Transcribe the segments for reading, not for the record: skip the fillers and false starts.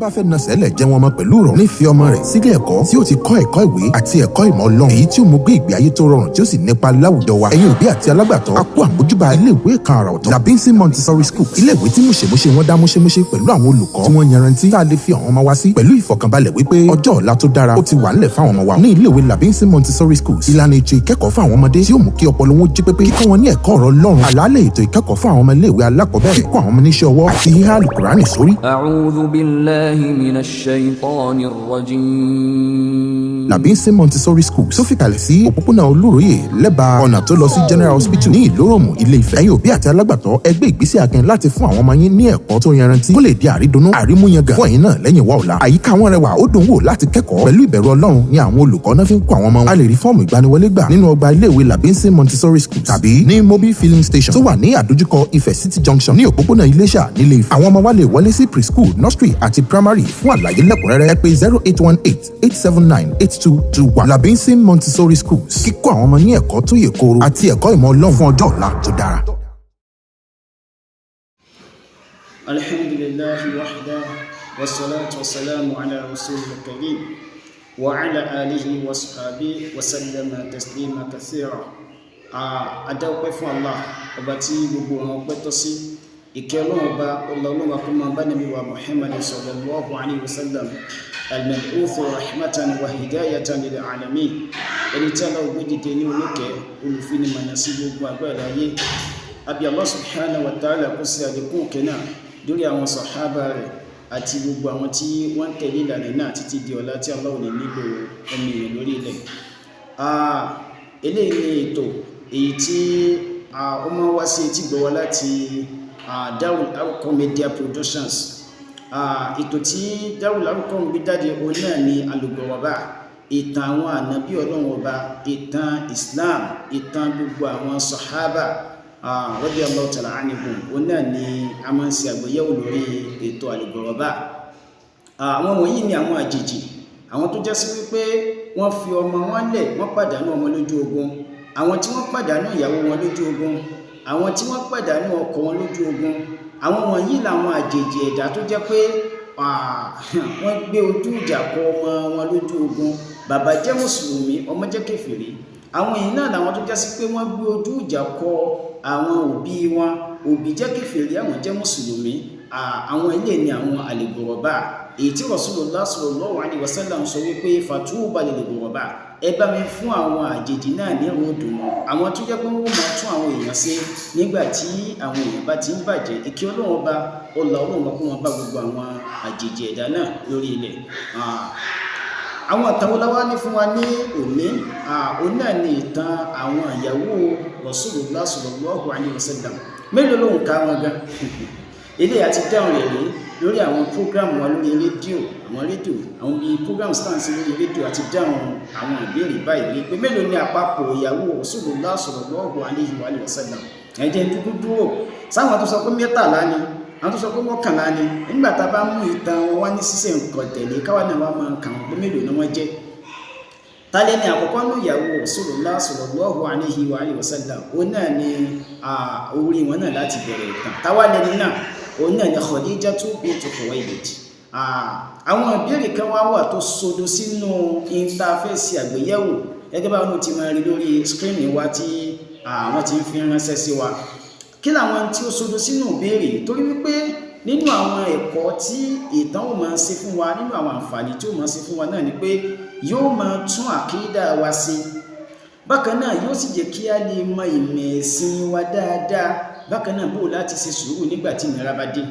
Tó bá fẹ́ nasẹ̀ lẹ̀ jẹ́ wọn mọ́ pẹ̀lú ìrọ̀rùn, nífi ọmọ rẹ̀ sílé ẹ̀kọ́ tí ó ti kọ́ ẹ̀kọ́ ìwé àti ẹ̀kọ́ ìmọ̀ Ọlọ́run, èyí tí ó mú gbé ìgbé ayé tó rọrùn tí ó sì nípa láwùjọ wa. Ẹ̀yin òbí àti alágbàtọ́, a kú àmójúbà ilé ìwé kan àrà ọ̀tọ̀, Labinsin Montessori School, ilé ìwé tí múṣemúṣe wọn dá múṣemúṣe pẹ̀lú àwọn olùkọ́ tí wọ́n yanrantí, tá a lè fi àwọn ọmọ wa sí pẹ̀lú ìfọ̀kànbalẹ̀ wípé ọjọ́ ọ̀la tó dára ó ti wà ńlẹ̀ fáwọn ọmọ wa ní ilé ìwé Labinsin Montessori Schools. Ìlànà ètò ìkẹ́kọ̀ọ́ fún àwọn ọmọdé tí ó mú kí ọpọlọ wọn jí pépé, kíkọ́ wọn ní ẹ̀kọ́ ọ̀rọ̀ Ọlọ́run, àlàálẹ̀ ètò ìkẹ́kọ̀ọ́ fún àwọn ọmọ ilé ìwé alákọ̀ọ́bẹ̀rẹ̀, kíkọ́ àwọn ọmọ níṣẹ́ ọwọ́ àti híhá Àlùkùránì sórí. أعوذ بالله من الشيطان الرجيم. Labinsin Montessori School tó fìkàlẹ̀ sí òpópónà Olúróyè, lẹ́bàá ọ̀nà tó lọ sí General Hospital ní Ìlóròmù, Ilé Ifẹ̀. Ẹ̀yin òbí àti alágbàtọ́, ẹ gbé ìgbésẹ̀ akin láti fún àwọn ọmọ yín ní ẹ̀kọ́ tó yanrantí kó lè di àrídùnnú àrímúyangàn fún ẹ̀yin náà lẹ́yìn wá ọ̀la. Àyíká wọn rẹwà, ó dùn wò láti kẹ́kọ̀ọ́. Pẹ̀lú ìbẹ̀rù Ọlọ́run ni àwọn olùkọ́ náà fi ń kọ́ àwọn ọmọ wọn. A lè rí fọ́ọ̀mù ìgbaniwọlé gbà nínú ọgbà iléèwé Labinsin Montessori School tàbí ní mobile filling station tó wà ní àdójúkọ Ifẹ̀ City Junction ní òpópónà Iléṣà nílé Ifẹ̀. Àwọn ọmọ wa lè wọlé sí preschool, nursery àti primary. Fún àlàyé lẹ́kùnrẹ́rẹ́, ẹ pè 08188798221. Labinsin Montessori Schools, kíkọ́ àwọn ọmọ ní ẹ̀kọ́ tó yè kooro àti ẹ̀kọ́ ìmọ̀ Ọlọ́run fún ọjọ́ ọ̀la tó dára. الحمد لله وحده، والصلاة والسلام على رسول الكريم وعلى آله وصحبه وسلم تسليما كثيرا. A dá ọpẹ́ fún Allah, ọba tí gbogbo wọn ọpẹ́ tọ́ sí. Ìkẹ́ Ọlọ́run ọba, ọlá Ọlọ́run kó máa bá Nàbí wa Muhammad صلى الله عليه وسلم، المبعوث رحمة وهداية للعالمين, ẹni tí Allah gbé dìde ní oníkẹ́ olùfinimọ̀nà sí gbogbo àgbáyé ayé. Àbí Allah سبحانه وتعالى kó sí àlékún òkè náà lórí àwọn sàhábà rẹ̀ àti gbogbo àwọn tí wọ́n ń tẹ̀lé ìlànà náà títí di ọ̀la tí Allah ò ní nílò ọmọ èèyàn lórí ilẹ̀. Eléyìí ni ètò èyí tí ó máa ń wá sí etí gbọ́ wa láti Darul Arqam Media Productions. Ètò tí Darul Arqam gbé jáde, òun náà ni Al-Ghuraba, ìtàn àwọn ànábì Ọlọ́run ọba, ìtàn Islam, ìtàn gbogbo àwọn sàhábà رضي الله تعالى عنهم. Òun náà ni a máa ń ṣe àgbéyẹ̀wò lórí ètò Al-Ghuraba. Àwọn wọ̀nyí ni àwọn àjèjì, àwọn tó jẹ́ sí wípé wọ́n fi ọmọ wọn lẹ̀, wọ́n pàdánù ọmọ lójú ogun, àwọn tí wọ́n pàdánù ìyàwó wọn lójú ogun, àwọn tí wọ́n pàdánù ọkọ wọn lójú ogun. Àwọn wọ̀nyí làwọn àjèjì ẹ̀dá tó jẹ́ pé wọ́n gbé ojú ìjà kọ ọmọ wọn lójú ogun. Bàbá jẹ́ mùsùlùmí, ọmọ jẹ́ kèfèrí. Àwọn èyí náà làwọn tó jẹ́ sí pé wọ́n gbé ojú ìjà kọ àwọn òbí wọn, òbí jẹ́ kèfèrí, àwọn jẹ́ mùsùlùmí. Àwọn ilé ni àwọn al-ghuraba, èyí tí Rasulullah صلى الله عليه وسلم sọ wípé فطوبى للغرباء, ẹ bá mi fún àwọn àjèjì náà ní ìrò dùnú, àwọn tó jẹ́ pé wọ́n máa tún àwọn èèyàn ṣe nígbà tí àwọn èèyàn bá ti ń bàjẹ́. Ìkẹ́ Ọlọ́run ọba, ọlà Ọlọ́run ọba kó wọn bá gbogbo àwọn àjèjì ẹ̀dá náà lórí ilẹ̀. Àwọn ìtàn wo la wá ní fún wa ní òní? Òun náà ní ìtàn àwọn ìyàwó Rasulullah صلى الله عليه وسلم. Mélòó ló ń ka wọn gan? Eléyìí àti dáhùn rẹ̀ ní lórí àwọn program wa lórí rédíò, àwọn rédíò, àwọn bíi program stands lórí rédíò, àti dáhùn àwọn ìbéèrè báyìí rí pé mélòó ni àpapọ̀ ìyàwó Rasulullah صلى الله عليه وسلم. Ẹ̀jẹ̀ dúdú dúró sáwọn tó sọ pé 13 ni, àwọn tó sọ pé 11 ni. Nígbà tá a bá mú ìtàn wọn wá ní sísẹ̀ nǹkan tẹ̀lé, káwa náà wá máa kà wọ́n pé mélòó ni wọ́n jẹ́. Tálẹ́ ní àkọ́kọ́ ní ìyàwó Rasulullah صلى الله عليه وسلم? Òun náà ni orí wọn náà láti bẹ̀rẹ̀ ìtàn. Táwa lẹni náà? Òun náà ni Khadijatu bintu Khuwaylid. Àwọn ìbéèrè kan wá wà tó sodo sínú interface àgbéyẹ̀wò, gẹ́gẹ́ báwọn ti máa rí lórí screen wa tí àwọn ti ń fi ránṣẹ́ sí wa. Kí làwọn tí ó sodo sínú ìbéèrè? Torí wípé nínú àwọn ẹ̀kọ́ tí ìtàn ó máa ṣe fún wa, nínú àwọn àǹfààní tí ó máa ṣe fún wa náà ni pé yóò máa tún àkídà wa ṣe. Bákan náà, yóò sì jẹ́ kí a lè mọ ìmọ̀ ẹ̀sìn wa dáadáa. Bákan náà, bó láti ṣe sùúrù nígbà tí ìnira bá dé,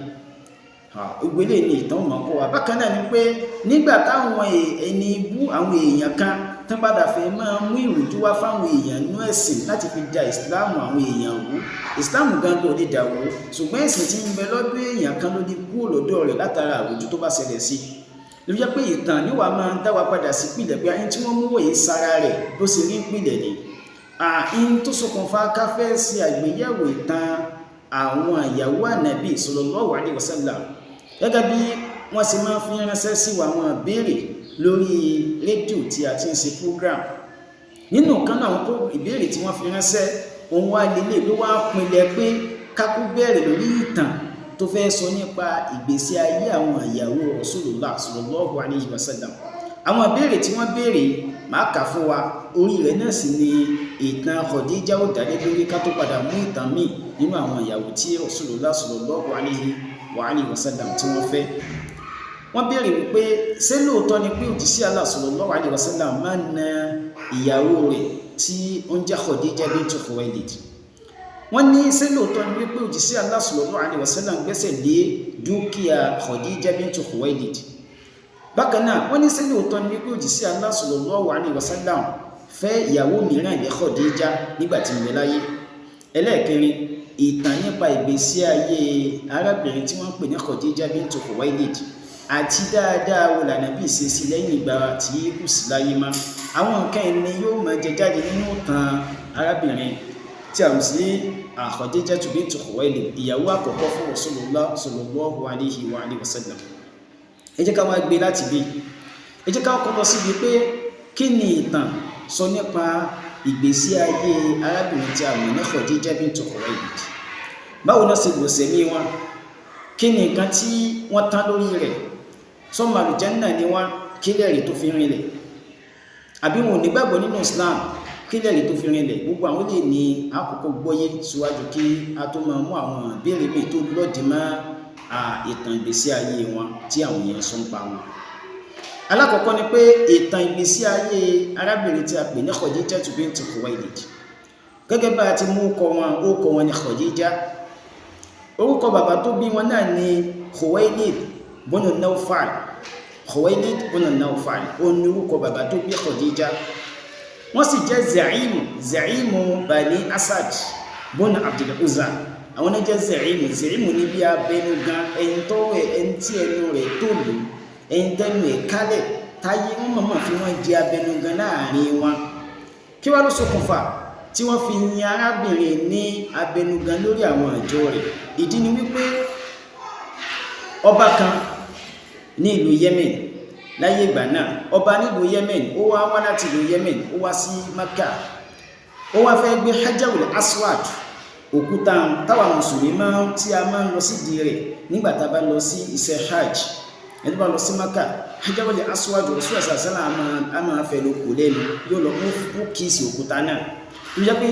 gbogbo eléyìí ni ìtàn máa kọ́ wa. Bákan náà ni pé nígbà táwọn ẹni ibú, àwọn èèyàn kan tán padà fẹ́ máa mú ìrújú wá fáwọn èèyàn nú ẹ̀sìn láti fi da ìsìláàmù àwọn èèyàn rú, ìsìláàmù gangan ò lè dà wó, ṣùgbọ́n ẹ̀sìn tí ń bẹ lọ́dọ̀ èèyàn kan ló lè kúrò lọ́dọ̀ rẹ̀ látara àròjù tó bá ṣẹlẹ̀ sí. Ló jẹ́ pé ìtàn níwà máa ń dá wa padà sí pìlẹ̀ pé ayé tí wọ́n mú wòye sára rẹ̀ bó ṣe rí pìlẹ̀ ni ààyìn tó ṣokùnfà ká fẹ́ ṣe àgbéyẹ̀wò ìtàn àwọn ìyàwó ànàbì صلى الله عليه وسلم, gẹ́gẹ́ bí wọ́n ṣe máa fi ránṣẹ́ sí wa àwọn ìbéèrè lórí rédíò tí a ti ń ṣe program. Nínú kan náà, àwọn ìbéèrè tí wọ́n fi ránṣẹ́, òun wá lélẹ̀ ló wá pinlẹ̀ pé kákú bẹ̀rẹ̀ lórí ìtàn. tó fẹ́ sọ nípa ìgbésí ayé àwọn ìyàwó Rasulullah sallallahu alayhi wa sallam. Àwọn ìbéèrè tí wọ́n béèrè máa kà fún wa, orí rẹ̀ náà sì ni ìtàn Khadija ó dálé lórí ká tó padà mú ìtàn míì nínú àwọn ìyàwó tí Rasulullah sallallahu alayhi wa alihi wa sallam tí wọ́n fẹ́. Wọ́n béèrè wípé ṣé lóòótọ́ ni pé òjíṣẹ́ Allah sallallahu alayhi wa sallam máa ń na ìyàwó rẹ̀ tí ó ń jẹ́ Khadija bintu Khuwailid. Wọ́n ní ṣé lóòótọ́ ni wípé òjíṣẹ́ Allah sallallahu alayhi wa sallam gbẹ́sẹ̀ lé dúkìá Khadija bintu Khuwailid. Bákan náà wọ́n ní ṣé lóòótọ́ ni wípé òjíṣẹ́ Allah sallallahu alayhi wa sallam fẹ́ ìyàwó mìíràn lé Khadija nígbà tí ń bẹ láyé. Ẹlẹ́ẹ̀kẹrin, ìtàn nípa ìgbésí ayé arábìnrin tí wọ́n ń pè ní Khadija bintu Khuwailid àti dáadáa wo lànàbí ṣe sí lẹ́yìn ìgbà tí kò sí láyé mọ́. Àwọn nǹkan ẹni yóò máa jẹ jáde nínú ìtàn arábìnrin tí a mọ̀ sí Khadija bintu Khuwailid, ìyàwó àkọ́kọ́ fún Rasulullah sallallahu alayhi wa alihi wa sallam. Ẹ jẹ́ ká wá gbé láti bí, ẹ jẹ́ ká kọ́ lọ síbi pé kí ni ìtàn sọ nípa ìgbésí ayé arábìnrin tí a mọ̀ ní Khadija bintu Khuwailid. Báwo náà ṣe lò sẹ́mi wọn, kí ni nǹkan tí wọ́n tán lórí rẹ̀, sọ́mọ àlùjánnà ni wọ́n, kí lẹ́rìí tó fi rinlẹ̀, àbí wọn ò nígbàgbọ́ nínú Islam, kí lẹ́rìí tó fi rinlẹ̀. Gbogbo àwọn lè ní àkókò gbọ́yé síwájú kí a tó máa mú àwọn ìbéèrè míì tó lòdì mọ́ ìtàn ìgbésí ayé wọn tí àwọn èèyàn sọ ń pa wọn. Alákọ̀ọ́kọ́ ni pé ìtàn ìgbésí ayé arábìnrin tí a pè ní Khadija bintu Khuwailid. Gẹ́gẹ́ bá a ti mú orúkọ wọn, orúkọ wọn ni Khadija. Orúkọ bàbá tó bí wọn náà ni Khuwailid bunu Nawfal. Khuwailid bunu Nawfal ó ní orúkọ bàbá tó bí Khadija. Wọ́n sì jẹ́ Za'imu, Za'imu Bani Asad bunu Abdul Uzza. Àwọn náà jẹ́ Za'imu. Za'imu ní bí abẹnú gan, ẹni tó ẹni tí ẹnu rẹ̀ tó lù, ẹni tẹnu ẹ̀ kálẹ̀ táyé wọ́n mọ̀mọ́ fi wọ́n jẹ abẹnú gan láàrin wọn. Kí wá ló ṣokùnfà tí wọ́n fi yin arábìnrin ní abẹnugan lórí àwọn àjọ rẹ̀? Ìdí ni wípé ọba kan ní ìlú Yemen láyé ìgbà náà, ọba nílùú Yemen, ó wá wá láti ìlú Yemen, ó wá sí Mecca, ó wá fẹ́ gbé Hajarul Aswad, òkúta táwa mùsùlùmí máa ń tí a máa ń lọ sídìí rẹ̀ nígbà tá a bá lọ sí iṣẹ́ hajj. Ẹni tó bá lọ sí Mecca, Hajarul Aswad, Rasulullah sallallahu alaihi wasallam a máa fẹ́ ló kò lẹ́nu, yóò lọ mú kíìsì òkúta náà. Ó jẹ́ pé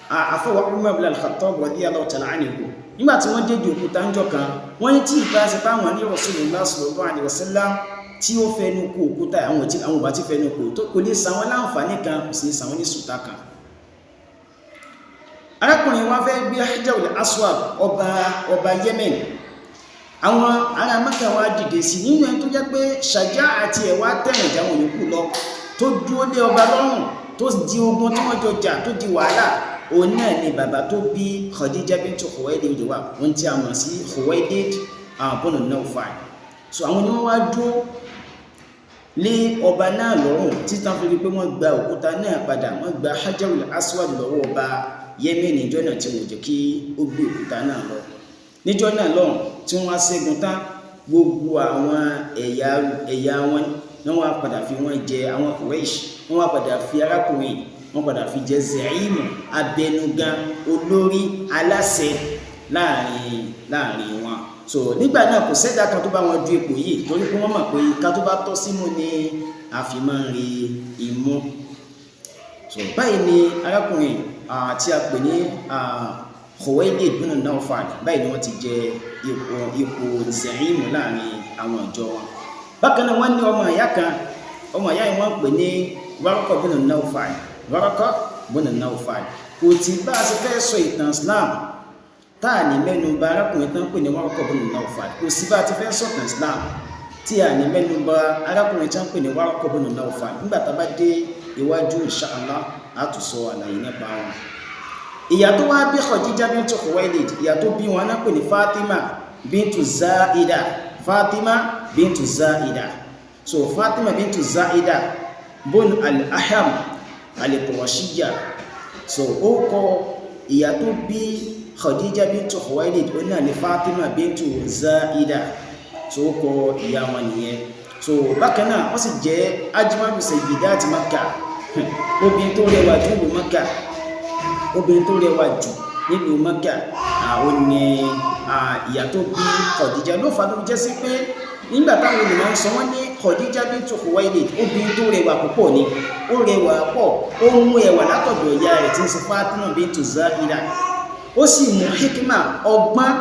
àfọwọ́ Umar ibn al-Khattab radiyallahu ta'ala anhu, nígbà tí wọ́n dédé òkúta ń jọ kan, wọ́n ní tí ìbá ṣe táwọn ní Rasulullah sallallahu alaihi wasallam tí ó fẹnu kò òkúta, àwọn ò bá ti fẹnu kò tó kò lè san wọ́n láǹfààní kan, kò sì san wọ́n ní sùtá kan. Arákùnrin wa fẹ́ gbé Hajarul Aswad, ọba Yemen. Àwọn ará Mẹ́kà wá dìde sí nínú ẹni tó jẹ́ pé ṣàjá àti ẹ̀wà tẹ̀rìn jáwọn yòókù lọ, tó dúró lé ọba lọ́rùn, tó di ogun tí wọ́n jọ jà, tó di wàhálà. Òun náà ni bàbá tó bí Khadija bintu Khuwailid wà, wọ́n tí a mọ̀ sí Khuwailid bunu Nawfal. So àwọn ni wọ́n wá dúró lé ọba náà lọ́rùn títàn fi rí pé wọ́n gba òkúta náà padà, wọ́n gba Hajarul Aswad lọ́wọ́ ọba Yemen níjọ́ náà tí wọ́n jẹ́ kí ó gbé òkúta náà lọ. Níjọ́ náà lọ́hùn tí wọ́n á ṣẹ́gun tán, gbogbo àwọn ẹ̀yà wọn ni wọ́n á padà fi wọ́n jẹ àwọn Quraysh, wọ́n á padà fi arákùnrin, wọ́n padà fi jẹ Za'imu, abẹnugan, olórí aláṣẹ láàrin wọn. So nígbà náà kò sẹ́dá kan tó bá wọn du ipò yìí, torí pé wọ́n mọ̀ pé ká tó bá tọ́ símú ni a fi máa ń rí imú. So báyìí ni arákùnrin tí a pè ní Khuwailid bin Nawfal, báyìí ni wọ́n ti jẹ ipò Za'imu láàrin àwọn ìjọ wọn. Bákan náà wọ́n ní ọmọ ìyá kan, ọmọ ìyá yìí wọ́n pè ní Warqa bin Nawfal. Warqa bin Nawfal. Kò tí bá a ṣe fẹ́ sọ ìtàn Islam táà ní mẹ́nu bà arákùnrin tán pè ní Warqa bin Nawfal. Kò sí bá a ti fẹ́ sọ̀tàn Islam tí a ní mẹ́nu bà arákùnrin tán pè ní Warqa bin Nawfal. Nígbà tá a bá dé iwájú inshallah a tún sọ àlàyé nípa wọn. Ìyá tó wá bí Khadija bintu Khuwailid, ìyá tó bí wọn náà pè ní Fatima bintu Zaida. Fatima bintu Zaida. So Fatima bintu Zaida bun al-Aham al-Qurashiyya. So ó kọ ìyá tó bí Khadija bintu Khuwailid, ó náà ní Fatima bintu Zaida. So ó kọ ìyá wọn nìyẹn. So bákan náà wọ́n sì jẹ́ ajmalu sayyidati Makkah, obìnrin tó rẹwà jù nílùú Makkah, obìnrin tó rẹwà jù nílùú Makkah. Àwọn ní ìyá tó bí Khadija ló fà tó jẹ́ sí pé nígbà táwọn olùmọ̀ ń sọ wọ́n ní Khadija bintu Khuwailid obìnrin tó rẹwà púpọ̀ ni, ó rẹwà pọ̀, ó mú ẹwà látọ̀dọ̀ ìyá rẹ̀ tí ń ṣe Fatima bintu Zahira, ó sì mú hikima, ọgbọ́n,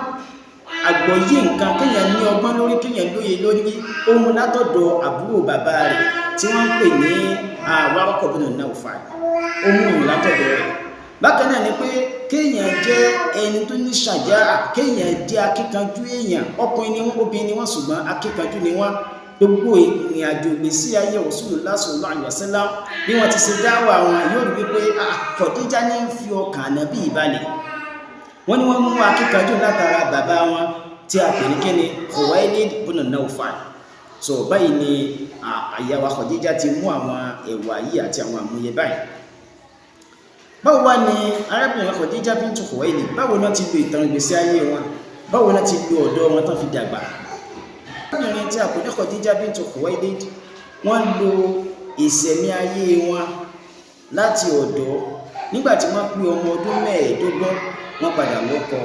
àgbọ́yé nǹkan, kéèyàn ní ọgbọ́n lórí, kéèyàn lóye lórí, ó mú látọ̀dọ̀ àbúrò bàbá rẹ̀ tí wọ́n ń pè ní Warqa bin Nawfal, ó mú ìrìn látọ̀dọ̀ rẹ̀. Bákan náà ni pé kéèyàn jẹ́ ẹni tó ní ṣàjá, kéèyàn jẹ́ akíkanjú èèyàn, ọkùnrin ni wọ́n, obìnrin ni wọ́n, ṣùgbọ́n akíkanjú ni wọ́n. Gbogbo ìrìn àjò ìgbésí ayé Rasulullah sallallahu alaihi wasallam bí wọ́n ti ṣe dáwà wọn, yóò rí wípé Khadija ní ń fi ọkàn Ànábì balẹ̀. Wọ́n ní wọ́n mú akíkanjú látara bàbá wọn tí a pè ní kíni, Khuwailid ibn Nawfal. So báyìí ni àyàwó Khadija ti mú àwọn ẹ̀wà yìí àti àwọn àmúyẹ báyìí. Báwo wá ni arábìnrin Khadija bintu Khuwailid, báwo náà ti lo ìtàn ìgbésí ayé wọn, báwo náà ti lo ọ̀dọ́ wọn tán fi dàgbà? Arábìnrin tí a pè ní Khadija bintu Khuwailid, wọ́n lo ìsẹ̀mí ayé wọn láti ọ̀dọ́. Nígbà tí wọ́n pé ọmọ ọdún 25, wọ́n padà lọ́kọ.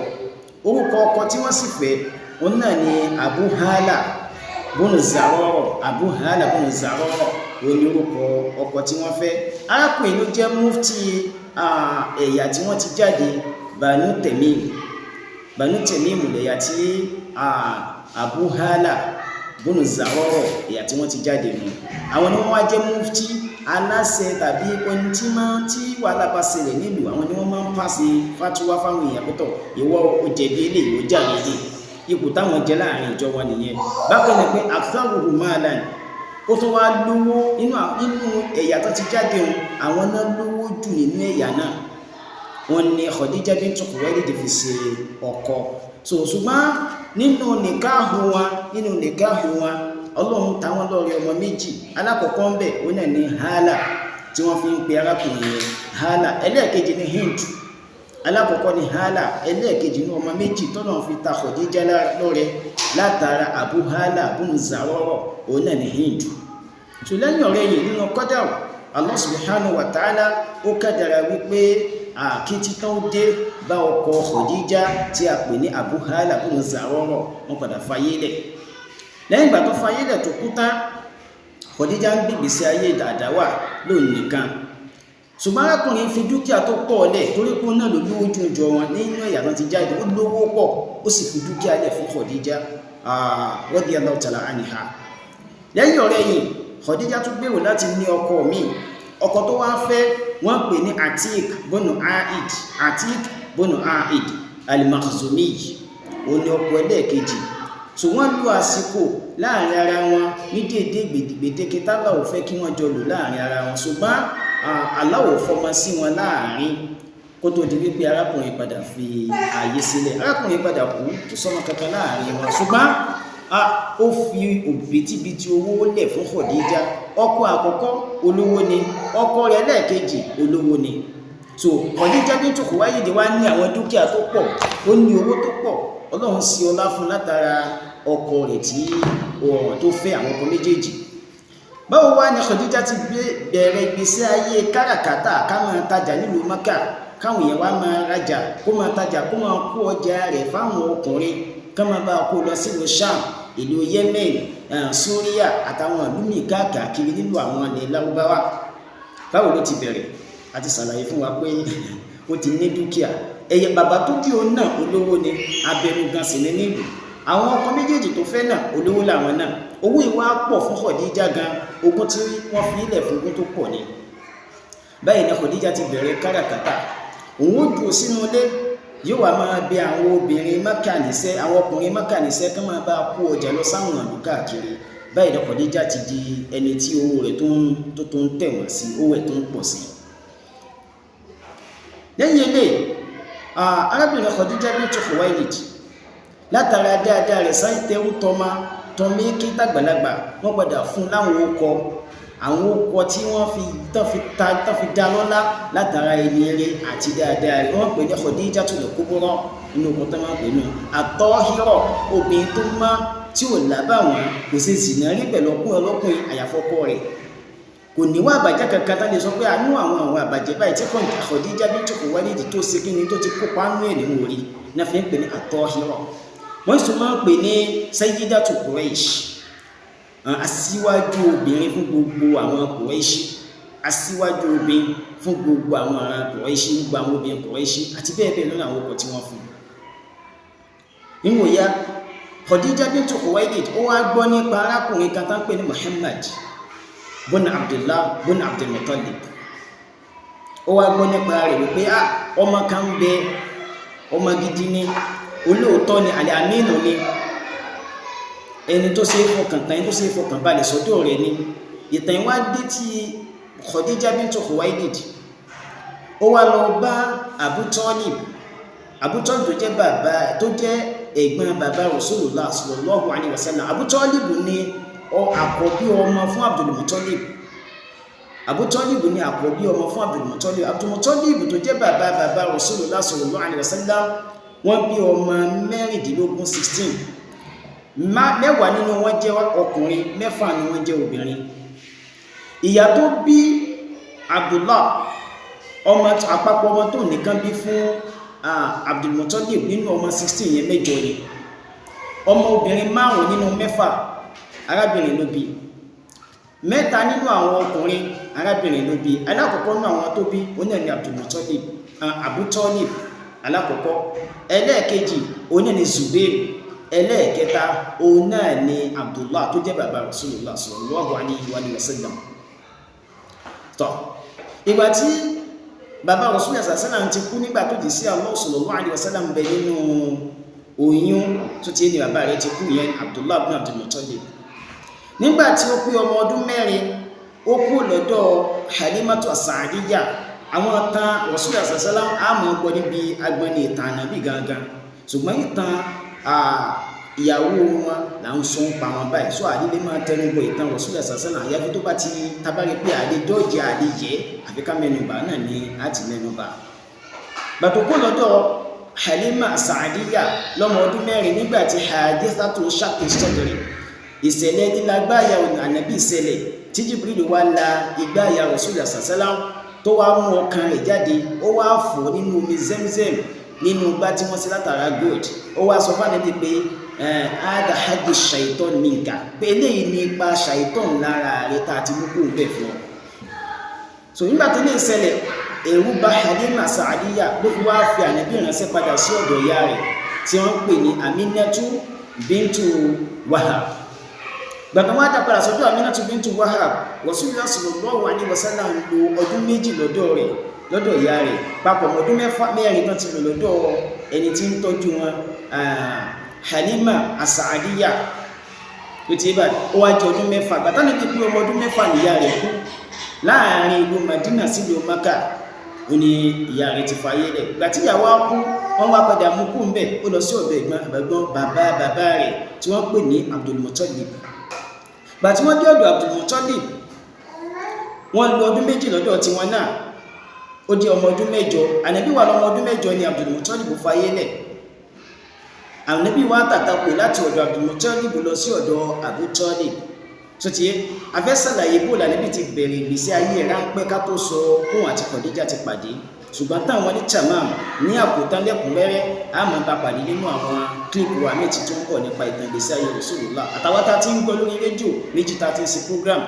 Orúkọ ọkọ tí wọ́n sì fẹ́ òun náà ni Abu Hala bunu Zaroro. Abu Hala bunu Zaroro òun ni orúkọ ọkọ tí wọ́n fẹ́. Arákùnrin ló jẹ́ mufti ẹ̀yà tí wọ́n ti jáde, Banu Tamim. Banu Tamim lẹ̀yà tí Abu Hala bunu Zaroro ẹ̀yà tí wọ́n ti jáde nù. Àwọn ni wọ́n wá jẹ́ mufti, aláṣẹ tàbí ẹni tí máa tí wàhálà bá ṣẹlẹ̀ nílùú, àwọn ni wọ́n máa ń pàṣẹ fatuwa fáwọn èèyàn pẹ̀tọ̀, ìwọ ó jẹ̀bi ilé, ìwọ jàre ilé. Ipò táwọn jẹ láàrin ìjọ wọn nìyẹn. Bákan náà pé aktharuhu malan, ó tún wá lówó nínú ẹ̀yà tó ti jáde òun, àwọn náà lówó jù nínú ẹ̀yà náà. Wọ́n ní Khadija bintu Khuwailid fi ṣe ọkọ. So ṣùgbọ́n nínú nìkáhù wọn, Ọlọ́run táwọn lọ́rẹ ọmọ méjì. Alákọ̀ọ́kọ́ ń bẹ̀ ó náà ní Hala tí wọ́n fi ń pe arákùnrin yẹn Hala. Ẹlẹ́ẹ̀kejì ní Hind. Alákọ̀ọ́kọ́ ní Hala, ẹlẹ́ẹ̀kejì ní ọmọ méjì tọ́nà fi ta Khadija lọ́rẹ látara Abu Hala bunu Zaroro, òun náà ní Hind. So lẹ́yìn ọ̀rẹ́ yìí nínú kọ́dà Allah subhanahu wa ta'ala ó kádàrá wípé àkítí tán ó dé bá ọkọ Khadija tí a pè ní Abu Hala bunu Zaroro, wọ́n padà fayé lẹ̀. Lẹ́yìn ìgbà tó fayé lẹ̀ tó kú tán, Khadija ń gbègbèsè ayé dáadáa wà lóun nìkan. Ṣùgbọ́n arákùnrin fi dúkìá tó pọ̀ lẹ̀, torí pé náà ló lówó ju ìjọ wọn nínú ẹ̀yà tó ti jáde, ó lówó pọ̀, ó sì fi dúkìá lẹ̀ fún Khadija radiyallahu ta'ala anha. Lẹ́yìn ọ̀rẹ́ yìí, Khadija tún gbèrò láti ní ọkọ míì. Ọkọ tó wá fẹ́ wọ́n pè ní Atik bunu Aid, Atik bunu Aid al-Makhzumi, òun ni ọkọ ẹlẹ́ẹ̀kejì. So wọ́n lo àsìkò láàrin ara wọn ní déédéé gbèdéke tálà ò fẹ́ kí wọ́n jọ lò láàrin ara wọn, ṣùgbọ́n Allah ò fọmọ sí wọn láàrin kó tó di wípé arákùnrin padà fi ààyè sílẹ̀. Arákùnrin padà kú, kò sọ́mọ kankan láàrin wọn, ṣùgbọ́n ó fi òbítíbitì owó lẹ̀ fún Khadija. Ọkọ àkọ́kọ́ olówó ni, ọkọ rẹ̀ lẹ́ẹ̀kejì olówó ni. So Khadija bintu Khuwailid wá ní àwọn dúkìá tó pọ̀, ó ní owó tó pọ̀, Ọlọ́run sí ọlá fún látara ọkọ rẹ̀ tí ọ̀rọ̀ tó fẹ́ àwọn ọkọ méjèèjì. Báwo wá ni Khadija ti bẹ̀rẹ̀ ìgbésí ayé káràkátà, ká máa tajà nílùú Mẹ́kà, káwọn èèyàn wá máa rajà, kó máa tajà, kó máa kó ọjà rẹ̀ fáwọn ọkùnrin, ká máa bá kó lọ sílùú Sham, ìlú Yemen, Syria àtàwọn ìlú míì káàkiri nílùú àwọn ilẹ̀ Lárúbáwá. Báwo ló ti bẹ̀rẹ̀? A ti ṣàlàyé fún wa pé ó ti ní dúkìá. Ẹ̀yẹ bàbá tó bí òun náà olówó ni, abẹnugan sì ní nílùú. Àwọn ọkọ méjèèjì tó fẹ́ náà olówó làwọn náà. Owó ìwà pọ̀ fún Khadija gan, ogún tí wọ́n fi ilẹ̀ fún ogún tó pọ̀ ni. Báyìí ni Khadija ti bẹ̀rẹ̀ káràkátà. Òun ó dúró sínú ilé, yóò wá máa bẹ àwọn obìnrin Mákà níṣẹ́, àwọn ọkùnrin Mákà níṣẹ́ kí wọ́n máa bá kó ọjà lọ sáwọn ìlú káàkiri. Báyìí ni Khadija ti di ẹni tí owó rẹ̀ tó ń tẹ̀wọ̀n sí, owó ẹ̀ tó ń pọ̀ sí. Lẹ́yìn eléyìí, arábìnrin Khadija bintu Khuwailid látara dáadáa rẹ̀ sáyé tẹrú tọmọ tọmọ kí tàgbàlagbà, wọ́n padà fún láwọn okọ, àwọn okọ tí wọ́n fi dá lọ́lá látara ẹni eré àti dáadáa rẹ̀. Wọ́n pè ní Khadijatul Kubra nínú okọ tó máa ń pè nù. Àtọ́hírọ̀, obìnrin tó má tí ò lábàwọ́n, kò sí zìnà rí pẹ̀lú ọkùnrin ọlọ́kùnrin àyàfọ́kọ rẹ̀. Kò níwà àbàjẹ́ kankan tá lè sọ pé àánú àwọn àwọn àbàjẹ́ báyìí tí Khadija bintu Khuwaylid tó ṣe kí ni tó ti kópa nú ẹ̀ nínú orí náà fi ń pè ní àtọ́hírọ̀. Wọ́n sì máa ń pè ní Sayyidatu Quraysh, aṣíwájú obìnrin fún gbogbo àwọn Quraysh, aṣíwájú obìnrin fún gbogbo àwọn ará Quraysh, gbogbo àwọn obìnrin Quraysh àti bẹ́ẹ̀ bẹ́ẹ̀ lọ́nà àwọn ọkọ̀ tí wọ́n fún. Nínú ìyá Khadija bintu Khuwaylid, ó wá gbọ́ nípa arákùnrin kan tá ń pè ní Muhammad bun Abdullah bun Abdul Muttalib. Ó wá gbọ́ nípa rẹ̀ wípé ọmọ kan ń bẹ, ọmọ gidi ni, olóòótọ́ ni, àlẹ́-àmínú ni, ẹni tó ṣe é fọkàn tán, ẹni tó ṣe é fọkàn balẹ̀ sọ́dọ̀ rẹ̀ ni. Ìtàn ìwá dé tí Khadija bintu Khuwaylid, ó wá lọ bá Abu Talib. Abu Talib tó jẹ́ bàbá, tó jẹ́ ẹ̀gbọ́n bàbá Rasulullah sallallahu alaihi wasallam. Abu Talib ni àkọ́bí ọmọ fún Abdul Muttalib. Abu Talib ni àkọ́bí ọmọ fún Abdul Muttalib. Abdul Muttalib tó jẹ́ bàbá bàbá Rasulullah sallallahu alaihi wasallam, wọ́n bí ọmọ 16, 16. 10 nínú wọn jẹ́ ọkùnrin, 6 ni wọ́n jẹ́ obìnrin. Ìyá tó bí Abdullah, ọmọ àpapọ̀ ọmọ tó nìkan bí fún Abdul Muttalib nínú ọmọ 16 yẹn, 8 ni. Ọmọ obìnrin 5 nínú 6 arábìnrin ló bí, 3 nínú àwọn ọkùnrin arábìnrin ló bí. Alákọ̀ọ́kọ́ nínú àwọn tó bí òun náà ni Abdul Muttalib, Abu Talib alákọ̀ọ́kọ́, ẹlẹ́ẹ̀kejì òun náà ni Zubair, ẹlẹ́ẹ̀kẹta òun náà ni Abdullah tó jẹ́ bàbá Rasulullah sallallahu alaihi wa sallam. Tọ́ ìgbà tí bàbá Rasulullah sallam ti kú nígbà tó di sí Allah sallallahu alaihi wa sallam bẹ nínú oyún tó ti ní bàbá rẹ̀ ti kú, yẹn Abdullah ibn Abdul Muttalib. Nígbà tí ó pé ọmọ ọdún 4, ó kú lọ́dọ̀ Halimatu As-Sa'diyya. Àwọn tán Rasulullah sallam á mọ̀ gbọ́ níbi agbọ́ni ìtàn ànábì gangan, ṣùgbọ́n ìtàn ìyàwó wọn là ń sọ ń pa wọn báyìí. Sọ àdílé máa tẹnu bọ ìtàn Rasulullah sallam, àyàfi tó bá ti tabárí pé àlè dọ́ọ̀jì àlè yẹ, àfi ká mẹ́nubà náà ni á ti mẹ́nubà. Bàtò kú lọ́dọ̀ Halima As-Sa'diyya lọ́mọ ọdún 4 nígbà tí hadithatu shaqqi sadri, ìṣẹ̀lẹ̀ lílágbáyà ànábì ìṣẹ̀lẹ̀ tí Jibril wá la igbáyà Rasulullah sallam tó wá mú ọkàn rẹ̀ jáde, ó wá fọ̀ nínú omi Zemzem nínú igbá tí wọ́n ṣe látara gold. Ó wá sọ fún ànábì pé ada hadu shaitan minka, pé eléyìí ní ipa shaitan lára rẹ̀ tá a ti mú kó bẹ̀ fún ọ. So nígbà tó lè ṣẹlẹ̀, ẹ̀rù bà Halima Sa'diyya ló fi wá fi ànábì ránṣẹ́ padà sí ọ̀dọ̀ ìyá rẹ̀ tí wọ́n ń pè ní Aminatu bintu Wahab. Gbàtàn wá dá padà sọ́dọ̀ Aminatu bintu Wahab, Rasulullah sallallahu alaihi wasallam lo ọdún 2 lọ́dọ̀ rẹ̀, lọ́dọ̀ ìyá rẹ̀, papọ̀ mọ́ ọdún 4 tán ti lò lọ́dọ̀ ẹni tí ń tọ́jú wọn, Halima As-Sa'diyya. Tó ti bá ó wá jẹ ọdún 6. Gbàtàn ní pípé ọmọ ọdún 6 nìyá rẹ̀ kú láàrin ìlú Madina sílùú Maka, ó ní ìyá rẹ̀ ti fayé lẹ̀. Gbà tí ìyàwó á kú, wọ́n wá padà mú kú ńbẹ̀, ó lọ sí ọ̀dọ̀ ẹ̀gbọ́n bàbá bàbá rẹ̀ tí wọ́n pè ní Abdul Muttalib. Gbà tí wọ́n dé ọ̀dọ̀ Abdul Muttalib, wọ́n lò ọdún 2 lọ́dọ̀ tiwọn náà, ó jẹ́ ọmọ ọdún 8. Ànábì wà lọ́mọ ọdún 8 ni Abdul Muttalib fayé lẹ̀. Ànábì wá tàtàkù láti ọ̀dọ̀ Abdul Muttalib lọ sí ọ̀dọ̀ Abu Talib. Tó ti yé, a fẹ́ ṣàlàyé bó lànàbì ti bẹ̀rẹ̀ ìgbésí ayé ráńpẹ́ ká tó sọ kóun àti Khadija ti pàdé, ṣùgbọ́n táwọn ní tamam ní àkótán lẹ́kùnrẹ́rẹ́ a máa bá pàdé nínú àwọn kílípù wa méjì tó ń bọ̀ nípa ìtàn ìgbésí ayé Rasulullah. Àtàwọn tá a ti ń gbọ́ lórí rédíò méjì tá a ti ń ṣe program,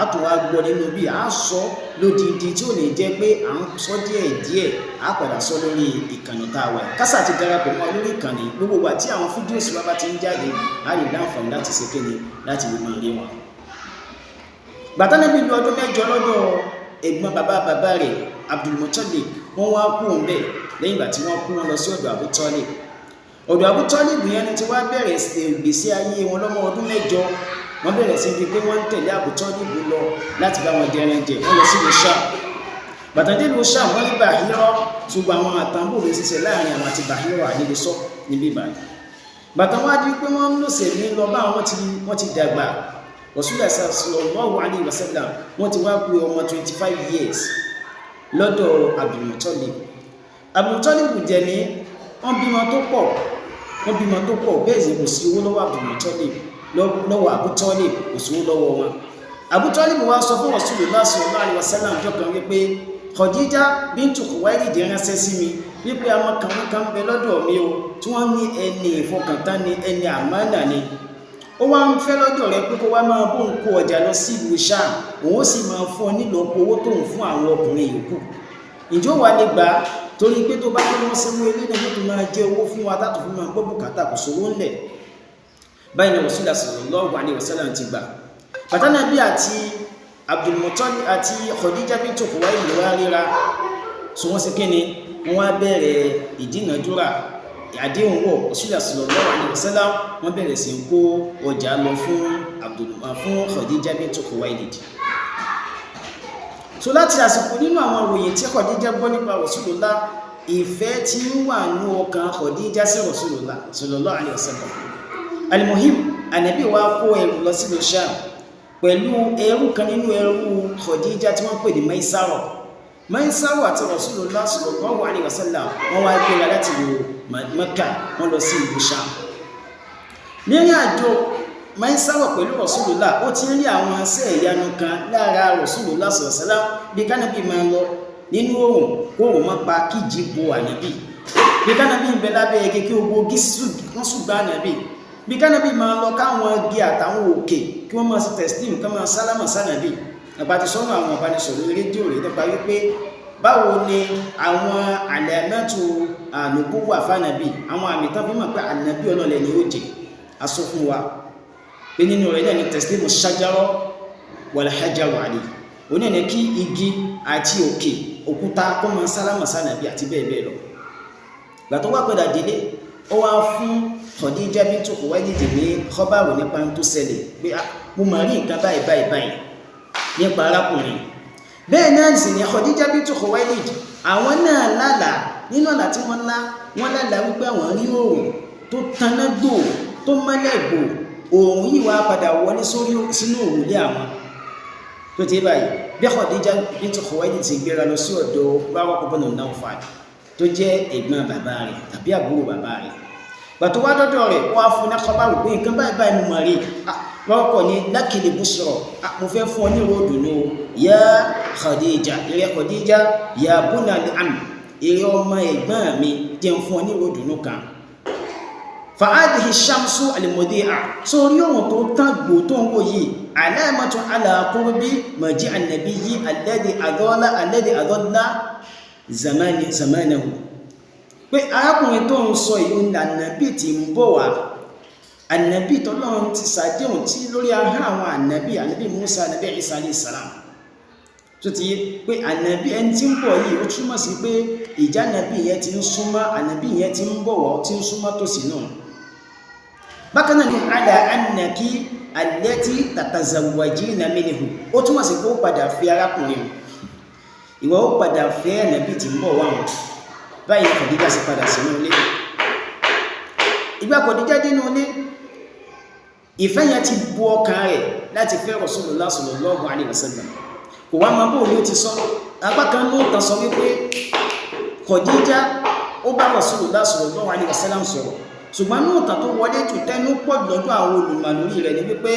a tún wá gbọ́ nínú bí a sọ lódindi tí ò ní jẹ́ pé à ń sọ díẹ̀ díẹ̀, a padà sọ lórí ìkànnì tá a wà. Kásà ti darapọ̀ mọ́ lórí ìkànnì gbogbo wa tí àwọn fídíò sí wa bá ti ń jáde, a lè láǹfààní láti ṣe kéde láti lè máa rí wọn. Bàtà níbi ìlú ọdún 8 lọ́dọ̀ ẹ̀gbọ́n bàbá bàbá rẹ̀ Abdul Muttalib, wọ́n wá kú òun bẹ́ẹ̀. Lẹ́yìn ìgbà tí wọ́n kú, wọn lọ sí ọ̀dọ̀ Abu Talib. Ọ̀dọ̀ Abu Talib yẹn ni ti wá bẹ̀rẹ̀ ìgbésí ayé wọn lọ́mọ ọdún 8. Wọ́n bẹ̀rẹ̀ sí di pé wọ́n ń tẹ̀lé Abu Talib lọ láti bá wọn jẹran jẹ. Wọ́n lọ sí ìlú Sham. Bàtàdé ìlú Sham, wọ́n ní Bahira, ṣùgbọ́n àwọn àtàǹbò ló ṣiṣẹ́ láàrin àwọn àti Bahira àdílé sọ níbí báyìí. Bàtà wọn á di pé wọ́n ń lòsẹ̀ ní lọ bá wọ́n ti dàgbà. Rasulullah sallallahu alaihi wasallam wọ́n ti wá pé ọmọ 25 years lọ́dọ̀ Abdul Muttalib. Abdul Muttalib jẹ́ ní wọ́n bímọ tó pọ̀, wọ́n bímọ tó pọ̀, bẹ́ẹ̀ sì kò sí owó lọ́wọ́ Abdul Muttalib, lọ́wọ́ Abu Talib kò sí owó lọ́wọ́ wọn. Abu Talib wá sọ fún Rasulullah sallallahu alaihi wasallam jọ kan wípé Khadija bintu Khuwailid ránṣẹ́ sí mi wípé àwọn kan bẹ lọ́dọ̀ mi o, tí wọ́n ní ẹni ìfọkàntán ni, ẹni àmánà ni. Ó wá ń fẹ́ lọ́dọ̀ rẹ pé kó wá máa bóun kó ọjà lọ sí ìlú Ṣáàm, òun ó sì máa fún ọ nílọ́po owó tóun fún àwọn ọkùnrin yòókù. Ǹjẹ́ ó wà lè gbà á? Torí pé tó bá tó wọ́n sanwó ilé náà yóò tún máa jẹ́ owó fún wa tátù fún máa gbọ́ bùkátà, kò sówó ńlẹ̀. Báyìí ni Rasulullah sallallahu alaihi wasallam ti gbà. Bàtà Nábì àti Abdul Muttalib àti Khadija bintu Khuwailid wá ríra, so wọ́n sì kí ni wọ́n wá bẹ̀rẹ̀ ìdínàdúrà àdéhùn wọ̀. Rasulullah sallallahu alaihi wasallam wọ́n bẹ̀rẹ̀ sí kó ọjà lọ fún Khadija bintu Khuwailid. So láti àsìkò nínú àwọn ìròyìn tí Khadija gbọ́ nípa Rasulullah, ìfẹ́ tí ń wà ní ọkàn Khadija sí Rasulullah sallallahu alaihi wasallam. Almuhim, Ànábì wá kó ẹrù lọ sí Ṣáàm pẹ̀lú ẹrú kan nínú ẹrú Khadija tí wọ́n pè ní Maisaro. Maisaro àti Rasulullah sallallahu alaihi wasallam wọ́n wá gbéra láti ìlú Mẹ́kà, wọ́n lọ sí ìlú Ṣáàm. Nírìn àjò Maisaro pẹ̀lú Rasulullah, ó ti rí àwọn iṣẹ́ ìyanu kan lára Rasulullah sallallahu alaihi wasallam, bí kánábì máa lọ nínú oòrùn kóòrùn má pa kíjì bo Ànábì, bí kánábì ń bẹ lábẹ́ igi kí gbogbo igi wọ́n ṣùgbọ́n Ànábì, bí kánábì máa lọ káwọn igi àtàwọn òkè kí wọ́n máa ṣe tẹ̀sílìm kí wọ́n máa sálámà sànàbì. Àbáti sọ́nà àwọn ìbánisọ̀rọ̀ rédíò rẹ̀ nípa wípé báwo ni àwọn àlẹ́mẹ́tò ànùbú wà fànàbì, àwọn àmì tán fi mọ̀ pé Ànábì ọlọ́lẹ̀ ni ó jẹ́. A sọ fún wa pé nínú rẹ̀ náà ni tẹ̀sílìmù ṣájárọ̀ wal hajaru alayhi, òní ẹni kí igi àti òkè òkúta kó máa sálámà sànàbì àti bẹ́ẹ̀ bẹ́ẹ̀ lọ. Ìgbà tó wá padà délé, ó wá fún Khadija bintu Khuwailid ní kọ́báwò nípa tó ṣẹlẹ̀ pé mo máa rí nǹkan báyìí báyìí báyìí nípa arákùnrin. Bẹ́ẹ̀ náà sì ni Khadija bintu Khuwailid, àwọn náà lálàá nínú àlá tí wọ́n lá, wọ́n lálàá wípé àwọn rí oòrùn tó taná gbò tó mọ́lẹ̀ gbò, oòrùn yìí wá padà wọlé sínú òrùlé àwọn. Tó ti báyìí bí Khadija bintu Khuwailid ti gbéra lọ sí ọ̀dọ̀ Waraq ibn Nawfal tó jẹ́ ẹ̀gbọ́n bàbá rẹ̀ tàbí àbúrò bàbá rẹ̀. Gbàtó wá dọ́dọ̀ rẹ̀, wọ́n á fún ní kọ́bárù pé nǹkan báyìí báyìí mo mọ̀ rí. Wọ́n kọ̀ ní lákìlì bushra, mo fẹ́ fún ọ ní ròdù ní o, ya Khadija, ìrẹ́ Khadija, ya buna al-am, ìrẹ́ ọmọ ẹ̀gbọ́n mi, jẹ́ ń fún ọ ní ròdù ní kan. Fa'adhihi shamsu al-mudi'a, sórí ohun tó tán gbò tó ń wò yìí, alamatu ala qurbi maji an-nabiyyi alladhi adalla alladhi adalla zamanahu. Pé arákùnrin tó ń sọ yìí ní ànàbì tí ń bọ̀ wá, ànàbì tọ́lọ́run ti sàdéhùn tí lórí ahọ́n àwọn ànàbì, ànàbì Musa, ànàbì Isa alayhi salam. Tó ti yé pé ànàbì ẹni tí ń bọ̀ yìí, ó túmọ̀ sí pé ìjà ànàbì yẹn ti ń súnmọ́, ànàbì yẹn ti ń bọ̀ wá, ó ti ń súnmọ́ tòsí náà. Bákan náà ni ala annaki allati tatazawwajina minhu, ó túmọ̀ sí pé ó padà fi arákùnrin, ìwọ ó padà fẹ́ ànàbì tí ń bọ̀ wá wọn. Báyìí Khadija sì padà sínú ilé. Ìgbà Khadija dénú ilé, ìfẹ́ yẹn ti bu ọkàn rẹ̀ láti fẹ́ Rasulullah sallallahu alaihi wasallam. Kò wá máa bóò ní ó ti sọ. Apá kan ló tàn sọ wípé Khadija ó bá Rasulullah sallallahu alaihi wasallam sọ̀rọ̀, ṣùgbọ́n ní òtàn tó wọlé jù tẹnu pọ̀ lọ́dọ̀ àwọn olùmọ̀ lórí rẹ̀ ni wípé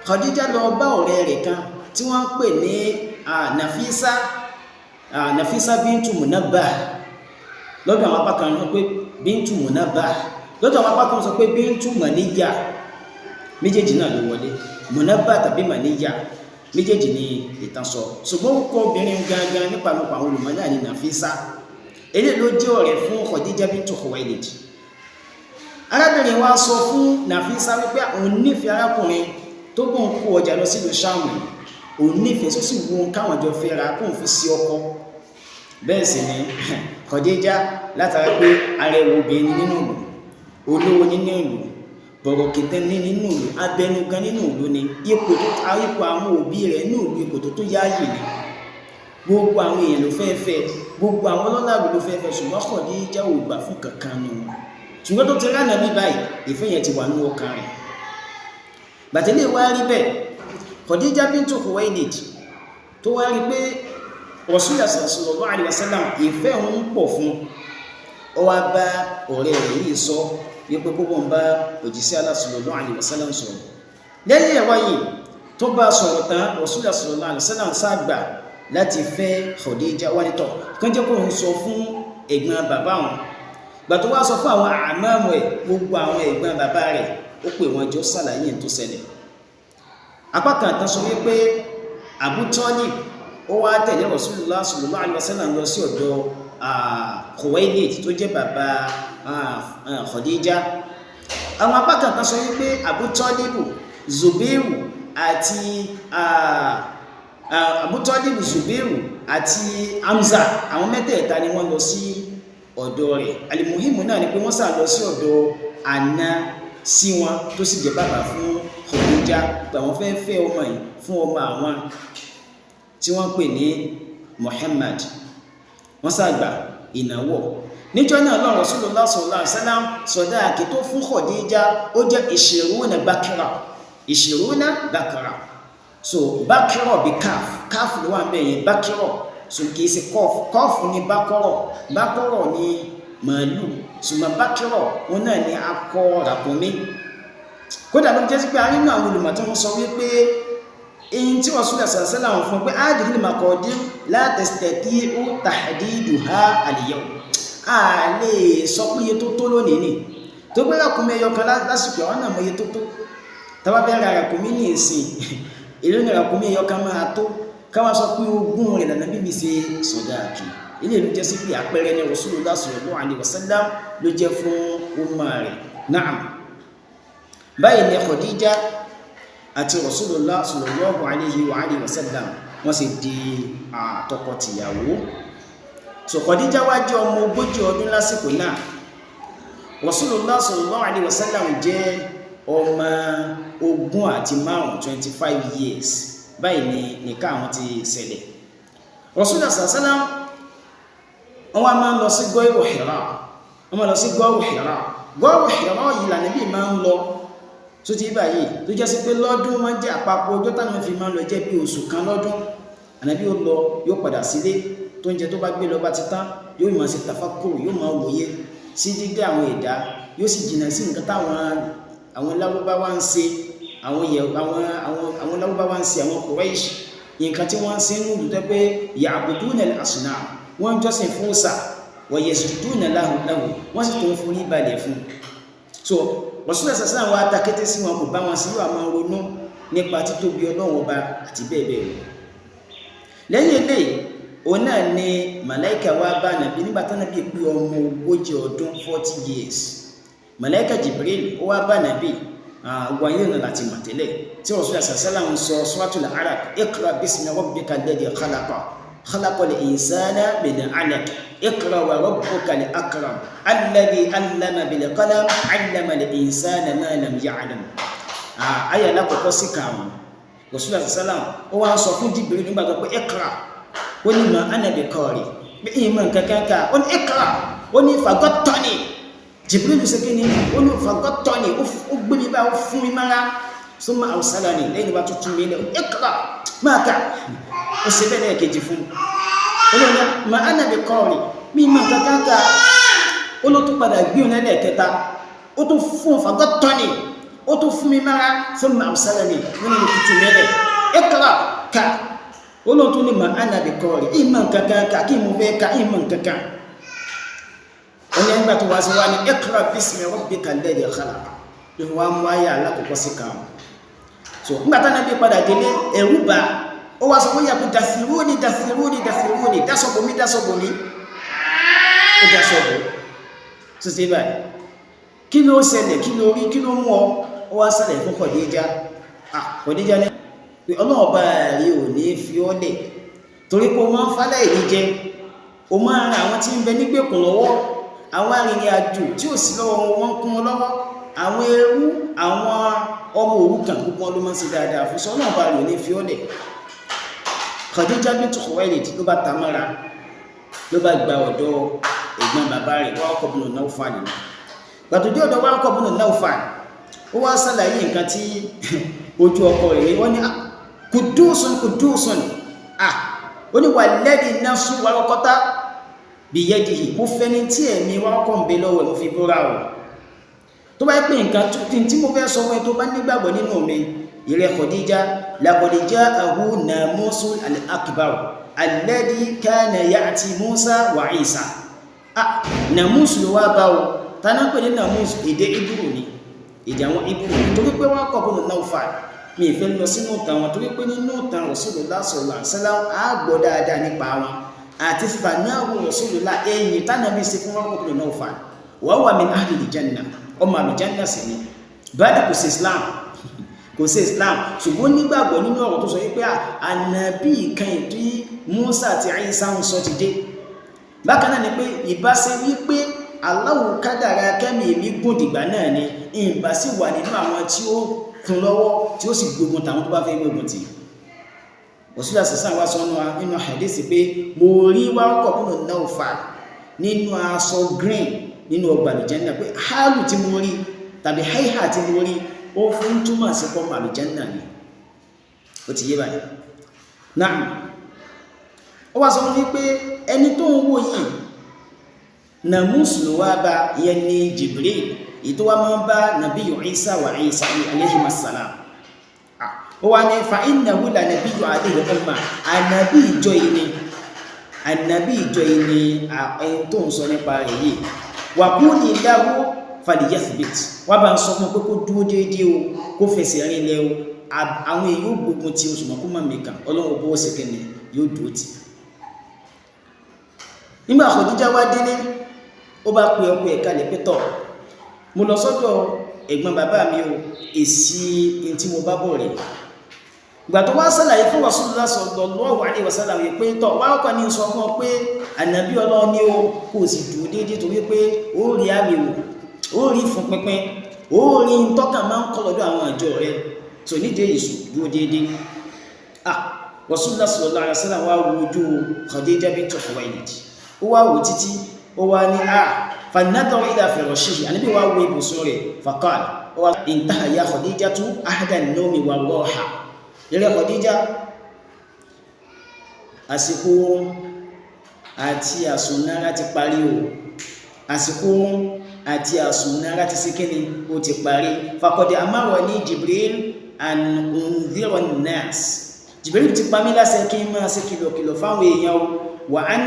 Khadija lọ bá ọ̀rẹ́ rẹ̀ kan tí wọ́n ń pè ní Nafisa bintu Munabbah. Lọ́dọ̀ àwọn apá kan sọ pé bintu Munabbah, lọ́dọ̀ àwọn apá kan sọ pé bintu Maniya, méjèèjì náà ló wọlé, Munabbah tàbí Maniya, méjèèjì ni ìtàn sọ. Ṣùgbọ́n ó kọ obìnrin gangan nípa nípa àwọn olùmọ̀ náà ní Nafisa. Eléyìí ló jẹ́ ọ̀rẹ́ fún Khadija bintu Khuwailid. Arábìnrin wa sọ fún Nafisa wípé òun nífẹ̀ẹ́ arákùnrin tó bóun kó ọjà lọ sílùú Ṣáàmù, òun nífẹ̀ẹ́ tó sì wo káwọn jọ fẹ́ra kóun fi sí ọkọ. Bẹ́ẹ̀ sì ni Khadija látara pé arẹwò obìnrin nínú ìlú, olówó nínú ìlú, bọ̀rọ̀kìtẹ́ ní nínú ìlú, abẹnugan nínú ìlú ni, ipò tó ipò àwọn òbí rẹ̀ nínú ìlú, ipò tó tó yáàyè ni. Gbogbo àwọn èèyàn ló fẹ́ fẹ́, gbogbo àwọn ọlọ́lá ló fẹ́ fẹ́, ṣùgbọ́n Khadija ò gbà fún kankan nù wọn. Ṣùgbọ́n tó ti ránà bí báyìí, ìfẹ́ yẹn ti wà ní ọkàn rẹ̀. Bàtẹ́lẹ̀ wá rí bẹ́ẹ̀, Khadija bintu Khuwailid tó wá rí pé Rasulullah sallallahu alaihi wasallam ìfẹ́ òun pọ̀ fún, ó wá bá ọ̀rẹ́ rẹ̀ yìí sọ wípé kó bọ́n bá òjíṣẹ́ Allah sallallahu alaihi wasallam sọ̀rọ̀. Lẹ́yìn ẹ̀wá yìí Tó bá sọ̀rọ̀ tán, Rasulullah sallallahu alaihi wasallam sáàgbà láti fẹ́ Khadija. Wá nítọ̀ kán jẹ́ kó ń sọ fún ẹ̀gbọ́n bàbá wọn. Gbà tó wá sọ fún àwọn àmàmù ẹ̀, gbogbo àwọn ẹ̀gbọ́n bàbá rẹ̀, ó pè wọ́n jọ sàlàyé tó ṣẹlẹ̀. Apá kan tán sọ wípé Abu Talib ó wá tẹ̀lé Rasulullah sallallahu alaihi wasallam lọ sí ọ̀dọ̀ Khuwailid tó jẹ́ bàbá Khadija. Àwọn apá kan tán sọ wípé Abu Talib, Zubairu àti Abu Talib, Zubairu àti Hamza, àwọn mẹ́tẹ̀ẹ̀ta ni wọ́n lọ sí ọ̀dọ̀ rẹ̀. Alimuhimu náà ni pé wọ́n sà lọ sí ọ̀dọ̀ àna sí wọn tó sì jẹ́ bàbá fún Khadija, pé àwọn fẹ́ fẹ́ ọmọ yìí fún ọmọ àwọn tí wọ́n pè ní Muhammad. Wọ́n sàgbà ìnáwó níjọ́ náà lọ. Rasulullah sallallahu alaihi wasallam sọ̀dáàkì tó fún Khadija ó jẹ́ ishiruna bakira, ishiruna bakira. So bakira bí káf, káf ló wà ń bẹ̀ yẹn, bakira. So kìí ṣe kọf, kọf ní bakọrọ, bakọrọ ní màálù, ṣùgbọ́n bakira wọn náà ní akọ ràkúnmí. Kódà ló jẹ́ sí pé a nínú àwọn olùmọ̀ tí wọ́n sọ wípé èyí tí wọ́n súnlẹ̀ sàṣẹ́ làwọn fún pé áàdìrí lè máa kọ́ dín látẹ̀sítẹ̀ tí ó tàdídù ha àlìyẹ̀wò, a lè sọ pé iye tó tó lónìí ni tó gbé ràkúnmí ẹyọ kan lásìkò àwọn náà mọ iye tó tó. Tá bá fẹ́ ra ràkúnmí ní ìsìn, èló ni ràkúnmí ẹyọ kan máa tó? Káwọn sọ pé ogún rẹ̀ lànà bíbí ṣe sọ̀dáàkì. Ilé ìlú jẹ́ sí pé àpẹẹrẹ ní Rasulullah sallallahu alaihi wasallam ló jẹ́ fún umma rẹ̀. Na'am, báyìí ni Khadija àti Rasulullah sallallahu alaihi wa alihi wasallam wọ́n sì di tọkọtìyàwó. So Khadija wá jẹ́ ọmọ 40 ọdún lásìkò náà. Rasulullah sallallahu alaihi wasallam jẹ́ ọmọ 25, 25 years. Báyìí ni nìka àwọn ti ṣẹlẹ̀. Rasulullah sallallahu alaihi wasallam wọ́n wá máa ń lọ sí gọ́ọ̀rù Hira, wọ́n máa lọ sí gọ́ọ̀rù Hira. Gọ́ọ̀rù Hira yìí lànàbí máa ń lọ tó ti báyìí, tó jẹ́ sí pé lọ́dún wọ́n jẹ́ àpapọ̀ ọjọ́ táwọn fi máa ń lọ jẹ́ bí oṣù kan lọ́dún. Ànàbí ó lọ, yóò padà sílé. Tó ń jẹ tó bá gbé lọ bá ti tán, yóò máa ṣe tafakkur, yóò máa wòye sí dídá àwọn ẹ̀dá, yóò sì jìnnà sí nǹkan táwọn àwọn Lárúbáwá ń ṣe, àwọn àwọn Lárúbáwá ń ṣe, àwọn Quraysh, nǹkan tí wọ́n ń ṣe nínú ìlú tó pé ya'buduna al-asnam, wọ́n ń jọ́sìn fún òòṣà, wa yasjuduna lahu, wọ́n sì tún forí balẹ̀ fún. So Rasulullah sallallahu alaihi wasallam takété sí wọn, kò bá wọn sí, yóò máa ronú nípa títóbi Ọlọ́run Ọba àti bẹ́ẹ̀ bẹ́ẹ̀ lọ. Lẹ́yìn eléyìí, òun náà ni màláìka wá bá nàbí nígbà tó nàbí pé ọmọ 40 ọdún, 40 years. Màláìka Jibril ó wá bá nàbí àwọn ayé náà láti mọ̀ tẹ́lẹ̀ tí Rasulullah sallallahu alaihi wasallam ń sọ Suratul Alaq: iqra bismi rabbika alladhi khalaqa, khalaqal insana min alaq, iqra wa rabbukal akram, alladhi allama bil qalam, allama al insana ma lam ya'lam. Ayé alákọ̀ọ́kọ́ sí karùn-ún. Rasulullah sallallahu alaihi wasallam ó wá sọ fún Jibril nígbà tó pé iqra, ó ní ma ana bi qari, pé ìmọ̀ nǹkan kan ká. Ó ní iqra, ó ní fagọ́tọ́ni. Jibril ṣe kí ni? Ó ní fagọ́tọ́ni, ó gbé mi bá, ó fún mi mára, summa arsalani, lẹ́yìn bá tuntun mi lẹ́ iqra máa kà. Ó ṣe bẹ́ẹ̀ lẹ́ẹ̀kejì fún un. Ó ní ma ana bi qari, mi ìmọ̀ nǹkan kan ká. Ó ló tún padà gbé òun lẹ́ẹ̀kẹta, ó tún fún fagọ́tọ́ni, ó tún fún mi mára, summa arsalani, nínú tuntun mi lẹ́ iqra ká. Ó ló tún ní ma ana bi qari, ìmọ̀ nǹkan kan ká, kí mo fẹ́ ká ìmọ̀ nǹkan kan. Ó ní ẹgbà tó wá sí wá ní iqra bismi rabbika alladhi khalaq, ló fi wá mú ayé alákọ̀ọ́kọ́ sí kan. So nígbà tá náà bí padà délé, ẹ̀rù bà ó, wá sọ fún yà pé dathiruni, dathiruni, dathiruni, dásọ̀bò mi, dásọ̀bò mi. Ó dásọ̀bò tó ṣe báyìí. Kí ló ṣẹlẹ̀? Kí ló rí? Kí ló mú ọ? Ó wá ṣẹlẹ̀ fún Khadija. Ah, Khadija ní pé Ọlọ́run bá rí ò ní fi ọ́ lẹ̀, torí pé o máa ń falẹ̀ èyí jẹ, o máa ń ran àwọn tí ń bẹ nígbèkùn lọ́wọ́, àwọn arìnrìn àjò tí ò sí lọ́wọ́ wọn, wọ́n ń kún wọn lọ́wọ́, àwọn ẹrú, àwọn ọmọ òrukàn, gbogbo wọn ló máa ń ṣe dáadáa fún. Sọ Ọlọ́run bá rí ò ní fi ọ́ lẹ̀. Khadija bint Khuwailid ló bá ta mọ́ra, ló bá gba ọ̀dọ̀ ẹ̀gbọ́n bàbá rẹ̀ Warqa ibn Nawfal. Gbàtòdé ọ̀dọ̀ Warqa ibn Nawfal, ó wá ṣàlàyé nǹkan tí ojú ọkọ rẹ̀ rí. Wọ́n ní kudusun, kudusun. Ah, ó ní walladhi nafsu Warqata biyadihi, mo fẹ́ni tí ẹ̀mí Warqa ń bẹ lọ́wọ́ ẹ̀ mo fi búra o, tó bá pè nǹkan tí mo fẹ́ sọ fún ẹ, tó bá nígbàgbọ́ nínú mi, ìrẹ́ Khadija, Laqad ja'ahu namusul al-akbar alladhi kana ya'ti Musa wa Isa. Ah, namus ló wá bá o. Tánà pè ní namus? Èdè Ibru ni, èdè àwọn Ibru ni, torí pé wọ́n kọ̀ bọ́nà náà fà mi ìfẹ́ lọ sínú ìtàn wọn, torí pé nínú ìtàn Rasulullah sallallahu alaihi wasallam á gbọ́ dáadáa nípa wọn àti fanáwó Rasulullah ẹ̀yìn tánàbí sí fún wọn kọ̀ bọ́nà náà fà wọ́n wà min ahlil janna, ọmọ àlùjánnà sì ni. Báyìí kò sí Islam, kò sí Islam, ṣùgbọ́n nígbàgbọ́ nínú ọ̀rọ̀ tó sọ wípé ànàbí kan tí Musa àti Isa ń sọ ti dé. Bákan náà ni pé ìbáṣe wípé Allahu kádàrá kẹ́mi èmi gùn dìgbà náà ni ìbá sì wà nínú àwọn tí ó kún lọ́wọ́ tí ó sì gbógun tàwọn tó bá fẹ́ gbógun tì. Rasulullah sàṣà wá sọ nínú hadisi pé mo rí wárọ́kọ̀ bùnú Nawfal nínú aṣọ green nínú ọgbà àlùjánnà, pé hálù tí mo rí tàbí háìhà tí mo rí ó fún túmọ̀ sí pọ́mọ àlùjánnà ni. Ó ti yé báyìí náà. Ó wá sọ fún mi pé ẹni tó ń wò yìí nàmúsù ló wá bá, ìyẹn ní Jibril, èyí tó wá máa ń bá nàbíyù Isa wa Isa alayhi assalam. Ó wá ní fa innahu la nabiyyu hadhihi al-umma, ànàbí ìjọ yìí ni, ànàbí ìjọ yìí ni ẹni tó ń sọ nípa rẹ̀ yìí. Wa quli lahu falyathbit, wá bá ń sọ fún pé kó dúró déédéé o, kó fẹsẹ̀ rinlẹ̀ o, àwọn èèyàn ó gbógun ti oṣù mọ́kú mọ́ mi kàn, ọlọ́run bó ṣe kẹ́ni yóò dúró tì. Nígbà Khadija wá délé, ó bá pe ọkọ ẹ̀ kalẹ̀ pé tọ̀, mo lọ sọ́dọ̀ ẹ̀gbọ́n bàbá mi o, èsì in tí mo bá bọ̀ rẹ̀. Ìgbà tó wá sàlàyé fún Rasulullah sallallahu alaihi wasallam pé tọ̀, wá ọkọ̀ ní sọ fún ọ pé ànàbí Ọlọ́run ní o, kò sì dúró déédéé, torí pé ó rí àmì wò, ó rí fún pínpín, ó rí tọ́kà máa ń kọ́ lọ́dọ̀ àwọn àjọ rẹ̀ tó nídìí èṣù, dúró déédéé. Ah, Rasulullah sallallahu alaihi wasallam wá wojú Khadija bint Khuwaylid, ó wá wò títí, ó wá ní a fanadọ̀ ila firashihi, àníbí wá wo ibùsùn rẹ̀, faqal, ó wá intaha ya Khadijatu ahda an-nawmi wa raha. Ilẹ̀ Khadija, àsìkò àti àsùnnára ti parí o, àsìkò àti àsùnnára ti sí kíni ó ti parí. Faqad amarani Jibril an undhira an-nas, Jibril ti pa mí láṣẹ kí n máa ṣe kìlọ̀kìlọ̀ fáwọn èèyàn o, wa an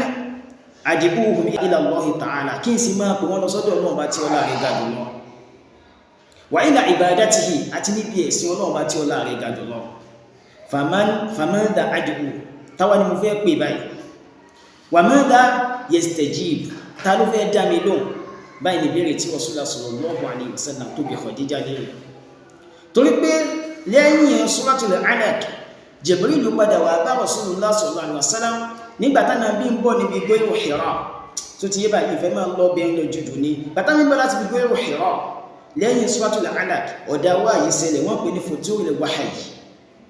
ad'uhum ila Allahi ta'ala, kí n sì máa pè wọ́n lọ sọ́dọ̀ Ọlọ́run bá tí ọlá rẹ̀ ga jùlọ, wa ila ibadatihi, àti níbi ẹ̀sìn Ọlọ́run bá tí ọlá rẹ̀ ga jùlọ. Faman dha ad'u, táwa ni mo fẹ́ pè báyìí, wa madha yastajib, ta ló fẹ́ dá mi lóhùn báyìí? Ní ìbéèrè tí Rasulullah sallallahu alaihi wasallam tó bi Khadija léèrè, torí pé lẹ́yìn Suratul Alaq, Jibril padà wá bá Rasulullah sallallahu alaihi wasallam nígbà táwọn bí ń bọ̀ níbi gbóyò Hira. Tó ti yé báyìí, ìfẹ́ máa lọ bẹ́ẹ̀ lọ jùdù ní bàtà nígbà láti fi gbóyò Hira lẹ́yìn Suratul Alaq, ọ̀dà wáyé ṣẹlẹ̀, wọ́n pè ní futurul wahyi,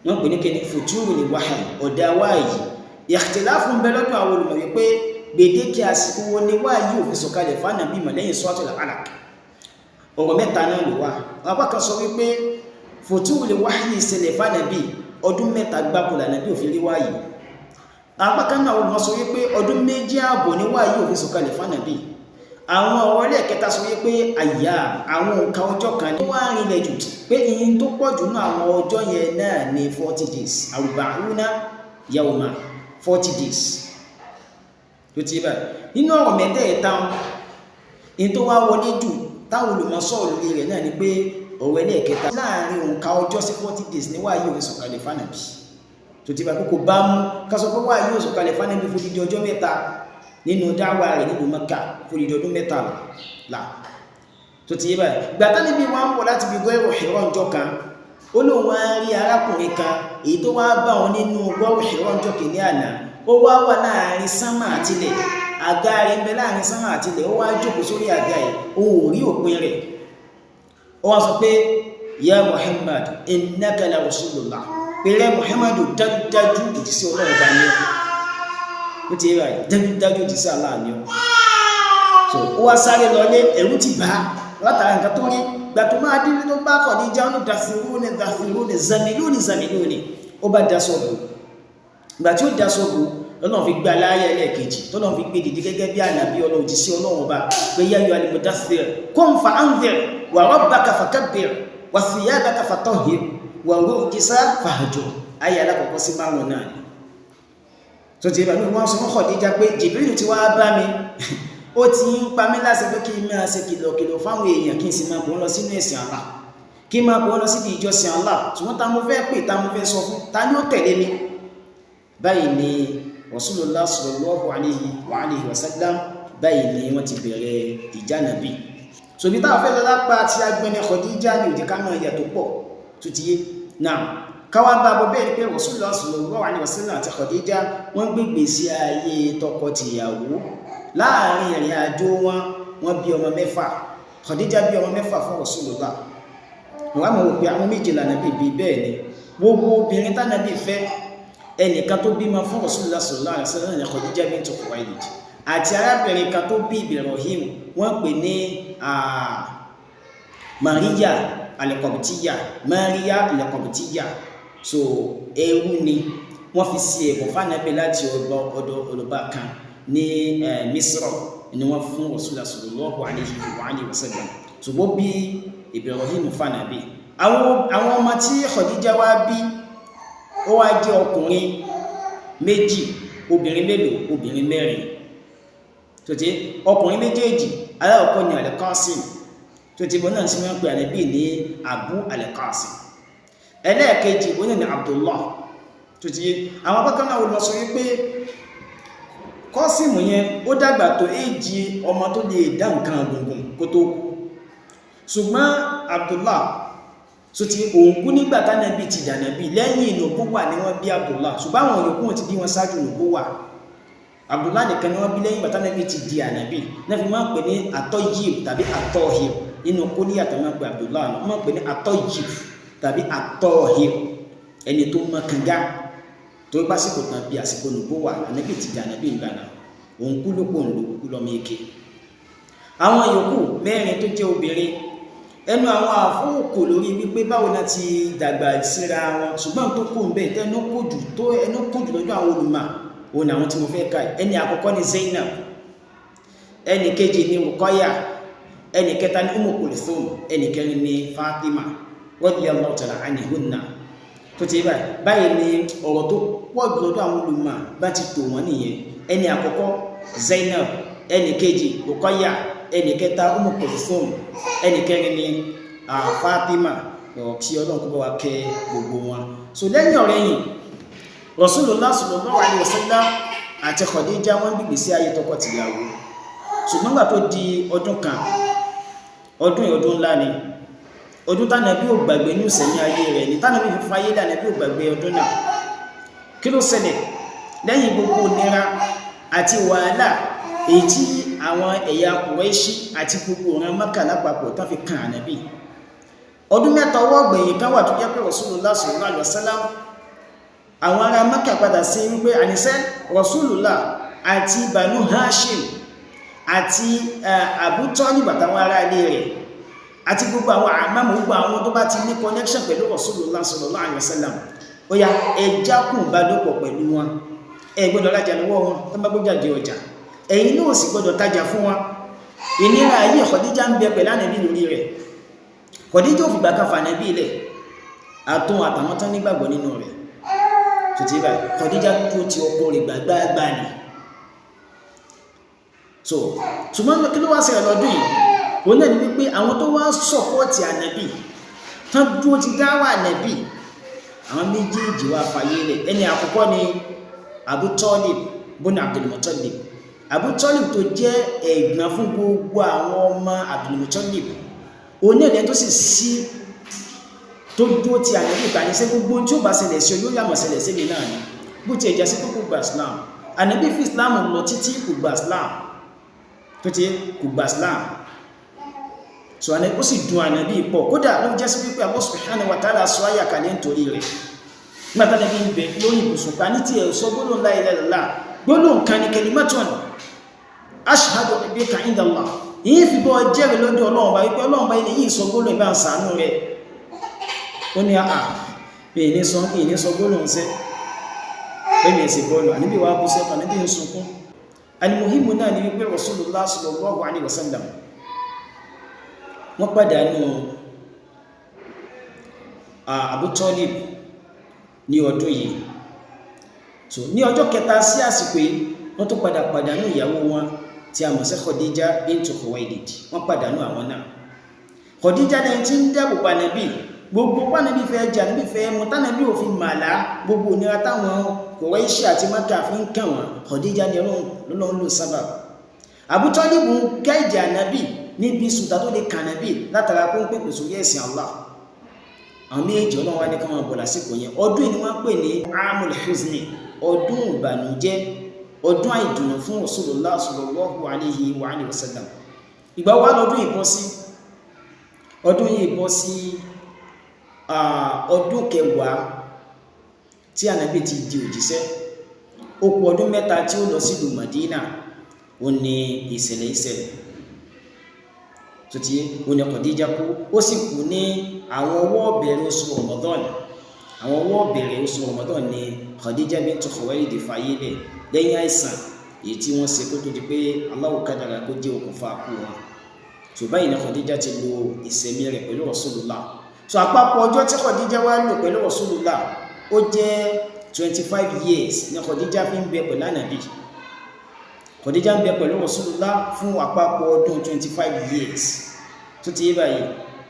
wọ́n pè ní kíni, futurul wahyi, ọ̀dà wáyé. Ikhtilafu ń bẹ lọ́dọ̀ àwọn olùmọ̀ wípé gbèdéke àsìkò wo ni wáyé òfin sọ̀kalẹ̀ fánàbí mọ̀ lẹ́yìn Suratul Alaq. Ọ̀rọ̀ mẹ́ta náà ló wà. Apá kan sọ wípé futurul wahyi ṣẹlẹ̀ fánàbí ọdún 3 gbáko lànàbí òfin rí wáyé. Apá kan náà olùmọ̀ sọ wípé ọdún 2.5 ní wáyé òfin sọ̀kalẹ̀ fánàbí. Àwọn ọ̀rọ̀ ẹlẹ́ẹ̀kẹta sọ wípé àyà àwọn nǹkan ọjọ́ kan ní wọ́n á rinlẹ̀ jù pé ìyìn tó pọ̀ jù náà àwọn ọjọ́ yẹn náà ní 40 days, arba'una yawma, 40 days. Tó ti báyìí nínú ọ̀rọ̀ mẹ́tẹ̀ẹ̀ta, ìyìn tó wá wọlé jù táwọn olùmọ̀ sọ̀rọ̀ lórí rẹ̀ náà ni pé ọ̀rọ̀ ẹlẹ́ẹ̀kẹta láàrin òǹkà ọjọ́ sí 40 days ní wáyé òfin sọ̀kalẹ̀ fánàbí. Tó ti bá kókò bá mú ká sọ pé wáyé òfin sọ̀kalẹ̀ fánàbí fún dídí ọjọ́ 3 nínú dáwà rẹ̀ nílùú Mẹ́kà, fún dídí ọdún 3 là. Tó ti yé báyìí, gbàtà níbi wọn ń bọ̀ láti fi gbọ́ Hira ọjọ́ kan, ó lóun wá rí arákùnrin kan èyí tó wá bá wọn nínú gbọ́ Hira ọjọ́ kìíní àná, ó wá wà láàrin sánmà àtilẹ̀, àga rẹ̀ ń bẹ láàrin sánmà àtilẹ̀, ó wá jókòó sórí àga yìí, òun ò rí òpin rẹ̀. Ó wá sọ pé ya Muhammad innaka la rasulullah, pẹ̀lẹ́ Muhammadu, dájúdájú òjíṣẹ́ Ọlọ́run bá ní ó ti rà, dájúdájú òjíṣẹ́ Allah ní ó. So ó wá sáré lọlé, ẹ̀rù ti bá látara nǹkan tó rí. Gbà tó máa délé tó bá kọ̀ ní jáánù, dàfírúnì dàfírúnì zamilúnì zamilúnì, ó bá daṣọ bò. Gbà tí ó daṣọ bò, Ọlọ́run fi gbé aláyẹ ẹlẹ́ẹ̀kejì tọ́lọ́run fi gbé dìde gẹ́gẹ́ bí ànàbí Ọlọ́run, òjíṣẹ́ Ọlọ́run ọba, pé yá yọ al-mudaththir qum fa anzir wa rabbaka fakabbir wa thiyabaka fatahhir wa rujza fahjur. Àyà alákọ̀ọ́kọ́ sí márùn náà ni. Tó ti bá mi wọ́n sọ fún Khadija pé Jibril ti wá bá mi, ó ti ń pa mí láṣẹ pé kí n máa ṣe kìlọ̀kìlọ̀ fáwọn èèyàn, kí n sì máa pọ̀ lọ sínú ẹ̀sìn Allah, kí n máa pọ̀ lọ síbi ìjọsìn Allah. Ṣùgbọ́n ta mo fẹ́ pè, ta mo fẹ́ sọ fún, ta ni ó tẹ̀lé mi? Báyìí ni Rasulullah sallallahu alayhi wa alihi wa sallam, báyìí ni wọ́n ti bẹ̀rẹ̀ ìjánabi. Ṣòbí táwọn fẹ́ lọ lápá tí agbẹni Khadija ní òjì ká máa yàtọ̀ pọ̀ tó ti yé náà. Káwá bá bọ bẹ́ẹ̀ ni pé Rasulullah sallallahu alaihi wasallam àti Khadija wọ́n gbégbé sí ayé tọkọ-tìyàwó. Láàrin ìrìn àjò wọn, wọ́n bí ọmọ mẹ́fà. Khadija bí ọmọ mẹ́fà fún Rasulullah. Wọ́n á mọ̀ wò pé àwọn méje lànàbí bí. Bẹ́ẹ̀ ni, gbogbo obìnrin tánàbí fẹ́, ẹnìkan tó bímọ fún Rasulullah sallallahu alaihi wasallam ní Khadija bint Khuwailid, àti arábìnrin kan tó bí Ibrahim, wọ́n pè ní Maria al-Qibtiyya, Maria al-Qibtiyya. So ẹrú ni wọ́n fi sí ẹ̀bùn fánàbí láti ọ̀dọ̀ ọlọ́ba kan ní Misra ni wọ́n fún Rasulullah sallallahu alaihi wa alihi wasallam. Ṣùgbọ́n bí Ibrahim fánàbí, àwọn ọmọ tí Khadija wá bí, ó wá jẹ́ ọkùnrin méjì, obìnrin mélòó? Obìnrin mẹ́rin. Tó ti ọkùnrin méjèèjì, aláwọ̀kọ́ ni Al-Qasim, tó ti bọ́ náà sí wọ́n pè ànábì ní Abu Al-Qasim. Ẹlẹ́ẹ̀kejì ó ní Abdullah. Tó ti àwọn apákan náà lọ sọ wípé Qasim yẹn ó dàgbà tó éjì ọmọ tó lè dá nǹkan gbùngbùn kó tó kú, ṣùgbọ́n Abdullah so ti òun kú nígbà tánàbí ti dànàbí. Lẹ́yìn ìnùbúwà ni wọ́n bí Abdullah, ṣùgbọ́n àwọn yòókù wọn ti bí wọn ṣáájú ìnùbúwà. Abdullah nìkan ni wọ́n bí lẹ́yìn bàtánàbí ti di ànàbí náà fi máa ń pè ní At-Tayyib tàbí At-Tahir. Nínú kóníyà tó máa ń pè Abdullah náà, wọ́n máa ń pè ní At-Tayyib tàbí At-Tahir, ẹni tó mọ́ kanga tó pásìkò tán bí àsìkò ìnùbúwà ànàbí ti dànàbí ìgbà náà. Òun kú ló pò ń lò kú lọ́mọ eke. Àwọn yòókù mẹ́rin tó jẹ́ obìnrin, ẹnu àwọn àfóòkò lórí wípé báwo náà ti dàgbà síra wọn, ṣùgbọ́n tó kù ń bẹ̀ tẹnu kò jù tó ẹnu kò jù lọ́jọ́ àwọn olùmọ̀ òun àwọn tí mo fẹ́ ka. Ẹni àkọ́kọ́ ni Zainab, ẹni kejì ni Ruqayya, ẹni kẹta ni Umm Kulthum, ẹni kẹrin ni Fatima radiyallahu ta'ala anihunna. Tó ti báyìí báyìí ni ọ̀rọ̀ tó pọ̀ jù lọ́dọ̀ àwọn olùmọ̀ bá ti tò wọ́n nìyẹn. Ẹni àkọ́kọ́ Zainab, ẹni kejì Ruqayya, ẹni kẹta Umm Kulthum, ẹni kẹrin ni Fatima. Kí Ọlọ́run kó bá wa kẹ́ gbogbo wọn. So lẹ́yìn ọ̀rẹ́yìn, Rasulullah sallallahu alaihi wasallam àti Khadija wọ́n gbígbé sí ayé tọkọ-tìyàwó. Ṣùgbọ́n gbà tó di ọdún kan, ọdún ọdún ńlá ni, ọdún tánàbí ò gbàgbé ní ìsẹ̀mí ayé rẹ̀ ní tánàbí fi fayé dànàbí ò gbàgbé ọdún náà. Kí ló ṣẹlẹ̀? Lẹ́yìn gbogbo nira àti wàhálà èyí tí àwọn ẹ̀yà Kùrẹ́ṣì àti gbogbo ọ̀ràn Mákà lápapọ̀ tán fi kan ànábì, ọdún mẹ́ta ọwọ́ ọ̀gbẹ̀yìn kan wà tó jẹ́ pé Rasulullah sallallahu alaihi wasallam, àwọn ará Mákà padà sí wípé àníṣẹ́ Rasulullah àti Banu Hashim àti Abu Talib àtàwọn ará ilé rẹ̀ àti gbogbo àwọn àmàmù, gbogbo àwọn tó bá ti ní connection pẹ̀lú Rasulullah sallallahu alaihi wasallam, ó yá, ẹja kùn bá lòpọ̀ pẹ̀lú wọn, ẹ gbọ́dọ̀ rajà lọ́wọ́ wọn tó bá gbọ́jà di ọjà, ẹ̀yin náà sì gbọ́dọ̀ tajà fún wọn. Ìnira ayé Khadija ń bẹ pẹ̀lú ànábì lórí rẹ̀. Khadija ò fìgbà kan fànábì ilẹ̀ àtún àtàwọn tán nígbàgbọ́ nínú rẹ̀ tó ti báyìí. Khadija tó ti ọkọ rẹ̀ gbàgbàgbà ni. So ṣùgbọ́n kí ló wá ṣẹlẹ̀ lọ́dún yìí? Òun náà ni wípé àwọn tó wá sọ̀pọ̀tì ànábì tán dúró ti dáwà ànábì, àwọn méjèèjì wá fàyè lẹ̀. Ẹni àkọ́kọ́ ni Abu Talib bùnà Abdul Muttalib. Abu Talib tó jẹ́ ẹ̀gbọ́n fún gbogbo àwọn ọmọ Abdul Muttalib, òun náà lẹ́yìn tó sì sí tó dúró ti ànábì ìbánisẹ́ gbogbo tí ó bá ṣẹlẹ̀ sí ọ yóò yàmọ̀ ṣẹlẹ̀ sí mi náà ni. Bó ti ẹ̀já sí pé kò gba Islam, ànábì fi Islam lọ títí kò gba Islam, tó ti kò gba Islam. So ànábì ó sì dùn ànábì pọ̀, kódà ló jẹ́ sí wípé Allah subhanahu wa ta'ala sọ àyà kalẹ̀ nítorí rẹ̀ nígbà tá ànábì ń bẹ lórí ibùsùn pa ní tiẹ̀ sọ gbólóhùn la ilaha illallah, gbólóhùn kan ní kalimatun ashhadu bika inda Allah, yìí fi bọ́ jẹ́rìí lọ́dọ̀ Ọlọ́run bá wípé Ọlọ́run bá ilé yìí sọ gbólóhùn ìbá ń sàánú rẹ̀. Ó ní àà ìní sọ gbólóhùn sẹ́ pẹ̀lú ẹ̀sìn bọ́ọ̀lù. Àníbí wàá bú sẹ́kọ̀, àníbí ń sunkún. Alimuhimu náà ni wípé Rasulullah sallallahu alaihi wasallam wọ́n pàdánù Abu Talib. ní ọdún yìí. So ní ọjọ́ kẹta sí àsìkò yìí, wọ́n tún padà pàdánù ìyàwó wọn tí a mọ̀ sí Khadija bintu Khuwailid. Wọ́n pàdánù àwọn náà. Khadija lẹ́yìn tí ń dáàbò pa Ànábì, gbogbo pànàbí fẹ́ jẹ, Ànábì fẹ́ mu, tànàbí òfin màlá, gbogbo ònira táwọn Kùráíṣì àti Mákà fi ń kàn wọ́n, Khadija ni Ọlọ́run ló sábà. Abu Talib ń gáìdì Ànábì níbi sùtà tó lè kàn Ànábì látara kó ń pèpè sórí ẹ̀sìn Allah. Àwọn méjì Ọlọ́run wá ní ká máa bọ̀ lásìkò yẹn. Ọdún yìí ni wọ́n pè ní Amul Huzni, ọdún ìbànújẹ́, ọdún àìdùnnú fún Rasulullah sallallahu alayhi wa alihi wasallam. Ìgbà wa lọ́dún yìí bọ́ sí? Ọdún yìí bọ́ sí ọdún kẹwàá tí Ànábì ti di òjíṣẹ́. Ó kù ọdún mẹ́ta tí ó lọ sílùú Madina, ó ní ìṣẹ̀lẹ̀ ìṣẹ̀lẹ̀ tó ti ó ní Khadija kú. Ó sì kú ní àwọn ọwọ́ bẹ̀rẹ̀ oṣù Ramadan. Àwọn ọwọ́ bẹ̀rẹ̀ oṣù Ramadan ni Khadija bintu Khuwailid fayé lẹ̀ lẹ́yìn àìsàn èyí tí wọ́n ṣe kó tó di pé Allahu kádàrá kó jẹ́ okùnfà kú wọn. Tó báyìí ní Khadija ti lo ìsẹ̀mí rẹ̀ pẹ̀lú Rasulullah. So àpapọ̀ ọjọ́ tí Khadija wá lò pẹ̀lú Rasulullah, ó jẹ́ 25 years ní Khadija fi ń bẹ pẹ̀lú Ànábì. Khadija ń bẹ pẹ̀lú Rasulullah fún àpapọ̀ ọdún 25 years tó ti yé báyìí.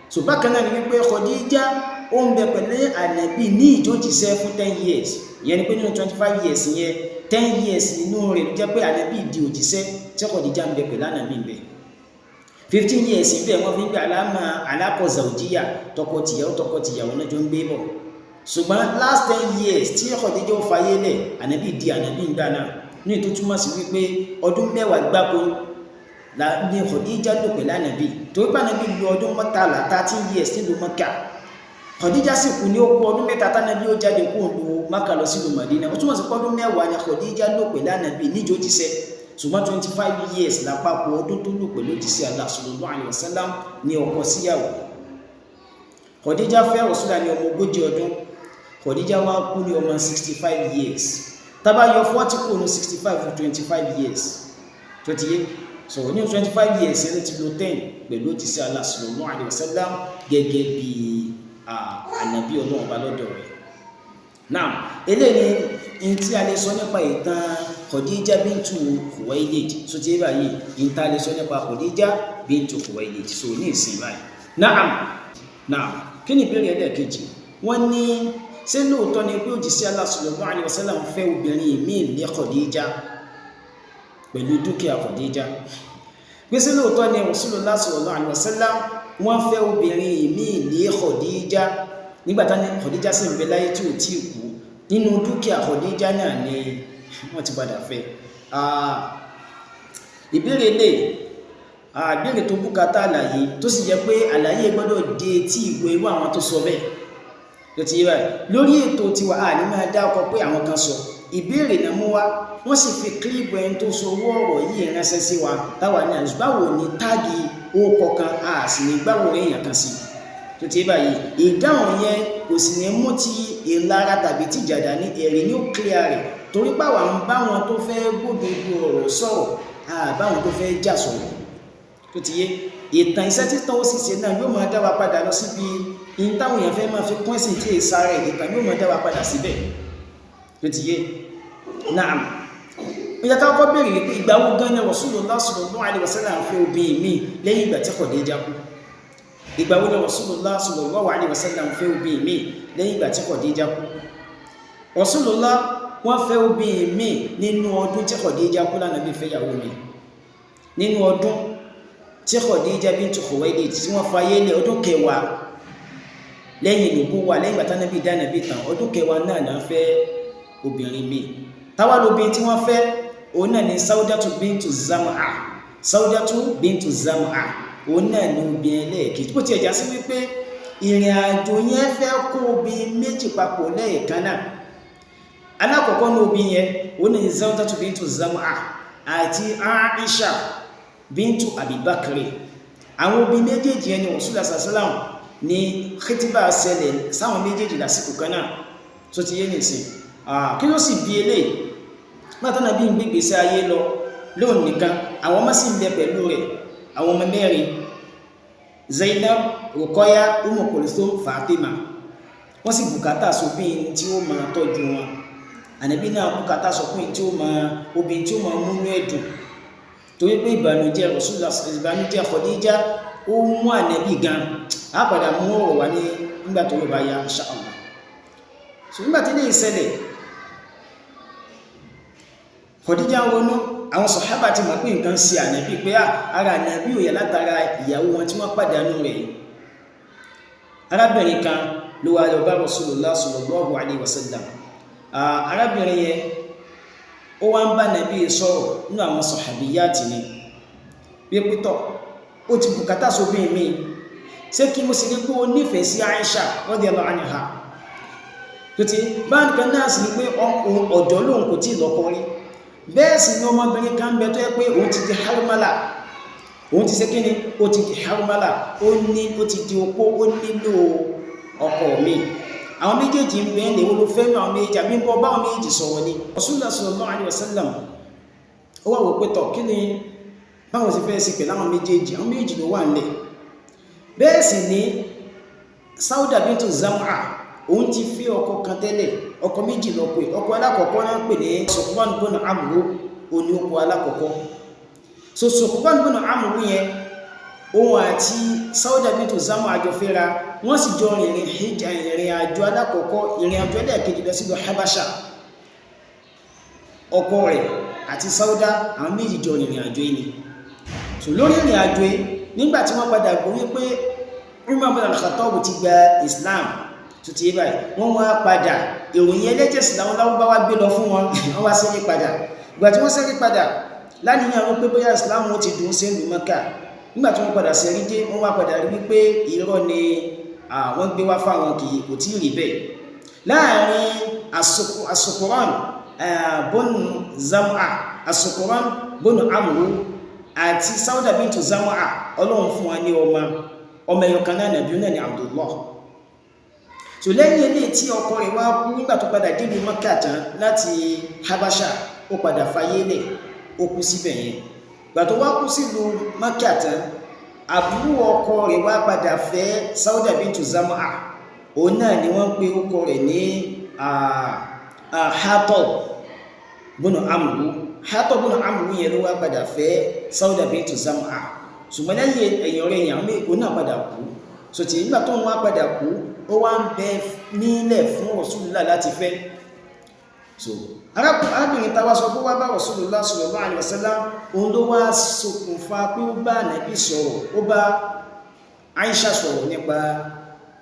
So bákan náà ni wípé Khadija ó ń bẹ pẹ̀lú Ànábì ní ìjójíṣẹ́ fún 10 years. Ìyẹn ni pé nínú 25 years yẹn, 10 years nínú rẹ̀ ló jẹ́ pé Ànábì di òjíṣẹ́ tí Khadija ń bẹ pẹ̀lú Ànábì ń bẹ. 15 years bẹ́ẹ̀ wọ́n fi ń gbé àlámà alákọ̀ọ́zà òjíyà, tọkọ-tìyàwó tọkọ-tìyàwó náà jọ ń gbé bọ̀. Ṣùgbọ́n last 10 years tí Khadija ó fayé lẹ̀, Ànábì di Ànábì ń gbà náà, ní tó túmọ̀ sí wípé ọdún 10 gbáko ní Khadija lò pẹ̀lú Ànábì, torí pé Ànábì lo ọdún 13, 13 years nílùú Mọ́kà. Khadija sì kú ní ó kú ọdún 3 tánàbí ó jáde kú òlu Mọ́kà lọ sílùú Mádínà. Ó túmọ̀ sí pé ọdún 10 ni Khadija lò pẹ̀lú Ànábì níjó jíṣẹ́, ṣùgbọ́n 25 years lápapọ̀ ọdún tó lò pẹ̀lú òjíṣẹ́ Allah sallallahu alaihi wasallam ní ọkọ síyàwó. Khadija fẹ́ Rasulullah ní ọmọ 40 ọdún. Khadija wá kú ní ọmọ 65 years. Tá bá yọ 40 kúrò ní 65, 25 years tó ti yé. So ní 25 years ẹni ti lò 10 pẹ̀lú òjíṣẹ́ Allah sallallahu alaihi wasallam gẹ́gẹ́ bí ànàbí Ọlọ́run ọba lọ́dọ̀ rẹ̀. Náà eléyìí ni tí a lè sọ nípa ìtàn Khadija bintu Khuwailid. So ti báyìí ní tí a lè sọ nípa Khadija bintu Khuwailid so ní ìsìn báyìí. Naam, naam. Kí ni ìbéèrè ẹlẹ́ẹ̀kejì? Wọ́n ní ṣé lóòótọ́ ni pé òjíṣẹ́ Allah sallallahu alaihi wasallam fẹ́ obìnrin míì lé Khadija pẹ̀lú dúkìá Khadija? Pé ṣé lóòótọ́ ni Rasulullah sallallahu alaihi wasallam wọ́n fẹ́ obìnrin míì lé Khadija nígbà tá ní Khadija sì ń bẹ láyé tí ò tí ì kú? Nínú dúkìá Khadija náà ni wọ́n ti padà fẹ́. Ìbéèrè lè ìbéèrè tó bùkátà àlàyé, tó sì jẹ́ pé àlàyé gbọ́dọ̀ dé tí ìwé irú àwọn tó sọ bẹ́ẹ̀ ló ti yé báyìí. Lórí ètò tiwa, a ní máa dá ọkọ pé àwọn kan sọ ìbéèrè náà mú wá, wọ́n sì fi kílíìpù ẹni tó sọ owó ọ̀rọ̀ yìí ránṣẹ́ sí wa táwa ní àlùsù báwo ni táàgì orúkọ kan, a sì ní gbáwò èèyàn kan sí tó ti yé báyìí. Ìdáhùn yẹn kò sì ní mú ti ìlara tàbí tìjàdá ní ẹ̀rí ní ó clear rẹ̀, torí pàwọn ń bá wọn tó fẹ́ gbódòdó ọ̀rọ̀ sọ̀rọ̀, àbáwọn tó fẹ́ jà sọ̀rọ̀ tó ti yé. Ìtàn iṣẹ́ títàn ó sì ṣe náà yóò máa dá wa padà lọ síbi in táwọn èèyàn fẹ́ máa fi kún ẹ̀sìn tí èsà rẹ̀. Ìtàn yóò máa dá wa padà síbẹ̀ tó ti yé. Naam, ó yẹ ká kọ́kọ́ béèrè wípé ìgbà wo gan ni Rasulullah sallallahu alaihi wasallam fẹ́ obìnrin míì lẹ́yìn ìgbà tí Khadija kú? Ìgbà wo ni Rasulullah sallallahu alaihi wasallam fẹ́ obìnrin míì lẹ́yìn ìgbà tí Khadija kú? Rasulullah wọ́n fẹ́ obìnrin míì nínú ọdún tí Khadija kú lánàá bí fẹ́yàwó mi, nínú ọdún tí Khadija bintu Khuwailid tí wọ́n fayé lé, ọdún kẹwàá lẹ́yìn ìlúkú wà lẹ́yìn ìgbà tánábì dánàbì tán, ọdún kẹwàá náà náà fẹ́ obìnrin míì. Táwa lóbìnrin tí wọ́n fẹ́? Òun náà ni Saudatu bintu Zam'a. Saudatu bintu Zam'a, òun náà ni obìnrin lẹ́ẹ̀kejì. Bó tiẹ̀ já sí wípé ìrìn àjò yẹn fẹ́ kó obìnrin méjì papọ̀ lẹ́ẹ̀kan náà. Alákọ̀ọ́kọ́ ní obìnrin yẹn, òun náà ni Saudatu bintu Zam'a àti Aisha bintu Abibakri. Àwọn obìnrin méjèèjì yẹn ni Rasulullah sallam ní khitiba ṣẹlẹ̀ sáwọn méjèèjì lásìkò kan náà tó ti yé nìsín. Kí ló sì bí eléyìí? Látọ̀nà bí n gbégbé sí ayé lọ lóun nìkan, àwọn ọmọ sì ń bẹ pẹ̀lú rẹ̀, àwọn ọmọ mẹ́rin: Zainab, Rukoya, Umu Kulthum, Fatima. Wọ́n sì bùkátà sóbìn tí ó máa tọ́jú wọn. Ànábì náà bùkátà sọkùnrin tí ó máa, obìnrin tí ó máa múnú ẹ̀dùn, torí pé ìbànújẹ́ Rasulullah, ìbànújẹ́ Khadija ó mú Ànábì gan. Á padà mú ọ̀rọ̀ wá ní nígbà tó bá yá, insha Allah. So nígbà tí lè ṣẹlẹ̀, Khadija ń ronú. Àwọn sọ̀hábà ti mọ̀ pé nǹkan ṣe Ànábì, pé ara Ànábì ò yá látara ìyàwó wọn tí wọ́n pàdánù rẹ̀. Arábìnrin kan ló wá lọ bá Rasulullah sallallahu alaihi wasallam. Arábìnrin yẹn ó wá ń bá Ànábì sọ̀rọ̀, nínú àwọn sọ̀hábíyàtì ni, wípé tọ̀, ó ti bùkátà sóbìn mi, ṣé kí mo sì rí pé ó nífẹ̀ẹ́ sí Aisha radiyallahu anha, tó ti báńkì náà sì ní pé ọ̀dọ́ lòun, kò tí ì lọ́kọ rí. Bẹ́ẹ̀ sì ni ọmọbìnrin kan bẹ tó yẹ pé òun ti di harumala, òun ti ṣe kí ni, ó ti di harumala, ó ní ó ti di opó, ó nílò ọkọ mi. Àwọn méjèèjì ń bẹ́ẹ̀ lè wọ́n ló fẹ́ nu àwọn méjèèjì, àbí ń bọ́ báwọn méjèèjì sọ̀rọ̀ ni. Rasulullah sallallahu alaihi wasallam ó wà wò pé tọ̀, kí ni báwọn sì fẹ́ sí pẹ̀lú àwọn méjèèjì? Àwọn méjèèjì ló wà nílẹ̀. Bẹ́ẹ̀ sì ni Sauda bintu Zam'a, òun ti fi ọkọ kan tẹ́lẹ̀, ọkọ méjì lọ pé ọkọ alákọ̀ọ́kọ́ náà pè ní Sufwan bin Amru, òní ọkọ alákọ̀ọ́kọ́. So Sufwan bin Amru yẹn, òun àti Sauda bintu Zam'a àjọ fẹ́ra, wọ́n sì jọ rìnrìn hijja, ìrìn àjò alákọ̀ọ́kọ́, ìrìn àjò ẹlẹ́ẹ̀kejì lọ sílùú Habasha. Ọkọ rẹ̀ àti Sauda, àwọn méjì jọ rìnrìn àjò yìí ni. So lórí ìrìn àjò yìí, nígbà tí wọ́n padà gbọ́ wípé Umar bin al-Khattab ti gba Islam, tó ti yé báyìí, wọ́n wá padà. Ìròyìn ẹlẹ́jẹ̀ sí làwọn lárúbáwá gbé lọ fún wọn. Wọ́n wá sẹ́rí padà. Ìgbà tí wọ́n sẹ́rí padà láníyàn wọn pé bóyá Islam wọn ti dùn sí ìlú Mẹ́kà, nígbà tí wọ́n padà sẹ́rí dé, wọ́n wá padà rí wípé irọ́ ni àwọn gbé wá fáwọn, kì í kò tí ì rí bẹ́ẹ̀. Láàrin Asukuran bọ́nù Zam'a, Asukuran bọ́nù Amru àti Sauda bintu Zam'a, Ọlọ́run fún wa ní ọmọ, ọmọ ẹyọ kan náà, nàbí náà ní Abdullah. So lẹ́yìn eléyìí tí ọkọ rẹ̀ wá kú, nígbà tó padà dé ìlú Mọ́kà tán láti Habasha, ó padà fayé lẹ̀, ó kú síbẹ̀ yẹn. Gbà tó wá kú sílùú Mọ́kà tán, àbúrò ọkọ rẹ̀ wá padà fẹ́ Sauda bintu Zam'a. Òun náà ni wọ́n pe ọkọ rẹ̀ ní Hattab bùnú Amru. Hattab bùnú Amru yẹn ló wá padà fẹ́ Sauda bintu Zam'a. Ṣùgbọ́n lẹ́yìn ẹ̀yìn ọ̀rẹ́ yẹn, àwọn òun náà padà kú. Sòtì nígbà tó ń wá padà kú, ó wá ń bẹ nílẹ̀ fún Rasulullah láti fẹ́. So arábìnrin táwa sọ pé wá bá Rasulullah sallallahu alaihi wasallam, òun ló wá ṣokùnfà pé ó bá Ànábì sọ̀rọ̀, ó bá Aisha sọ̀rọ̀ nípa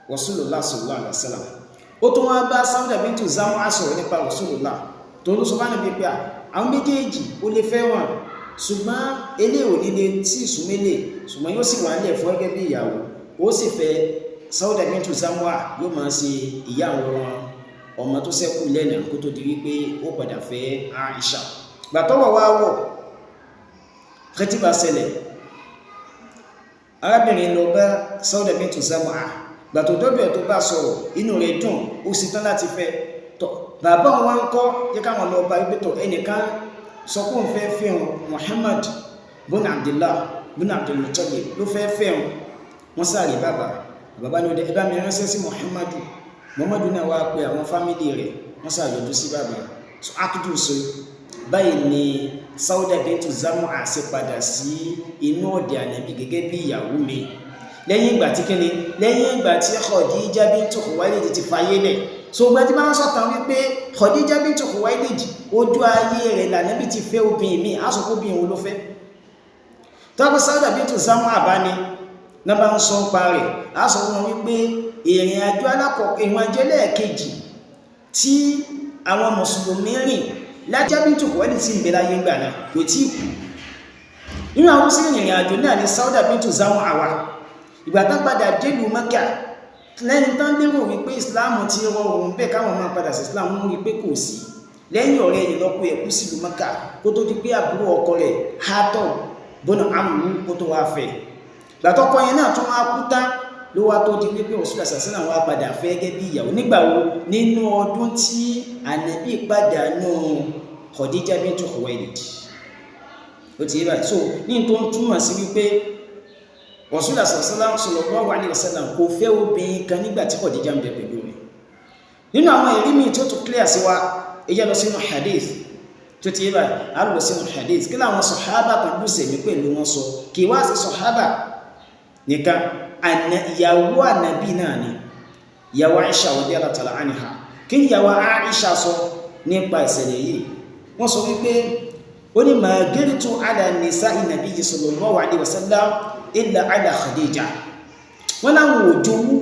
Rasulullah sallallahu alaihi wasallam. Ó tún wá bá Sauda bintu Zam'a sọ̀rọ̀ nípa Rasulullah, tó ló sọ bá níbi pé àwọn méjèèjì ó lè fẹ́ wọn, ṣùgbọ́n eléyìí ò ní lè tí ìsúnmélè, ṣùgbọ́n yóò sì wà nílẹ̀ fún gẹ́gẹ́ bí ìyàwó. Ó sì fẹ́ Sauda bintu Zam'a, yóò máa ṣe ìyá àwọn ọmọ tó ṣẹ́kù lẹ́nà kó tó di wípé ó padà fẹ́ Aisha. Gbàtọ́wọ̀ wá wọ̀ kẹtìbà ṣẹlẹ̀, arábìnrin lọ bá Sauda bintu Zam'a. Gbàtọ̀ dọ́bẹ̀ tó bá sọ̀rọ̀, inú rẹ̀ dùn, ó sì tán láti fẹ́. Tọ́ bàbá wọn wá ń kọ́ jẹ́ káwọn lọ bá wípé tọ̀, ẹnìkan sọ pé òun fẹ́ fẹ́ wọn, Muhammad bùnà Abdullah bùnà Abdul Muttalib ló fẹ́ fẹ́ wọn. Wọ́n sáré bàbá, bàbá ní ọdẹ, ẹ bá mi ránṣẹ́ sí Muhammadu. Muhammadu náà wá pe àwọn fámìlì rẹ̀, wọ́n ṣàyọjú sí bàbá. So akudu so báyìí ni Sauda bintu Zam'a ṣe padà sí inú ọ̀dẹ̀ Ànábì gẹ́gẹ́ bí ìyàwó mi, lẹ́yìn ìgbà tí kíni, lẹ́yìn ìgbà tí Khadija bintu Khuwailid ti fayé lẹ̀. So gba tí máa ń sọ̀tàn wípé Khadija bintu Khuwailid, ojú ayé rẹ̀ lànàbí ti fẹ́ obìnrin mi, á sọ pé obìnrin wo ló fẹ́? Tọ́pẹ́ Sauda bintu Zam'a bá ní náà bá ń sọ ń pa rẹ̀, á sọ fún wọn wípé ìrìn àjò alákọ̀ọ́kọ́, ìrìn àjò ẹlẹ́ẹ̀kejì tí àwọn mùsùlùmí rìn lájá bintu Khuwailid tí ń bẹ láyé ńgbà náà, kò tí ì kú. Nínú àwọn tó sì rìnrìn àjò náà ni Sauda bintu Zam'a wà. Ìgbà tán padà délùú Mẹ́kà, lẹ́yìn tán lérò wípé Islam ti rọrùn bẹ́ẹ̀ káwọn máa padà sí Islam, ń rí pé kò sí. Lẹ́yìn ọ̀rẹ́ yìí lọ́kọ ẹ̀ kú sílùú Mẹ́kà, kó tó di pé àbúrò ọkọ rẹ̀ Hattab bọ́nà Amru kó tó wá fẹ́. Gbàtọ́kọ yẹn náà tún wá kú tán, ló wá tó di wípé Rasulullah sàṣánà wá padà fẹ́ gẹ́gẹ́ bí ìyàwó. Nígbà wo? Nínú ọdún tí Ànábì pàdánù Khadija bintu Khuwailid. Ó ti yé báyìí. So ní tó ń túmọ̀ sí wípé Rasulullah sallallahu alaihi wasallam kò fẹ́ obìnrin kan nígbà tí Khadija ń bẹ pẹ̀lú rẹ̀. Nínú àwọn ẹ̀rí mi tó tún clear sí wa, ẹjẹ́ lọ sínú hadith tó ti yé báyìí, a lọ sínú hadith kí láwọn sọ̀hábà kan lùsẹ̀mí pẹ̀lú wọn sọ. Kì í wá sí sọ̀hábà nìkan, ìyàwó ànàbí náà ni ìyàwó Aisha radiyallahu ta'ala anha. Kí ìyàwó Aisha sọ nípa ìṣẹ̀lẹ̀ yìí? Wọ́n sọ wípé ó ní ma giritu ala nisa'i nabiyyi sallallahu alaihi wasallam illa ala Khadija. Wọ́n láwọn òjòwú,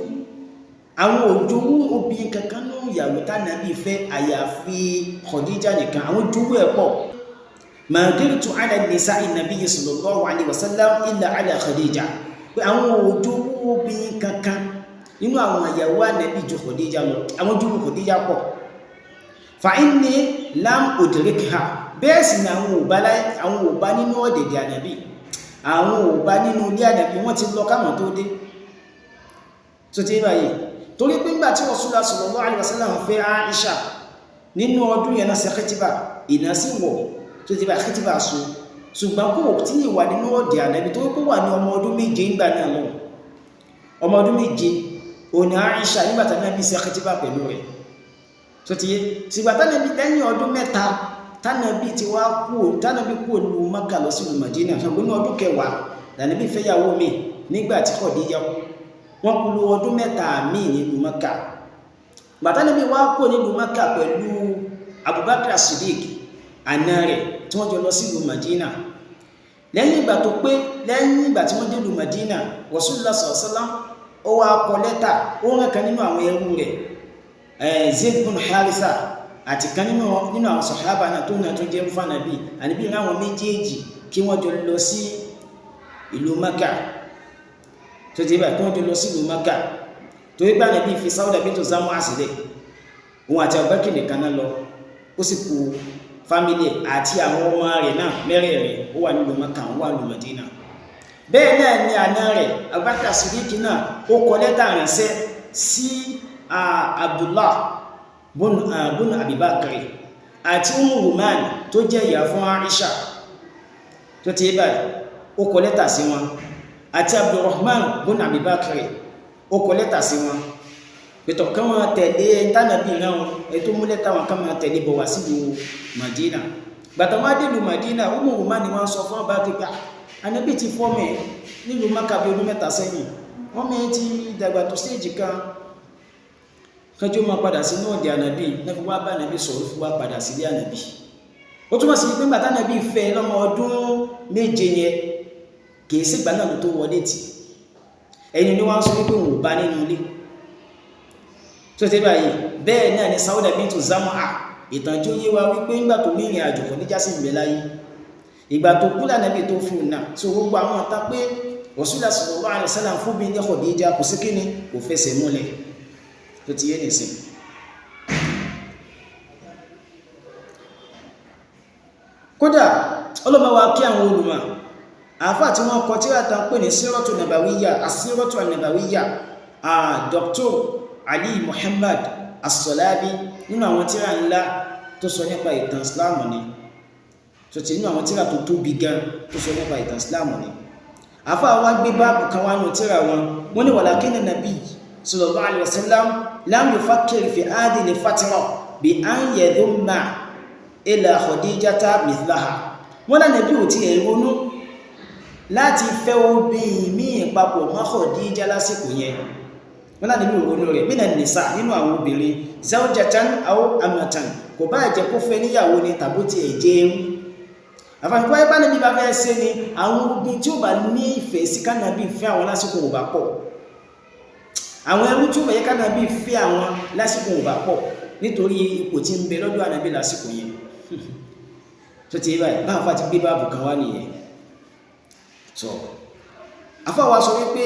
àwọn òjòwú obìnrin kankan ní ìyàwó tánàbí fẹ́ àyàfi Khadija nìkan, àwọn òjòwú ẹ̀ pọ̀. Ma giritu ala nisa'i nabiyyi sallallahu alaihi wasallam illa ala Khadija, pé àwọn òjòwú obìnrin kankan nínú àwọn ìyàwó ànàbí ju Khadija lọ, àwọn òjòwú Khadija pọ̀. Fa inni lam udrikha, bẹ́ẹ̀ sì ni àwọn ò bá nínú ọ̀dẹ̀dẹ̀ ànàbí, àwọn ò bá nínú ilé ànàbí, wọ́n ti lọ káwọn tó dé. Tó ti báyìí, torí pé ńgbà tí Rasulullah sallallahu alaihi wasallam fẹ́ Aisha nínú ọdún yẹn náà ṣe khitiba, ìná sí wọ̀ tó ti bá khitiba so, ṣùgbọ́n kò tí ì wà nínú ọ̀dẹ̀ ànàbí, tó kó wà ní ọmọ ọdún 7 ńgbà náà lọ. Ọmọ ọdún 7 òní Aisha nígbà tí ànàbí ṣe khitiba pẹ̀lú rẹ̀. Tó ti yé, ṣùgbọ́n tánàbí lẹ́yìn ọdún 3 tánàbí ti wá kú, tánàbí kú lu Mákà lọ sínú Màdínà, ṣùgbọ́n ní ọdún 10 lànàbí fẹ́yàwó mi nígbà tí Khadija kú, wọ́n kú lu ọdún 3 míì nílùú Mákà. Gbàtánàbí wá kú nílùú Mákà pẹ̀lú Abubakar Siddiq àna rẹ̀ tí wọ́n jọ lọ sílùú Màdínà. Lẹ́yìn ìgbà tó pé, lẹ́yìn ìgbà tí wọ́n dé lu Màdínà, Rasulullah sallallahu alaihi wasallam ó wá kọ lẹ́tà, ó rán kan nínú àwọn ẹrú rẹ̀, Zaid bin Haritha àti kan nínú àwọn sọ̀hábà náà tó náà tó jẹ́ fánàbí, àníbí láwọn méjèèjì kí wọ́n jọ lọ sí ìlú Mákà. Tó ti báyìí, kí wọ́n jọ lọ sí ìlú Mákà, torí pé àníbí fi Sauda bintu Zam'a sílẹ̀, òun àti Abubakar nìkan náà lọ, ó sì kú fámílì àti àwọn ọmọ rẹ̀ náà mẹ́rẹ̀ẹ̀rin, ó wà nílùú Mákà, ó wà nílùú Mádínà. Bẹ́ẹ̀ náà ni àná rẹ̀ Abubakar Siddiq náà ó kọ lẹ́tà ránṣẹ́ sí Abdullah bun Abibakar àti Umm Ruman tó jẹ́ ìyá fún Aisha tó ti báyìí, ó kọ lẹ́tà sí wọn, àti Abdulrahman bun Abibakar ó kọ lẹ́tà sí wọn pẹ̀tọ̀ kán wọn tẹ̀lé tánàbí náà wọn ètò mú lẹ́tà wọn kán wọn tẹ̀lé bọ̀ wá sílùú Madina. Gbàtà wọn dé ìlú Madina, Umm Ruman ni wọ́n sọ fún ọba pípa Ànábì ti fọ́ mẹ́ nílùú Mákà bí ọdún 3 sẹ́yìn, wọ́n mẹ́ ti dàgbà tó stéèjì kan kẹjọ máa padà sínú ọ̀dẹ̀ ànàbí, náà fi wá bá ànàbí sọ̀rọ̀ fi wá padà sílé ànàbí. Ó túmọ̀ sí pé gbàtà ànàbí fẹ́ lọ́mọ ọdún 7 yẹn, kìí sí ìgbà náà ló tó wọlé tì. Ẹni ni wọ́n sọ wípé òun ò bá nínú ilé tó ti báyìí. Bẹ́ẹ̀ náà ni Sauda bintu Zam'a, ìtàn tí ó yé wa wípé ńgbà tó ní ìrìn àjò kò ní jásí ìgbẹ́ láyé, ìgbà tó kú lànàbí tó fún un náà. So gbogbo àwọn àtà pé Rasulullah sallallahu alaihi wasallam fún bí ní Khadija kò sí kíni, kò fẹsẹ̀ múlẹ̀. Tó ti yé nìsín. Kódà ọlọ́mọ wa kí àwọn olùmọ̀ àáfà tí wọ́n kọ tírà tán pè ní sírọ́tù nàbàwíyà, àsírọ́tù ànàbàwíyà, Dr. Ali Muhammad As-Salabi, nínú àwọn tírà ńlá tó sọ nípa ìtàn Islam ni. Tó ti nínú àwọn tírà tó tóbi gan tó sọ nípa ìtàn Islam ni. Àáfà wa gbé báàbù kan wá nù tírà wọn, wọ́n ní walakinna nabi sallallahu alaihi wasallam lam yufakkir fi hadhihi al-fatra bi an yadhumma ila Khadijata mithlaha. Wọ́n lánàbí ò ti ẹ̀ ronú láti fẹ́ obìnrin míì papọ̀ mọ́ Khadija lásìkò yẹn. Wọ́n lánàbí ò ronú rẹ̀ minan nisa, nínú àwọn obìnrin, zawjatan aw amatan, kò bá jẹ́ kó fẹ́ níyàwó ni tàbó ti ẹ̀ jẹ́ ewu. Àfààní pé bá níbi bá fẹ́ ṣe ni àwọn obìnrin tí ó bá ní ìfẹ́ sí kánàbí fẹ́ àwọn lásìkò ò bá pọ̀, àwọn ẹrú tí ó bá yẹ kánàbí fẹ́ àwọn lásìkò ò bá pọ̀, nítorí ipò tí ń bẹ lọ́dọ̀ ànàbí lásìkò yẹn. Tó ti báyìí, bá àfà ti gbé báàbù kan wá nìyẹn. So àfà wa sọ wípé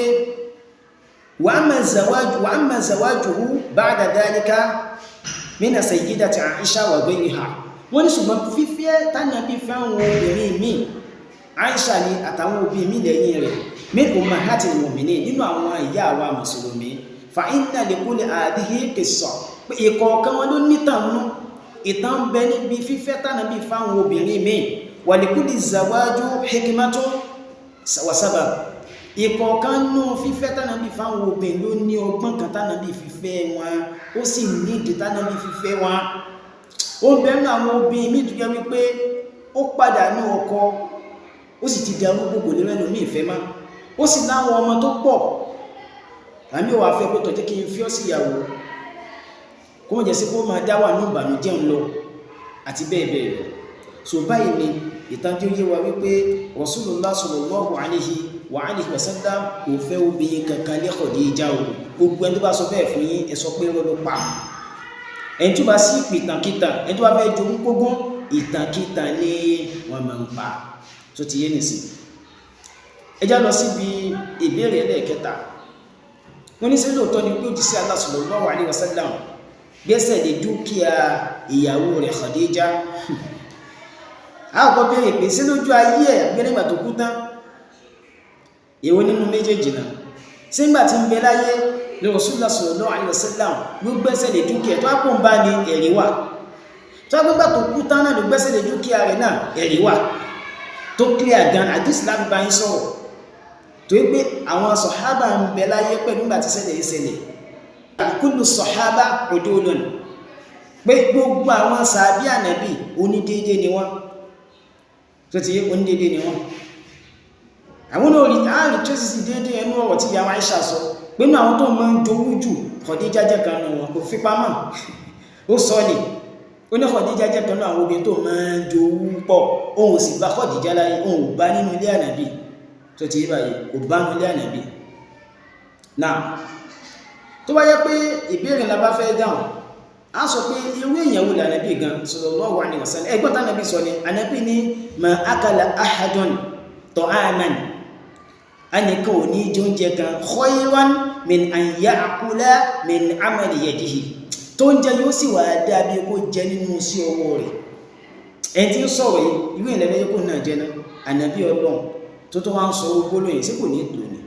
wa amma zawajuhu ba'da dhalika mina sayyidati Aisha wa ghayriha. Wọ́n ní ṣùgbọ́n fífẹ́ tánàbí fáwọn obìnrin míì, Aisha ni àtàwọn obìnrin míì lẹ́yìn rẹ̀, min ummahatil mu'minin, nínú àwọn ìyá àwa mùsùlùmí, fa inna li kulli hadhihi qissa, pé ìkọ̀ọ̀kan wọn ló nítàn nú, ìtàn bẹ níbi fífẹ́ tánàbí fáwọn obìnrin míì, wa li kulli zawaju hikmatun wa sabab. Ìkọ̀ọ̀kan nú fífẹ́ tánàbí fáwọn obìnrin ló ní ọgbọ́n kan tánàbí fífẹ́ wọn, ó sì ní ìdí tánàbí fífẹ́ wọn. Ó ń bẹ̀rù àwọn obìnrin míì tó jẹ́ wípé ó pàdánù ọkọ, ó sì ti di arúgbó, kò lè rẹ́nu ní ìfẹ́ má, ó sì láwọn ọmọ tó pọ̀. Àmì ò wá fẹ́ pé tọ́jú kí n fi ọ́ sí ìyàwó, kó wọ́n jẹ́ sí kó máa dá wà ní ìbànújẹ́ ń lọ àti bẹ́ẹ̀ bẹ́ẹ̀ lọ. So báyìí ni ìtànjú yé wa wípé Rasulullah sallallahu alaihi wa alihi wa sallam kò fẹ́ obìnrin kankan lé Khadija o. Gbogbo ẹni tó bá sọ bẹ́ẹ̀ fún yín, ẹ sọ pé irọ́ ló pa. Ẹni tó bá sí ìtànkìtàn, ẹni tó bá fẹ́ jogún kógún, ìtànkìtàn ni wọ́n máa ń pa. Tó ti yé nìsín. Ẹ já lọ síbi ìbéèrè ẹlẹ́ẹ̀kẹta. Wọ́n ní ṣé lóòótọ́ ni pé òjíṣẹ́ Allah sallallahu alaihi wa sallam gbẹ́sẹ̀ lé dúkìá ìyàwó rẹ̀ Khadija? Àkọ́kọ́ béèrè pé ṣé lójú ayé ẹ̀ àbí nígbà tó kú tán? Èwo nínú méjèèjì náà? Ṣé nígbà tí ń bẹ láyé ní Rasulullah sallallahu alaihi wasallam ló gbẹ́sẹ̀ lé dúkìá tó ápò ń bá ní ẹ̀rí wà? Tó ápò tó kú tán náà ló gbẹ́sẹ̀ lé dúkìá rẹ̀ náà, ẹ̀rí wà tó clear gan. Àdìsí láti bá yín sọ̀rọ̀ tó yí pé àwọn sọ̀hábà ń bẹ láyé pẹ̀lú nígbà tí ṣẹlẹ̀ ìṣẹ̀lẹ̀. Kullu sọ̀hábà udulun, pé gbogbo àwọn sàábí ànábì onídéédé ni wọ́n. Tó ti yé, onídéédé ni wọ́n. Àwọn olórí àárín tó sì déédé ẹnu ọ̀rọ̀ tí ìyàwó Aisha sọ pé nínú àwọn tó máa ń jowú jù, Khadija jẹ́ kan nù wọn. Kò fi pamọ́, ó sọ ni, ó ní Khadija jẹ́ kan nù àwọn obìnrin tó máa ń jowú pọ̀. Òun ò sì bá Khadija láyé, òun ò bá nínú ilé ànábì. Tó ti yé báyìí, kò bá nínú ilé ànábì náà. Tó bá yẹ pé ìbéèrè la bá fẹ́ dáhùn, a sọ pé irú èèyàn wo lànàbì gan sallallahu alaihi wasallam? Ẹgbọ́n tánàbì sọ ni, ànàbì ní ma akala ahadun ta'aman, ẹnìkan ò ní jẹ oúnjẹ kan khayran min an ya'kula min amali yadihi, tó ń jẹ yóò sì wà dàbí kó jẹ nínú sí ọwọ́ rẹ̀. Ẹni tí ń sọ̀rọ̀ yìí, irú èèyàn lẹ́yìn kó náà jẹ náà, ànàbì Ọlọ́run tó tó wá ń sọ gbólóyìn sí kò ní tò ní.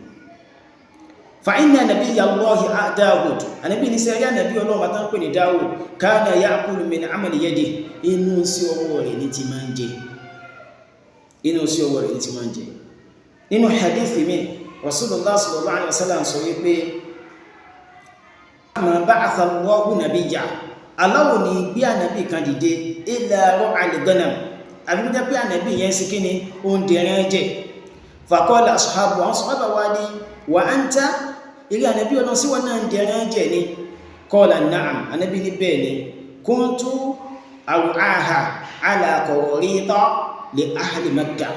Fa inna nabiyya Allahi Dawud, ànábì ní sẹ́rí ànábì Ọlọ́run bá tán pè ní Dawud, kana ya'kulu min amali yadihi, inú sí ọwọ́ rẹ̀ ní ti máa ń jẹ, inú sí ọwọ́ rẹ̀ ní ti máa ń jẹ. Nínú hadithi mi, Rasulullah sallallahu alaihi wasallam sọ wípé ma ba'atha Allahu nabiyya, Allah ní gbé ànábì kan dìde illa ra'al ghanam, àbí kó jẹ́ pé ànábì yẹn sí kíni, ó ń dẹ̀rẹ̀ jẹ. Faqala ashabu, àwọn sọ̀hábà wa ní wa anta, eré ànábì ọ̀nà sí wọn náà ń dẹ̀rẹ̀ jẹ ni? Qala na'am, ànábì ní bẹ́ẹ̀ ni, kuntu aw'aha ala qararita li ahli Makkah,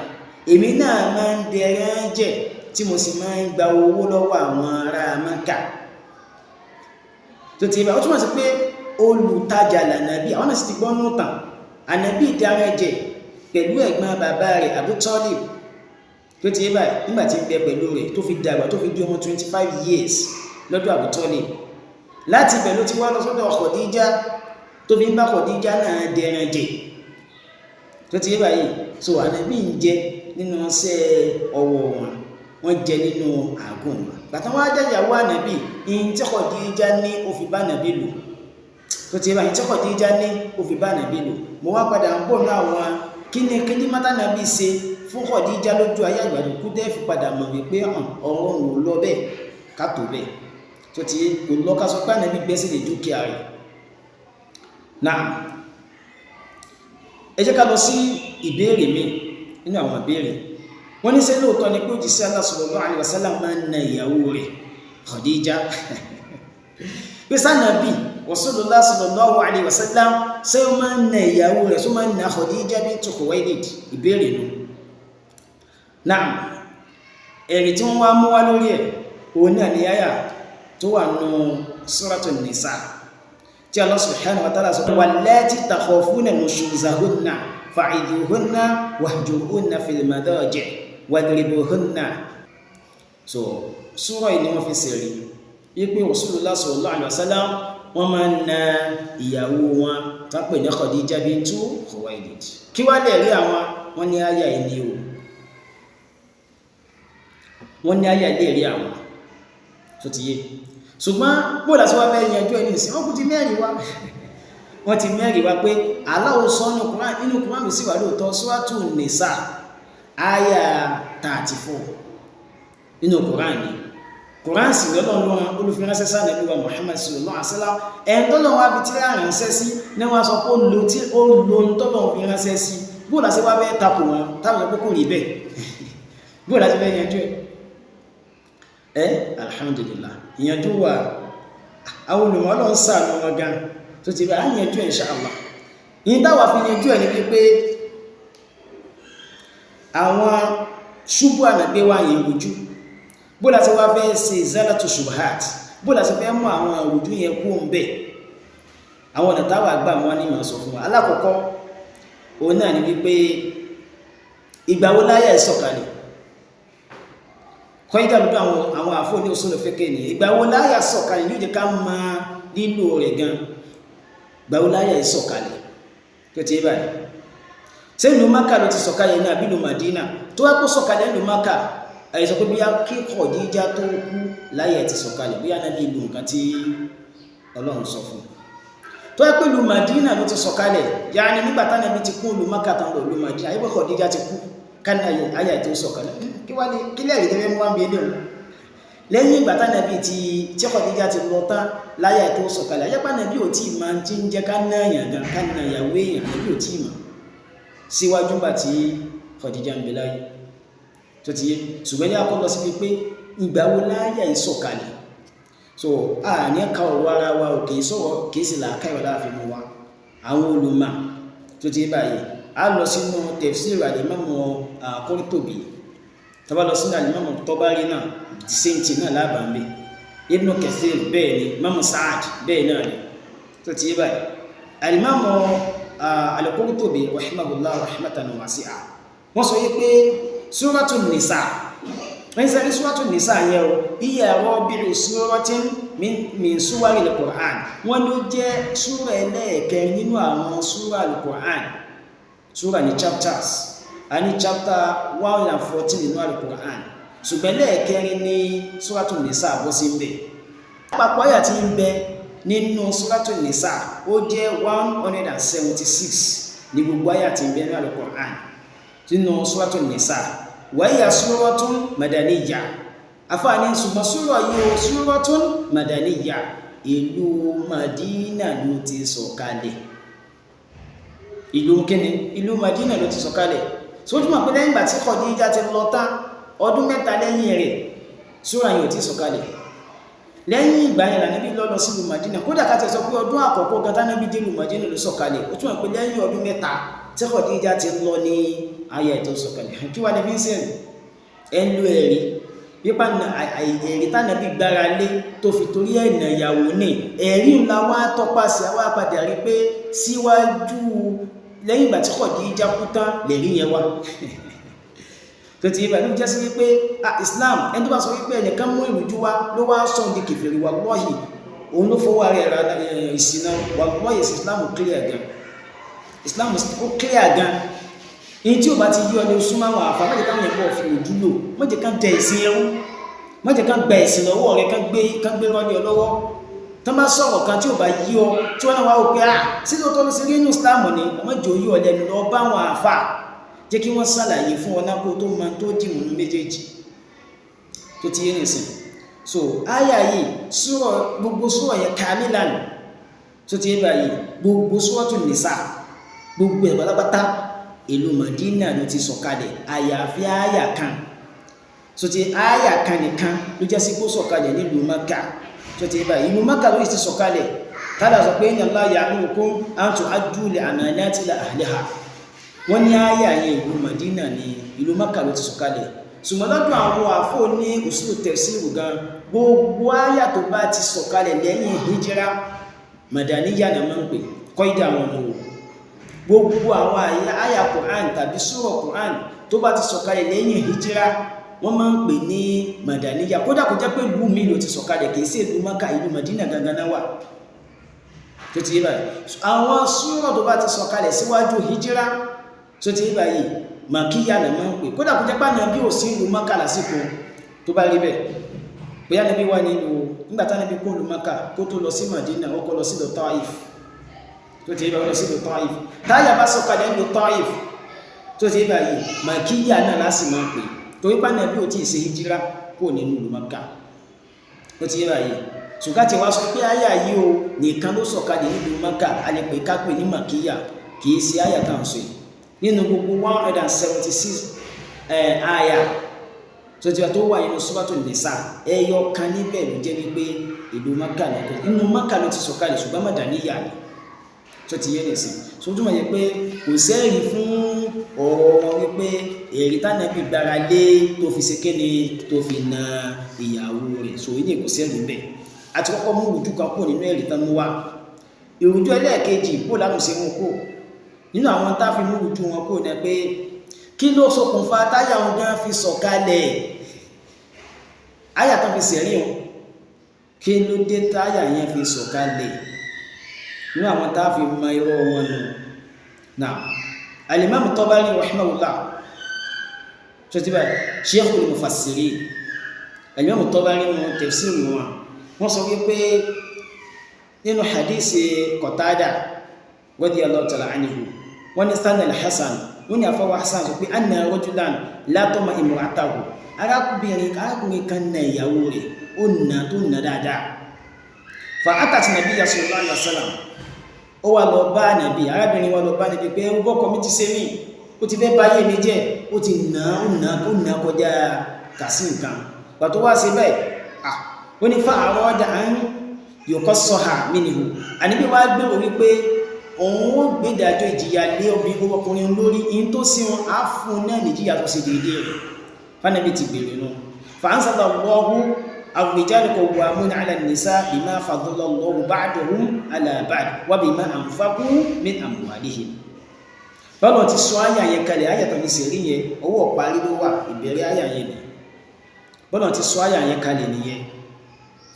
èmi náà máa ń dẹ̀rẹ̀ jẹ tí mo sì máa ń gba owó lọ́wọ́ àwọn ará Makkah. Tó ti bá ó túmọ̀ sí pé olùtajà lànàbí, àwọn náà sì ti gbọ́ nù tàn. Ànàbí dẹ̀rẹ̀ jẹ pẹ̀lú ẹ̀gbọ́n bàbá rẹ̀ Abu Talib. Tó ti bá nígbà tí ń bẹ pẹ̀lú rẹ̀ tó fi dàgbà, tó fi di ọmọ 25 years lọ́dọ̀ Abu Talib. Láti ibẹ̀ ló ti wá lọ sọ́dọ̀ Khadija, tó fi ń bá Khadija náà dẹran jẹ. Tó ti báyìí, so ànábì ń jẹ nínú iṣẹ́ ọwọ́ wọn, wọ́n jẹ nínú àgùn wọn. Bàtà wọn á jẹ́yàwó ànábì, ìyìn tí Khadija ní ó fi bá ànábì lò. Tó ti báyìí, tí Khadija ní ó fi bá ànábì lò. Mo wá padà ń bọ̀ náà wọn kí ni kí ni mátànàbì ṣe fún Khadija lójú ayé àgbàdo kú dẹ́ fi padà mọ̀ wípé hàn ọ̀rọ̀ òun ò lọ bẹ́ẹ̀ ká tó bẹ́ẹ̀. Tó ti kò lọ ká sọ pé ànábì gbẹ́sẹ̀ lé dúkìá rẹ̀. Náà ẹ jẹ́ ká lọ sí ìbéèrè mi nínú àwọn ìbéèrè. Wọ́n ní ṣé lóòótọ́ ni pé òjíṣẹ́ Allah sallallahu alaihi wasallam máa ń na ìyàwó rẹ̀ Khadija? Pé sànàbì Rasulullah sallallahu alaihi wasallam ṣé ó máa ń na ìyàwó rẹ̀, ṣó máa ń na Khadija bint Khuwaylid? Ìbéèrè nù. Náà ẹ̀rí tí wọ́n wá mú wá lórí ẹ̀ òun náà ni àyà tó wà nù Suratun Nisa tí Allah subhanahu wa ta'ala sọ wallati takhafuna nushuzahunna fa'idhuhunna wahjuruhunna fil madaji' wadribuhunna. So súrọ̀ yìí ni wọ́n fi sẹ̀rí wípé Rasulullah sallallahu alaihi wasallam wọ́n máa ń na ìyàwó wọn tápẹ̀ ní Khadija bintu Khuwaylid. Kí wá lè rí àwọn? Wọ́n ní àyà yìí ni o, wọ́n ní àyà lè rí àwọn tó ti yé. Ṣùgbọ́n bóòlà tí wọ́n fẹ́ yanjú ẹni ìsìn, wọ́n kú ti mẹ́rin wá, wọ́n ti mẹ́rin wá pé Allah sọ nínú Kùránì sí wà lóòótọ́ Suratu Nisa àyà 34. Nínú Quran ni. Quran sì lọ́lọ́run ló rán olùfiránṣẹ́ sánàbí wa Muhammad sallallahu alaihi wasallam. Ẹni tọ́lọ́run wá fi tíra ránṣẹ́ sí ní wọ́n sọ pé ó lo tí ó lo ohun tọ́lọ́run fi ránṣẹ́ sí. Bóò láti wá fẹ́ takò wọn táwọn pé kò rí bẹ́ẹ̀? Bóò láti fẹ́ yanjú ẹ̀? Alhamdulillah, ìyanjú wà. Àwọn olùmọ̀ Ọlọ́run ṣàánú wọn gan tó ti bá a yanjú ẹ̀ insha Allah. Yìí táwa fi yanjú ẹ̀ ni wípé àwọn ṣubú ànàgbé wa yẹn ojú, bó láti wá fẹ́ ṣe zalatu ṣubuhat, bó láti fẹ́ mú àwọn àwùjú yẹn kú ń bẹ̀. Àwọn ọ̀nà táwa gbà wọn ní màá sọ fún wa. Alákọ̀ọ́kọ́ òun náà ni wípé ìgbà wo láyà ẹ̀ sọ̀kalẹ̀? Kọ́ńtà lọ́dọ̀ àwọn àfọ̀ ní usul fiqh ni ìgbà wo láyà sọ̀kalẹ̀ ní ó jẹ́ ká máa lílò rẹ̀ gan. Ìgbà wo láyà ẹ̀ sọ̀kalẹ̀ tó ti báyìí? Ṣé ìlú Mákà ló ti sọ̀kalẹ̀ ní àbí ìlú Màdínà? Tó wá kó sọ̀kalẹ̀ ìlú Mákà, àyè sọ pé bí kí Khadija tó kú láyà ẹ̀ ti sọ̀kalẹ̀, bí Ànábì ìlú nǹkan tí Ọlọ́run sọ fún un. Tó wá pé ìlú Màdínà ló ti sọ̀kalẹ̀, yaani nígbà tánábì ti kú ìlú Mákà tán lọ ìlú Màdínà, àyè pé Khadija ti kú kánà àyà tó sọ̀kalẹ̀. Kí wá ní kílẹ̀ rí tẹ́fẹ́ mú wá ń bí eléwu? Lẹ́yìn ìgbà tánàbí ti tí Khadija ti lọ tán láyà tó sọ̀kalẹ̀, ayẹ́pá nàbí ò tí máa ti ń jẹ́ ká ná èèyàn gan, ká ná ìyàwó èèyàn, nàbí ò tí mà síwájú gbà tí Khadija ń bẹ láyé. Tó ti yé? Ṣùgbọ́n ní akọ́ lọ síbi pé ìgbà wo láyà yìí sọ̀kalẹ̀. So a ní ká ọ̀rọ̀ ara wa ò kì í sọ̀rọ̀, kì í sì làákà ìwà láàfin mu wa. Àwọn olùmọ̀ tó ti yé báyìí, a lọ sínú tafsir al-Imam Qurtubi, tá bá lọ sínú al-Imam Tabari náà, the same thing náà lábàá ń bẹ. Ibn Kathir bẹ́ẹ̀ ni, Imam Sa'ad bẹ́ẹ̀ náà ni. Tó ti yé báyìí, al-Imam al-Qurtubi rahimahullah rahmatan wasi'a, wọ́n sọ yí pé Suratun Nisa, wọ́n sọ ní Suratun Nisa yẹn o, hiya rabi'u suratin min suwaril Qur'an, wọ́n ló jẹ́ súra ẹlẹ́ẹ̀kẹrin nínú àwọn súra al-Qur'an. Súra ní chapters, a ní chapter 114 nínú al-Qur'an, ṣùgbọ́n lẹ́ẹ̀kẹrin ní Suratun Nisa bọ́ sí ń bẹ̀. Àpapọ̀ àyà tí ń bẹ nínú Suratun Nisa ó jẹ́ 176 ní gbogbo àyà tí ń bẹ nínú al-Qur'an nínú Suratun Nisa. Wa hiya suratun madaniyya. Àfààní ṣùgbọ́n súrọ̀ yìí ó suratun madaniyya, ìlú Madina ló ti sọ̀kalẹ̀. Ìlú kíni? Ìlú Madina ló ti sọ̀kalẹ̀. Sójúmọ̀ pé lẹ́yìn ìgbà tí Khadija ti lọ tán, ọdún 3 lẹ́yìn rẹ̀, súra yìí ò ti sọ̀kalẹ̀. Lẹ́yìn ìgbà yẹn l'Ànábì lọ lọ sílùú Madina. Kódà ká ti sọ pé ọdún àkọ́kọ́ gan t'Ànábì dé ìlú Madina ló sọ̀kalẹ̀. Ó túmọ̀ pé lẹ́yìn ọdún 3 tí Khadija ti lọ ní ayé tó sọ̀kalẹ̀. Kí wá ní fi ń sẹ́rìn? Ẹ ń lo ẹ̀rí pípa ẹ̀rí t'Ànábì gbára lé tó fi torí ẹ̀nà ìyàwó ní ẹ̀rí ńlá wá tọpasẹ̀ wá padà rí pé síwájú lẹ́yìn ìgbà tí Khadija kú tán lẹ̀rí yẹn wá. Tó ti yíba ló jẹ́ sí wípé Islam, ẹni tó bá sọ wípé ẹnìkan mú ìrújú wá ló wá sọ di kèfèrí, wallahi òun ló fọwọ́ rẹ̀ ra ìsìnà. Wallahi Islam clear gan, Islam ó clear gan. Ní tí ò bá ti yí ọ ní oṣù márùn àfà, má jẹ́ káwọn yẹn bọ̀ fi ojú lò, má jẹ́ ká dẹ ìsìn ẹrú, má jẹ́ ká gba ìsìn lọ́wọ́ rẹ, ká gbé rọ́lé ọ lọ́wọ́. Tán bá sọ̀rọ̀ kan tí ò bá yí ọ, tí wọ́n náà wá wò pé sí tó tọ́ ló ṣe rí inú Islam ni, ọmọ jò yí ọ lẹ́nu lọ bá àwọn àfà, jẹ́ kí wọ́n ṣàlàyé fún ọ náà kó tó máa tó dì múnú méjèèjì. Tó ti yé nìsín. So àyà yìí, súrọ̀ gbogbo súrọ̀ yẹn kamilan. Tó ti yé báyìí, gbogbo Suratun Nisa gbogbo ẹ̀ pátápátá ìlú Madina ló ti sọ̀kalẹ̀, àyàfi àyà kan. So ti àyà kan nìkan ló jẹ́ sí kó sọ̀kalẹ̀ nílùú Maka. Tó ti yé báyìí, ìlú Maka ló ti sọ̀kalẹ̀. Tálà sọ pé inna Allaha ya'murukum an tu'addu al-amanati ila ahliha. Wọ́n ní àyà yẹn ìlú Madina ní ìlú Maka ló ti sọ̀kalẹ̀. Ṣùgbọ́n lọ́dọ̀ àwọn àfọ́ ní usul tafsir gan, gbogbo àyà tó bá ti sọ̀kalẹ̀ lẹ́yìn hijira Madaniya náà máa ń pè kọ́ ìdá àwọn ọmọ wò. Gbogbo àwọn àyà Quran tàbí súrọ̀ Quran tó bá ti sọ̀kalẹ̀ lẹ́yìn hijira wọ́n máa ń pè ní Madaniya. Kódà kó jẹ́ pé ìlú mi ló ti sọ̀kalẹ̀, kìí sí ìlú Maka, ìlú Madina gangan náà wà. Tó ti yé báyìí, àwọn súrọ̀ tó bá ti sọ̀kalẹ̀ síwájú hijira, tó ti yé báyìí, Màkíyà náà máa ń pè. Kódà kó jẹ́ pé Ànábì ò sí ìlú Maka lásìkò tó bá rí bẹ́ẹ̀, bóyá Ànábì wà nílùú nígbà tánábì kó ìlú Maka kó tó lọ sí Madina, ó kọ́ lọ sí ìlú Taif. Tó ti yé báyìí, lọ sí ìlú Taif. Táyà bá sọ̀kalẹ̀ ìlú Taif, tó ti yé báyìí, Màkíyà náà lásì máa ń pè, torí pé Ànábì ò tí ì ṣe hijira kó nínú ìlú Mákà. Ó ti yé báyìí. Ṣùgbọ́n tí wàá sọ pé àyà yìí o nìkan ló sọ̀kalẹ̀ nílùú Mákà, a lè pè ká pè ní Màkíyà, kì í ṣe àyà tá à ń sọ yìí. Nínú gbogbo 176 àyà tó ti wà tó wà nínú Suratu Nisa, ẹyọ kan níbẹ̀ ló jẹ́ wípé ìlú Mákà nìkan, inú Mákà ló ti sọ̀kalẹ̀, ṣùgbọ́n Màdàníyà ni. Tó ti yé nìsín. So túmọ̀ yẹ pé kò sẹ́ẹ̀rí fún ọ̀rọ̀ wọn wípé èrè tánàbí gbára lé tó fi ṣe kéne tó fi na ìyàwó rẹ̀. So yìí kò sẹ́ẹ̀rí bẹ́ẹ̀. Àti kọ́kọ́ mú ìrújú kan kúrò nínú ẹ̀rí tán mú wá. Ìrújú ẹlẹ́ẹ̀kejì kó lánàá ṣe mú kó nínú àwọn tá fi mú ìrújú wọn kúrò ní pé kí ló ṣokùnfà táyà wọn gan fi sọ̀kalẹ̀, àyà tán fi sẹ̀rí wọn, kí ló dé táyà yẹn fi sọ̀kalẹ̀ nínú àwọn tá fi mọ irọ́ wọn nù. Náà Al-Imam Tabari rahimahullah tó ti báyìí, Sheikhul Mufassirin, Al-Imam Tabari wọn tafsir wọn, wọ́n sọ wípé nínú hadisi Qatada radiyallahu ta'ala anhu, wọ́n ní sanna al-Hasan, wọ́n ní àfọwọ́ Hasan sọ pé anna rajulan latama imra'atahu, arákùnrin kan na ìyàwó rẹ̀, ó nà tó nà dáadáa. Fa atat nabiyya sallallahu alaihi wasallam, ó wá lọ bá nàbí, arábìnrin wá lọ bá nàbí pé ó bọ́kọ mi ti ṣe mí, ó ti fẹ́ báyé mi jẹ́, ó ti nà ó nà ó nà kọjá kàsí nǹkan. Pàtó wá sí bẹ́ẹ̀, ó ní fa àrọ́dà ń yòókọ́ sọ́hà mínú. Àníbí wá gbèrò wípé òun ó gbédàjọ́ ìjìyà lé ọkùnrin lórí, in tó sí wọn á fún náà nìjìyà tó ṣe déédéé rẹ̀. Fánàbí ti gbèrè nù. Fàánsàlá lọ́hù ar-rijalu qawwamuna 'ala an-nisa bima faddala Allahu ba'dahum 'ala ba'd wa bima anfaqu min amwalihim. Bọ́lá ti sọ àyà yẹn kalẹ̀, àyà tó fi ṣèrí yẹn, ọwọ́ parí ló wà, ìbẹ̀rẹ̀ àyà yẹn ni. Bọ́lá ti sọ àyà yẹn kalẹ̀ nìyẹn.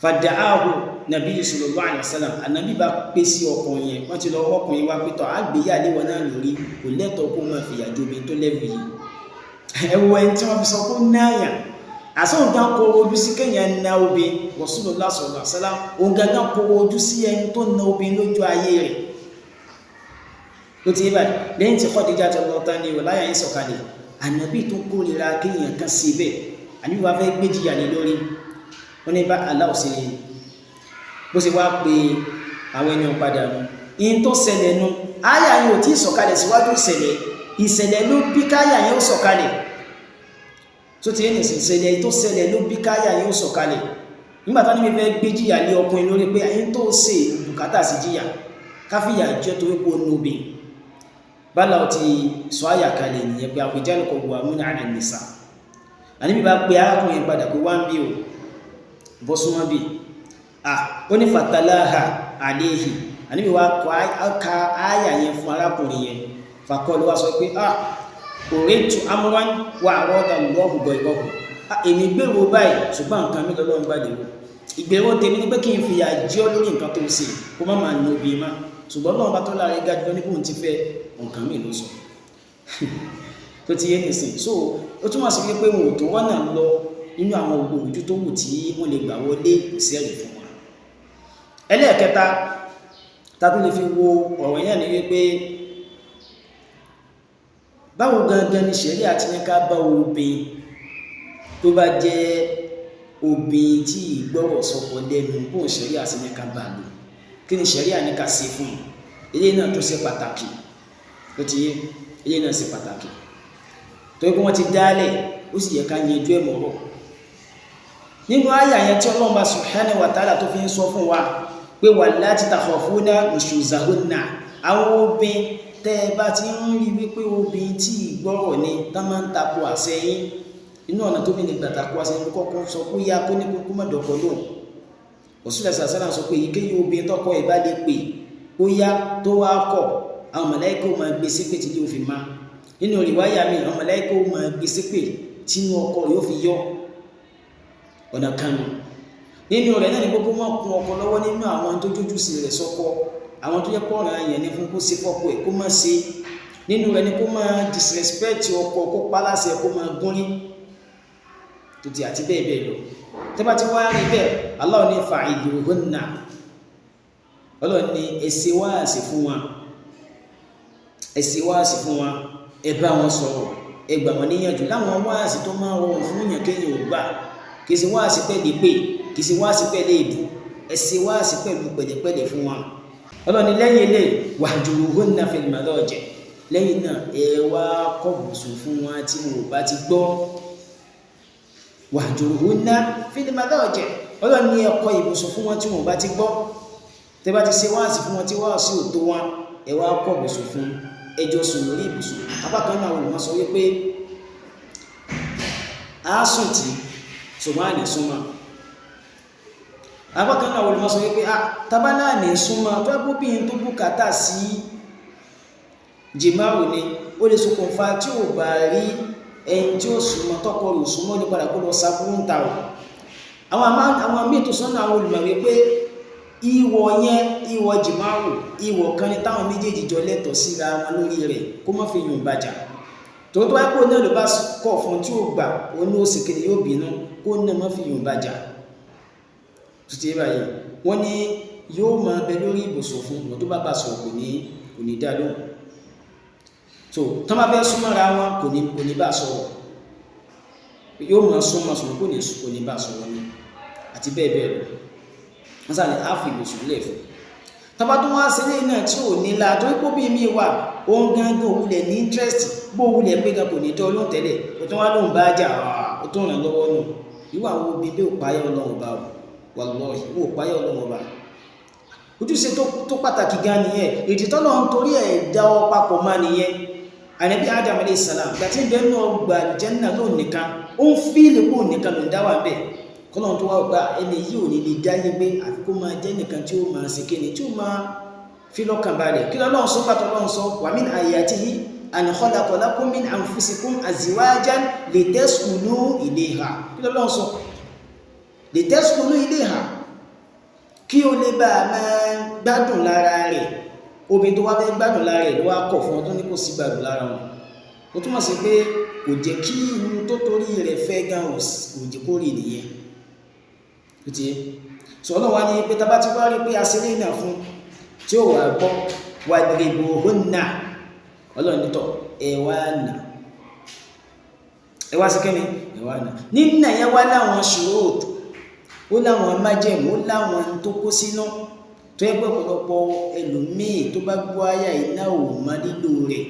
Fàdáhù nàbí sallallahu alaihi wasallam, ànàbí bá pè sí ọkùnrin yẹn, wọ́n ti lọ ọkùnrin wá pé tọ́ àgbéyàlé wọn náà lórí, kò lẹ́tọ̀ọ́ kó máa fìyà jomi tó lẹ́bù yìí. Ẹwọ ẹni tí wọ́n fi sọ kó náyà àsọ̀hún gan kó ojú sí kéèyàn na obìn. Rasulullah sallallahu alaihi wasallam òun gangan kó ojú sí ẹni tó na obìn lójú ayé rẹ̀. Ó ti yé báyìí. Lẹ́yìn tí Khadija ti lọ tán ni wòláyà yín sọ̀kalẹ̀, ànàbí tó kórìíra kéèyàn kan sí bẹ́ẹ̀, ànàbí wàá fẹ́ gbéjìyà lé lórí. Wọ́n ní bá aláwọ̀ sí bó ṣe wá pé àwọn ẹni padà nù. In tó ṣẹlẹ̀ nu, àyà yìí ò tí ì sọ̀kalẹ̀ síwájú ìṣẹ̀lẹ̀, ìṣẹ̀lẹ̀ ló bí káyà yẹn ó sọ̀kalẹ̀. Tó ti ní ìṣẹ̀lẹ̀ tó ṣẹlẹ̀ ló bí káyà yẹn ó sọ̀kalẹ̀. Nígbà tán ní mi fẹ́ gbé jìyà lé ọkùnrin lórí pé ẹni tó ṣe bùkátà sí jìyà káfíyà jẹ́ torí pé ó nu obì. Bálá ti sọ àyà kalẹ̀ nìyẹn pé ar-rijalu qawwamuna 'ala an-nisa. Àníbi bá pe arákùnrin padà pé wá ń bí o, bọ́ súnmọ́ bí. Ó ní fatalaha alayhi, àníbi wá ka àyà yẹn fún arákùnrin yẹn. Fàkọlù wá sọ pé òrètù amúrán wà rọ́dà lọ́hùn gbọ̀ìgbọ̀hùn. Èmi gbèrò báyìí, ṣùgbọ́n nǹkan mi lọ́lọ́run gbàdé wò. Ìgbèrò tèmi ni pé kí n fìyà jẹ ọ́ lórí nǹkan tó ń ṣe, kó má máa nu obì má. Ṣùgbọ́n Ọlọ́run bá tó lára ga jùlọ ní bóun ti fẹ́ nǹkan mi ló sọ. Tó ti yé nìsín. So ó túmọ̀ sí pé wọn ò tó wọ́nà lọ nínú àwọn ògbó ojú tó wù tí wọ́n lè gbà wọlé, kò sí ẹ̀rí fún wọn. Ẹlẹ́ẹ̀kẹta tá tún lè fi wo ọ̀rọ̀ yẹn ni wípé báwo gangan ni ṣẹ̀ríà ti ní ká bá obìnrin tó bá jẹ́ obìnrin tí ìgbọ́rọ̀ sọkọ lẹ́nu, bóun ṣẹ̀ríà ti ní ká bá lò, kí ni ṣẹ̀ríà ní ká ṣe fún un? Eléyìí náà tó ṣe pàtàkì. Ó ti yé, eléyìí náà ṣe pàtàkì torí pé wọ́n ti dálẹ̀, ó sì yẹ ká yanjú ẹ̀ mọ́rọ̀. Nínú àyà yẹn tí Ọlọ́run bá subhanahu wa ta'ala tó fi ń sọ fún wa pé wallati takhafuna nushuzahunna, àwọn obìnrin tẹ́ ẹ bá ti ń rí wípé obìnrin tí ìgbọ́rọ̀ ni tá máa ń tako àṣẹ yín, inú ọ̀nà tó bí ní gbà tako àṣẹ yín kọ́kọ́ sọ pé yá kó ní kókó má dọ̀kọ́ lóhùn. Rasulullah sallallahu alaihi wasallam sọ pé èyíkéyìí obìnrin tọkọ ẹ̀ bá lè pè ó yá tó wá kọ̀, àwọn màláíkà ó máa gbé ṣépè tí yóò fi má. Nínú rìwáyà mi, àwọn màláíkà ó máa gbé ṣépè tínú ọkọ yóò fi yọ. Ọ̀nà kan nù. Nínú rẹ̀ náà ni gbogbo wọn kún ọkọ lọ́wọ́ nínú àwọn tó jójú sí rẹ̀ sọ́kọ, àwọn tó jẹ́ pọ̀ràn ayẹ̀ ní fún kó ṣe fọ́kọ ẹ̀ kó má ṣe. Nínú rẹ̀ ni kó máa disrespect ọkọ, kó paláṣẹ, kó máa gúnrí tó ti àti bẹ́ẹ̀ bẹ́ẹ̀ lọ. Tẹ́ bá ti wá rí bẹ́ẹ̀, Allah ní fa'iduhunna, Ọlọ́run ní ẹ ṣe wáàsí fún wa, ẹ ṣe wáàsí fún wa, ẹ bá wọn sọ̀rọ̀, ẹ gbà wọn níyànjú láwọn wáàsí tó máa rọrùn fún yàn kéèyàn ò gbà. Kì í ṣe wáàsí pẹ̀lú èpè, kì í ṣe wáàsí pẹ̀lú èébú, ẹ ṣe wáàsí pẹ̀lú pẹ̀lẹ́pẹ̀lẹ́ fún wọn. Ọlọ́ni lẹ́yìn ilé wahjuruhunna fil madaji, lẹ́yìn náà ẹ wá kọ̀bùsùn fún wọn tí wọn ò bá ti gbọ́. Wahjuruhunna fil madaji, ọlọ́ni ẹ kọ ibùsùn fún wọn tí wọn ò bá ti gbọ́. Tẹ́ bá ti ṣe wáàsí fún wọn tí wáàsí ò tó wọn, ẹ wá kọ̀bùsùn fún, ẹjọ́ sùn lórí ibùsùn. Apá kan náà olùmọ̀ sọ wípé a sùn tí ṣùgbọ́n a lè súnmọ́. Apá kan náà olùmọ̀ sọ wípé tàbá náà lè súnmọ́ tó ẹ́ bóbìnrin tó bùkátà sí jìmáwò ni ó lè ṣokùnfà tí ò bá rí ẹni tí ó súnmọ́, tọkọ rẹ̀ súnmọ́ ní padà kó lọ sábúrú ń ta ò. Àwọn míì tó sọ́nà àwọn olùmọ̀ wípé ìwọ̀ yẹn, ìwọ̀ jìmáwò, ìwọ̀ kan ní táwọn méjèèjì jọ lẹ́tọ̀ọ́ síra wọn lórí rẹ̀ kó má fi yùn bàjá. Tó tó wáyé pé náà ló bá kọ̀ fún tí ó gbà, ó ní ó sì kiri yóò bínú, kó náà má fi yùn bàjá. Tó ti báyìí, wọ́n ní yóò máa bẹ lórí ibùsùn fún wọn, tó bá bá sọ̀rọ̀ kò ní dá lóhùn. So tó máa fẹ́ súnmọ́ra wọn kò ní bá sọ̀rọ̀, yóò máa súnmọ́ sọ̀rọ̀ kò ní bá sọ̀rọ̀ ni, àti bẹ́ẹ̀ bẹ́ẹ̀ lọ. Wọ́n sáré áfì ibùsùn lẹ̀ fún. Tọ́ba tó wá sílé náà tí ò ní la, torí pé bí mi wà, òun gangan òwúlẹ̀ ní interest, bó wulẹ̀ pé gan kò ní tọ́ lóhùn tẹ́lẹ̀, ó tún wá lóhùn bá jà, ó tún ràn lọ́wọ́ nù. Irú àwọn obìnrin bí ò páyà Ọlọ́run ọba o, wallahi, ò páyà Ọlọ́run ọba. Ojúṣe tó pàtàkì gan nìyẹn, ìdí tọ́lọ́run torí ẹ̀ dá ọ papọ̀ mọ́ nìyẹn. Ànábì Adam alayhi salam, gbà tí ń bẹ nínú ọgbà àlùjánnà lóun nìkan, ó ń fíìlì pé òun nìkan ló ń dá wà ń bẹ̀. Kọ́lọ́run tó wá gba ẹni yìí ò ní lè dáyé gbé, àfi kó máa jẹ́ nìkan tí ó máa ṣe kíni, tí ó máa fi lọ́kàn balẹ̀. Kí lọ́lọ́run sọ pàtó Ọlọ́run sọ, wa min ayatihi an khalaqa lakum min anfusikum azwajan litaskunu ilayha. Kí lọ́lọ́run sọ? Litaskunu ilayha, kí o lè bá a máa gbádùn lára rẹ̀. Obìnrin tó wá fẹ́ gbádùn lára rẹ̀ ló wá kọ̀ fún ọ tó ní kò sí gbádùn lára wọn. Ó túmọ̀ sí pé kò jẹ́ kí inú tó torí rẹ̀ fẹ́ gan kò jẹ́ kó rí nìyẹn. Sọ Ọlọ́run wá ní pé tá bá ti wá rí pé aṣílẹ̀ náà fún tí ó wà gbọ́, wadribuhunna, Ọlọ́run nítọ̀ ẹ wá nà, ẹ wá sí kíni, ẹ wá nà. Nínà yẹn wá láwọn ṣùrùt, ó láwọn májẹ̀mú, ó láwọn tó kó sínú, tó yẹ pé ọ̀pọ̀lọpọ̀ ẹlòmíì tó bá gbọ́ àyà iná ò mọ lílò rẹ̀.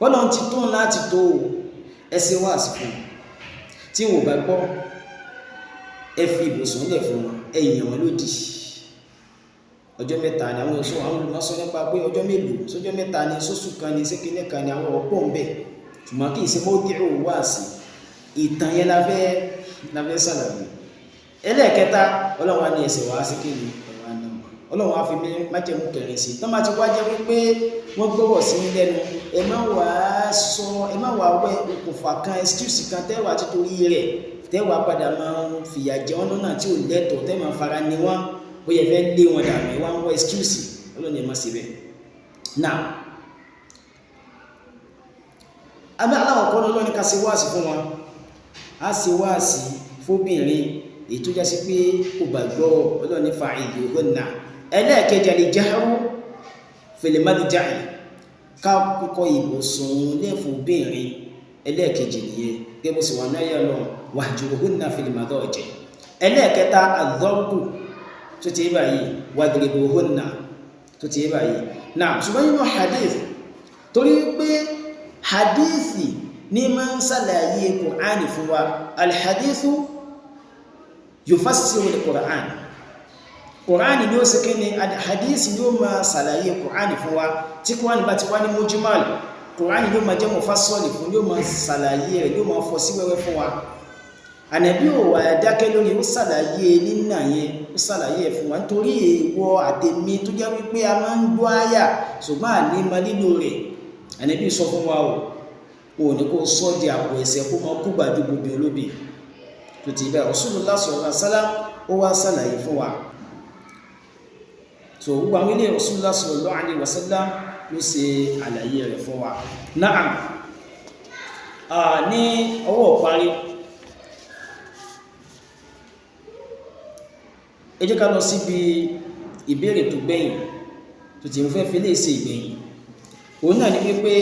Ọlọ́run ti tó láti tó ẹ ṣe wáàsí fún tí wọn ò bá gbọ́, ẹ fi ibùsùn lẹ̀ fún wọn, ẹ yàn wọn lódì. Ọjọ́ mẹ́ta ni àwọn èso àwọn olùmọ̀ sọ nípa pé ọjọ́ mélòó, sọjọ́ mẹ́ta ni, sóṣù kan ni, sékìní kan ni, àwọn ọ̀pọ̀ ń bẹ. Ṣùgbọ́n kì í ṣe mọ́díò wáàsí, ìtàn yẹn la fẹ́ ṣàlàyé. Ẹlẹ́ẹ̀kẹta, Ọlọ́run wá ní ẹsẹ̀ wá sí kíni, ẹ̀wà náà. Ọlọ́run wá fi májẹ̀mú kẹrin sí. Tọ́ máa ti wá jẹ́ wípé wọ́n gbọ́rọ̀ sí lẹ́nu, ẹ má wàá sọ, ẹ má wàá wẹ okùnfà kan, excuse kan tẹ́wàá títorí rẹ̀ tẹ́wàá padà máa ń fìyà jẹ wọ́n lọ́nà tí ò lẹ́tọ̀ọ́, tẹ́ máa fara ni wọ́n, bóyá ẹ fẹ́ lé wọn dànù, ẹ wá ń wọ excuse. Ọlọ́run ẹ má ṣe bẹ́ẹ̀. Now, abẹ́ aláwọ̀ kọ́ lọ́lọ́ ní ká ṣe wáàsí fún wọn. A ṣe wáàsí fóbìnrin èyí tó já sí pé kò gbàgbọ́, Ọlọ́run ní fa'iduhunna. Ẹlẹ́ẹ̀kẹjà lè jáwó fil madja'i, ká kọ́ ibùsùn lẹ́fọ̀ọ́bìnrin. Ẹlẹ́ẹ̀kejì nìyẹn, gẹ́gẹ́ bó ṣe wà náà yẹ lọ, wahjuruhunna fil madaji. Ẹlẹ́ẹ̀kẹta, ad-darbu, tó ti báyìí, wadribuhunna, tó ti báyìí. Náà ṣùgbọ́n nínú hadith, torí pé hadithi ní máa ń ṣàlàyé Kùránì fún wa, alhadithu yufassiru al-Qur'an, Kùránì ni ó sì kíni, hadithi ni ó máa ṣàlàyé Kùránì fún wa. Tí Kùránì bá ti wá ní mujmal, Kùránì ló máa jẹ́ mufassal fún, ló máa ṣàlàyé rẹ̀, ló máa fọ́ sí wẹ́wẹ́ fún wa. Ànábì ò wà dákẹ́ lórí, ó ṣàlàyé nínà yẹn, ó ṣàlàyé ẹ̀ fún wa, nítorí èèwọ̀ àtẹ̀mí tó jẹ́ wípé a máa ń gbọ́ àyà ṣùgbọ́n àní máa lílò rẹ̀. Ànábì sọ fún wa o ò ní kó sọ di àpò ẹ̀sẹ̀ kó máa kú gbàdúgbò bí olóbì tó ti bẹ́ẹ̀. Rasulullah sallallahu alaihi wasallam ó wá ṣàlàyé fún wa. So gbogbo àwọn ilé Rasulullah sallallahu alaihi wasallam ló ṣe àlàyé rẹ̀ fún wa. Na'am, ní ọwọ́ parí, ẹ jẹ́ ká lọ síbi ìbéèrè tó gbẹ̀yìn tó ti ń fẹ́ fi lè ṣe ìgbẹ̀yìn. Òun náà ni wípé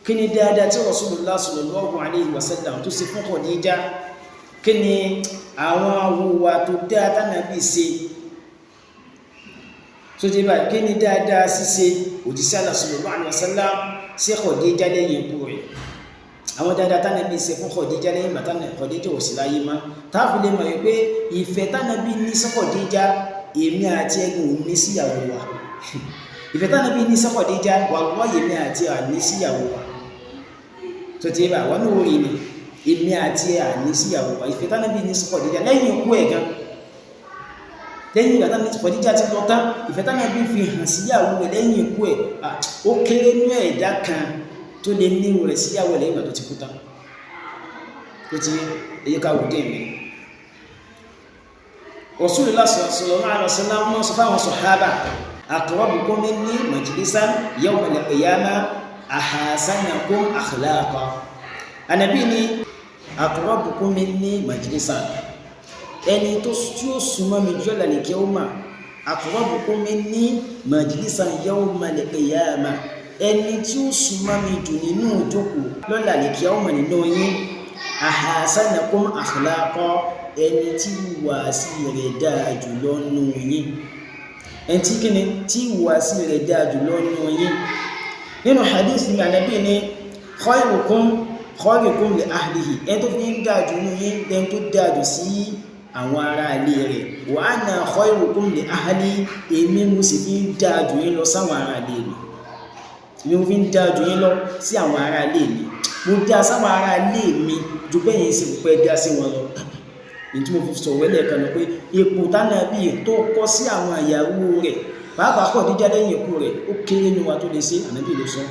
kí ni dáadáa tí Rasulullah sallallahu alaihi wasallam tó ṣe fún Khadija Kí ni àwọn hùwà tó dáa tánàbí ṣe tó ti báyìí? Kí ni dáadáa ṣíṣe òjíṣẹ́ Allah sallallahu alaihi wasallam sí Khadija lẹ́yìn ikú rẹ̀? Àwọn dáadáa tánàbí ṣe fún Khadija lẹ́yìn ìgbà tánà Khadija ò sí láyé mọ́, táàfin lè mọ̀ pé ìfẹ́ tánàbí ní sí Khadija, èmi àti ẹ̀gbọ́n ò ní síyàwó wa. Ìfẹ́ tánàbí ní sí Khadija, wallahi èmi àti àní síyàwó wa. Tó ti bá wọn ní orí ni èmi àti àní síyàwó wa. Ìfẹ́ tánàbí ní sí Khadija lẹ́yìn ikú ẹ̀ gan, lẹ́yìn ìgbà tánàbí Khadija ti lọ tán, ìfẹ́ tánàbí fi hàn síyàwó rẹ̀ lẹ́yìn ikú ẹ̀, ó kéré ní ẹ̀dá kan tó lè níwò rẹ̀ síyàwó lẹ́yìn ìgbà tó ti kú tán. Tó ti èyí ká wò dé mi. Rasulullah sallallahu alaihi wasallam wọ́n sọ fáwọn sọ̀hábà, aqrabukum minni majlisan yawmal qiyamah ahasanakum akhlaqa. Ànábì ní aqrabukum minni majlisan, ẹni tó tí ó súnmọ́ mi jù lálẹ́ kí ó mà, aqrabukum minni majlisan yawmal qiyamah, ẹni tí ó súnmọ́ mi jù nínú ìjókòó lọ́la lè kí ọmọ nínú yín, ahasanakum akhlaqa, ẹni tí ìhùwàsí rẹ̀ dáa jù lọ nínú yín. Ẹni tí kíni tí ìhùwàsí rẹ̀ dáa jù lọ nínú yín. Nínú hadith mi, Ànábì ní khayrukum khayrukum li ahlihi, ẹni tó fi ń dáa jù nínú yín lẹni tó dáa jù sí àwọn ará ilé rẹ̀. Wa ana khayrukum li ahli, èmi mo sì fi ń dáa jù yín lọ sáwọn ará ilé mi. Èmi mo fi ń dáa jù yín lọ sí àwọn ará ilé mi. Mo dá sáwọn ará ilé mi ju bẹ́yìn sì pẹ́ dá sí wọn lọ. Èyí tí mo fi sọ̀rọ̀ ẹlẹ́ẹ̀kan lọ pé ipò tánàbí tó kọ́ sí àwọn ìyàwó rẹ̀, pàápàá Khadija lẹ́yìn ikú rẹ̀, ó kéré nu wa tó lè ṣe. Ànábì ló sọ.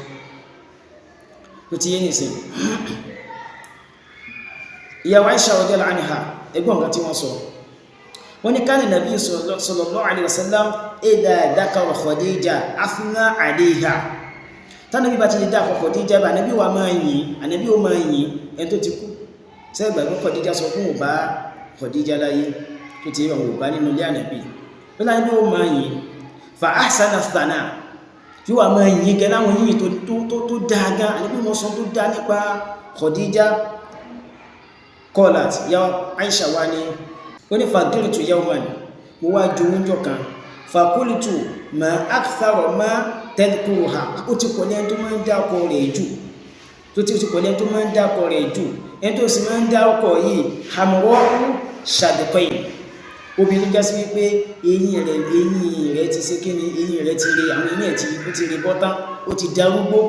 Tó ti yé nìsín. Ìyàwó Aisha radiyallahu anha, ẹgbọ́n nǹkan tí wọ́n sọ. Wọ́n ní kana nàbí sallallahu alaihi wasallam idha dhakara Khadija athna alayha. Tánàbí bá ti lè dákọ̀ Khadija bá, ànábì wa máa yìn, ànábì ó máa yìn ẹni tó ti kú. Sẹ́gbà pé Khadija sọ fún òbá Khadija láyé tó ti rọ̀ òbá nínú ilé ànábì. Ó láyé ó máa yìn fa ahsana thana, tí wà máa yìn gẹ láwọn yìnyín tó dáa gan. Ànábì wọn sọ tó dáa nípa Khadija. Qalat ya Aisha wa ni ó ní fagirtu yawman, mo wá ju oúnjẹ kan, fakultu ma akthara ma tadhkuruha, ó ti pọ̀ lẹ́ni tó máa ń dákọ̀ rẹ̀ jù, tó ti pọ̀ lẹ́ni tó máa ń dákọ̀ rẹ̀ jù, ẹni tó sì máa ń dákọ̀ yìí hamra'u shadqayn, obìnrin tó jásí wípé eyín rẹ̀ ti ṣe kíni, eyín rẹ̀ ti rí, àwọn eyín ẹ̀ ti rí bọ́tán, ó ti darúgbó.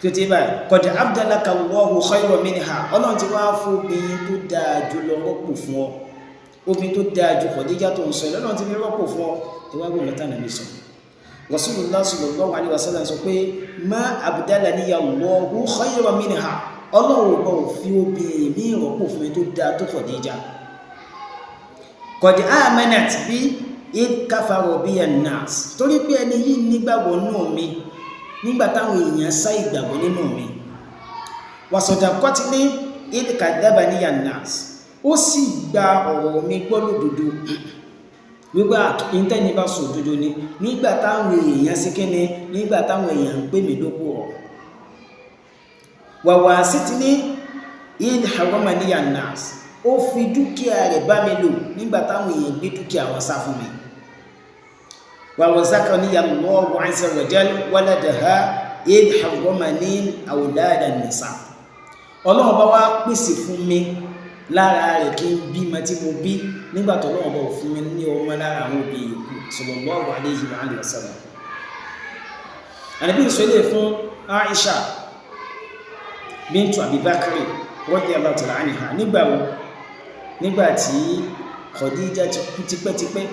Tó ti báyìí qad abdalaka Allahu khayran minha, ọlọ́run ti wá fún obìnrin tó dáa jù lọ rọ́pò fún ọ, obìnrin tó dáa jù Khadija tó ń sọ ọlọ́run ti fi rọ́pò fún ọ. Ìwágbọ̀n lọ́tà nàbí sọ. Rasulullah sallallahu alaihi wasallam sọ pé ma abdalani Allahu khayran minha, ọlọ́run bá ò fi obìnrin mi rọ́pò fún mi tó dáa tó Khadija. Qad amanat bí id kafara biya an-nas, torí pé ẹni yìí nígbàgbọ́ nínú mi nígbà táwọn èèyàn sá ìgbàgbọ́ nínú mi. Wa sadaqatni id kadhabani an-nas, ó sì gba ọ̀rọ̀ mi gbọ́ lódodo, wípé ìtẹ́ni bá sọ òdodo ni nígbà táwọn èèyàn sí kíni, nígbà táwọn èèyàn ń pè mí lóko ọ̀. Wàwà sí ti ní id harramani an-nas, ó fi dúkìá rẹ̀ bá mi lò nígbà táwọn èèyàn gbé dúkìá wọn sá fún mi. Wa razaqani Allahu azza wa jalla waladaha id harramani awlada an-nisa, ọlọ́run bá wá pèsè fún mi lára rẹ̀ kí n bímọ tí mo bí nígbà tó lọ́wọ́ bá fún mi ní ọmọ lára àwọn òbí yòókù sallallahu alayhi wa alihi wasallam. Ànábì sọ ilé fún Aisha bintu Abi Bakri radiyallahu ta'ala anha nígbà wo? Nígbà tí Khadija ti kú tipẹ́tipẹ́.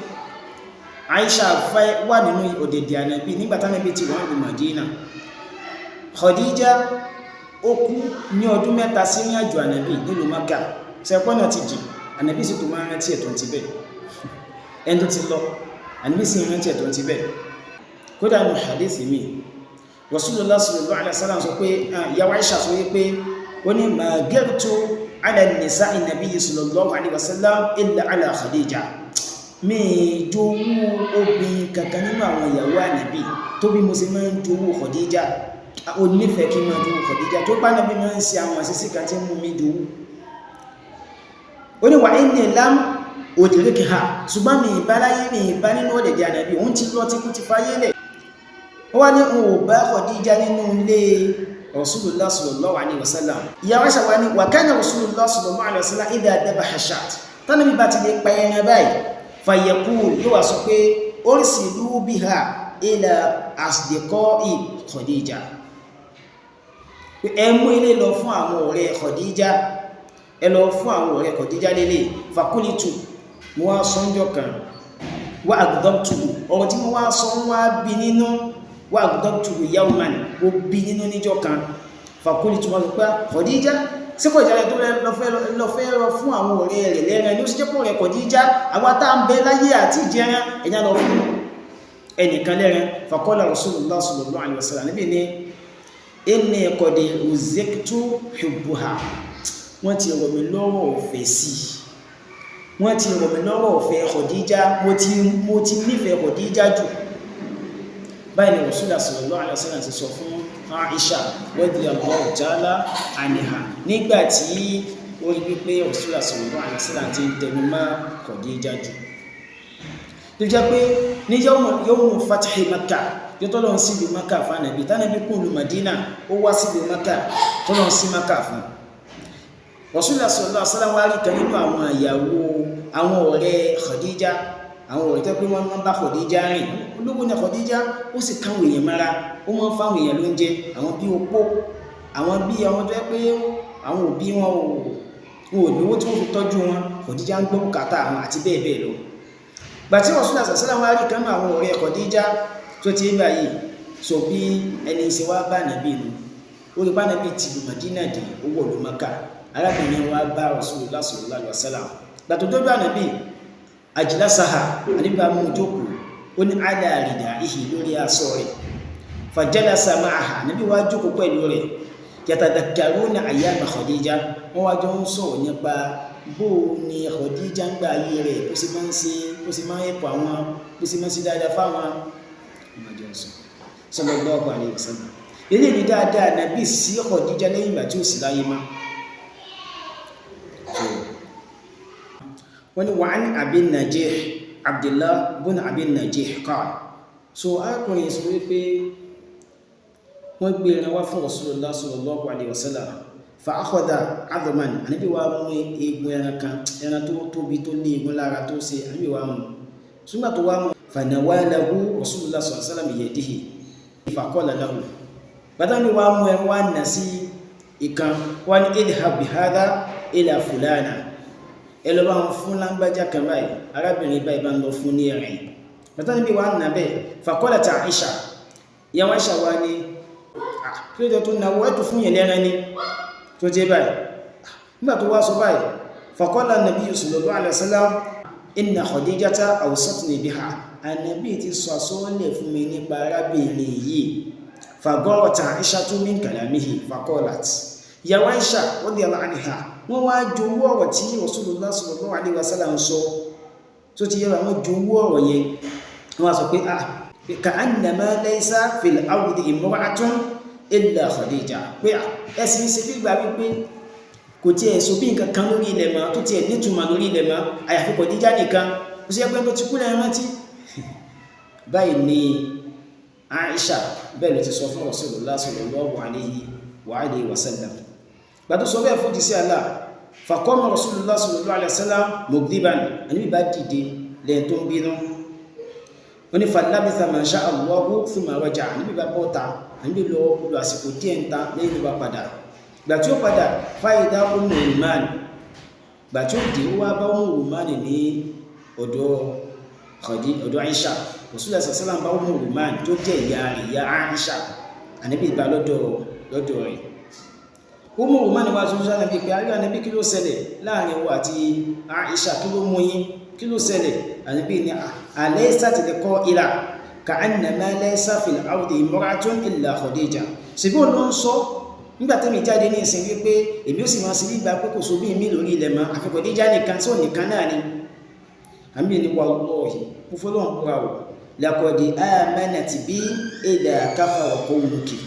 Aisha fẹ́ wà nínú òdèdè Ànábì nígbà tánàbí ti wà ní Madina. Khadija ó kú ní ọdún mẹ́ta sí ní àjò Ànábì nílùú Maka. Sẹ́pọ́nà ti jìn, Ànábì sì tó máa rántí ẹ̀tọ́ ti bẹ̀. Ẹni tó ti lọ, Ànábì sì rántí ẹ̀tọ́ ti bẹ̀. Kódà nù hadith mi, Rasulullah sallallahu alaihi wasallam sọ pé, ìyàwó Aisha sọ wípé, ó ní ma girtu ala nisa'i nabiyyi sallallahu alaihi wasallam illa ala Khadija. Mi jowú obìnrin kankan nínú àwọn ìyàwó Ànábì tó bí mo ṣe máa ń jowú Khadija. Ó nífẹ̀ẹ́ kí n máa jowú Khadija tó bá Ànábì máa ń ṣe àwọn àṣìṣe kan tí ń mú mi jowú. Ó ní wà ní lam udrikha, ṣùgbọ́n mi ìbá láyé, mi ìbá nínú ọ̀dẹ̀dẹ̀ ànàbí, òun ti lọ ti kú ti fayé lẹ̀. Ó wá ní òun ò bá Khadija nínú ilé Rasulullah sallallahu alaihi wasallam. Ìyàwó Aisha wá ní wa kana Rasulullah sallallahu alaihi wasallam idha dhabaha shat, tánàbí bá ti lè pa ẹran báyìí, fayaqul, yóò wá sọ pé ursilu biha ila asdiqai Khadija, ẹ mú ilé lọ fún àwọn ọ̀rẹ́ Khadija, ẹ lọ fún àwọn ọ̀rẹ́ Khadija lélẹ̀. Fakulitu, mo wá sọ ńjọ́ kan, wá agdabtu, ọ̀rọ̀ tí mo wá sọ ń wá bí nínú, wá agdabtu yawman, mo bí nínú níjọ́ kan. Fakulitu, wọ́n sọ pé Khadija sí kò ìjàlẹ̀ tó lọ fẹ́ rọ fún àwọn ọ̀rẹ́ rẹ̀ lẹ́ran ní ó sì jẹ́ pọ̀ rẹ̀ Khadija, àwọn tá ń bẹ láyé àti ìjẹran ẹ̀yà lọ fún ẹnìkan lẹ́ran. Faqala Rasulullah sallallahu alaihi wasallam, níbi ní inni qad ruziktu hubbuha, wọ́n ti rọ̀ mí lọ́rọ̀ ọ̀fẹ́ sí, wọ́n ti rọ̀ mí lọ́rọ̀ ọ̀fẹ́ Khadija, mo ti nífẹ̀ẹ́ Khadija jù. Báyìí ni Rasulullah sallallahu alaihi wasallam ti sọ fún Aisha radiyallahu ta'ala anha nígbà tí ó rí wípé Rasulullah sallallahu alaihi wasallam ti ń tẹnu mọ́ Khadija jù. Tó jẹ́ pé ní yawmu fathi Makkah, yóò tọ́lọ́ sí ìlú Makkah fún Ànábì, tánàbí kún ìlú Madina, ó wá sí ìlú Makkah, tọ́lọ́ sí Makkah fún Rasulullah sallallahu alaihi wasallam. Wá rí kan nínú àwọn ìyàwó àwọn ọ̀rẹ́ Khadija, àwọn ọ̀rẹ́ tó pé wọ́n máa ń bá Khadija rìn. Olówó ní Khadija, ó sì káwọn èèyàn mára, ó máa ń fáwọn èèyàn lóúnjẹ, àwọn bí opó, àwọn bí àwọn tó yẹ pé àwọn òbí wọn ò lówó tí wọ́n fi tọ́jú wọn, Khadija ń gbọ́ bùkátà àwọn àti bẹ́ẹ̀ bẹ́ẹ̀ lọ. Gbàtí Rasulullah sallallahu alaihi wasallam wá rí kan nínú àwọn ọ̀rẹ́ Khadija tó ti ń báyìí, sọ bí ẹni ṣe wá bá nàbí nu, ó rí bá nàbí tìlú Madina dé, ó wọ̀ ló Mákà. Arábìnrin wa bá Rasulullah sallallahu alaihi wasallam. Gbàtò tó bá nàbí ajlasaha, àníbà mú jókòó, ó ní ala ridaihi, lórí aṣọ rẹ̀. Fajalasa ma'aha, nàbí wá jókòó pẹ̀lú rẹ̀. Yatadhakkaruna ayyama Khadija, wọ́n wá jọ ń sọ̀rọ̀ nípa bó ni Khadija ń gba ayé rẹ̀, bó ṣe máa ń ṣe, bó ṣe máa ń ẹ̀pọ̀ àwọn, bó ṣe máa ń ṣe dáadáa fáwọn ọmọdé ọ̀sán sallallahu alaihi wasallam. Eléyìí dáadáa nàbí sí Khadija lẹ́yìn ìgbà tí ó sì láyé má. Wọ́n ní wa an Abi Najih Abdullah bun Abi Najih qala. So arákùnrin sọ wípé wọ́n gbé ẹran wá fún Rasulullah sallallahu alaihi wasallam, fa akhadha adhman, ànábì wa mú eegun ẹran kan, ẹran tó tóbi tó ní eegun lára tó ṣe, ànábì wa mú. Ṣùgbọ́n tó wá mú, fanawalahu Rasulullah sallallahu alaihi wasallam biyadihi faqala lahu, bàtà ni wàá mú ẹran wá nà sí ìkan, wá ní idhhab bihadha ila fulana, ẹ lọ bá ń fún lágbájá kan báyìí, arábìnrin báyìí bá ń lọ fún ní ẹ̀rìn. Bàtà níbi wàá nà bẹ́ẹ̀, faqalat Aisha, ìyàwó Aisha wa ni kí ló dé tó náwó ẹ̀ tó fún yẹn lẹ́ran ni tó jẹ́ báyìí. Nígbà tó wá sọ báyìí, faqala nabiyyu sallallahu alaihi wasallam inna Khadijata awsatni biha, ànábì ti sọ àsọ́ọ́lẹ̀ fún mi nípa arábìnrin yìí. Fagọ́rọ̀ta Aishatu min kalamihi faqalat, ìyàwó Aisha radiyallahu anha, wọ́n wá jowú ọ̀rọ̀ tí Rasulullah sallallahu alaihi wasallam ń sọ, tó ti yẹra wọ́n jowú ọ̀rọ̀ yẹn, wọ́n sọ pé ka'annama laysa fil ardi imra'atun illa Khadija, pé ẹ̀sìn ṣe bí ìgbà wípé kò tiẹ̀ sọ bí nǹkan kan lórí ilẹ̀ mọ́ tó tiẹ̀ nítumọ̀ lórí ilẹ̀ mọ́ àyàfi Khadija nìkan, ó sì yẹ pé tó ti kú lẹ́yìn rántí. Báyìí ni Aisha bẹ́ẹ̀ ló ti sọ fún Rasulullah sallallahu alayhi wa alihi wa sallam. Gbàtó sọ bẹ́ẹ̀ fún ti sí Allah, faqama Rasulullah sallallahu alayhi wa sallam mughdiban, àníbi bá dìde lẹ́yìn tó ń bínú. Ó ní falabitha ma sha Allahu thumma raja'a, àníbi bá bọ́ta, àníbi lọ lọ àsìkò díẹ̀ ń ta lẹ́yìn ló bá padà. Gbà tí ó padà, fa'idha Ummu Ruman, gbà tí ó dé ó wá bá Ummu Ruman ní ọ̀dọ̀ Aisha. Rasulullah sallallahu bá Ummu Ruman tó jẹ́ ìyá rẹ̀, ìyá Aisha, ànábì bá lọ́dọ̀ rẹ̀. Ummu Ruman wá tó sọ ànábì pé ayé ànábì kí ló ṣẹlẹ̀ láàrin wa àti Aisha, kí ló mú yín, kí ló ṣẹlẹ̀? Ànábì ní alaysat al-qa'ila ka'annama laysa fil ardi imra'atun illa Khadija. Ṣèbí òun ló ń sọ nígbà tẹ́mi jáde ní ìsìn wípé èmi ó sì máa ṣe gbígbà pé kò sóbí mi lórí ilẹ̀ mọ́ àfi Khadija nìkan, tí ò nìkan náà ni. Àmì ní wallahi, mo fọlọ́n búra o, laqad amanat bi idha kafara qawmuki,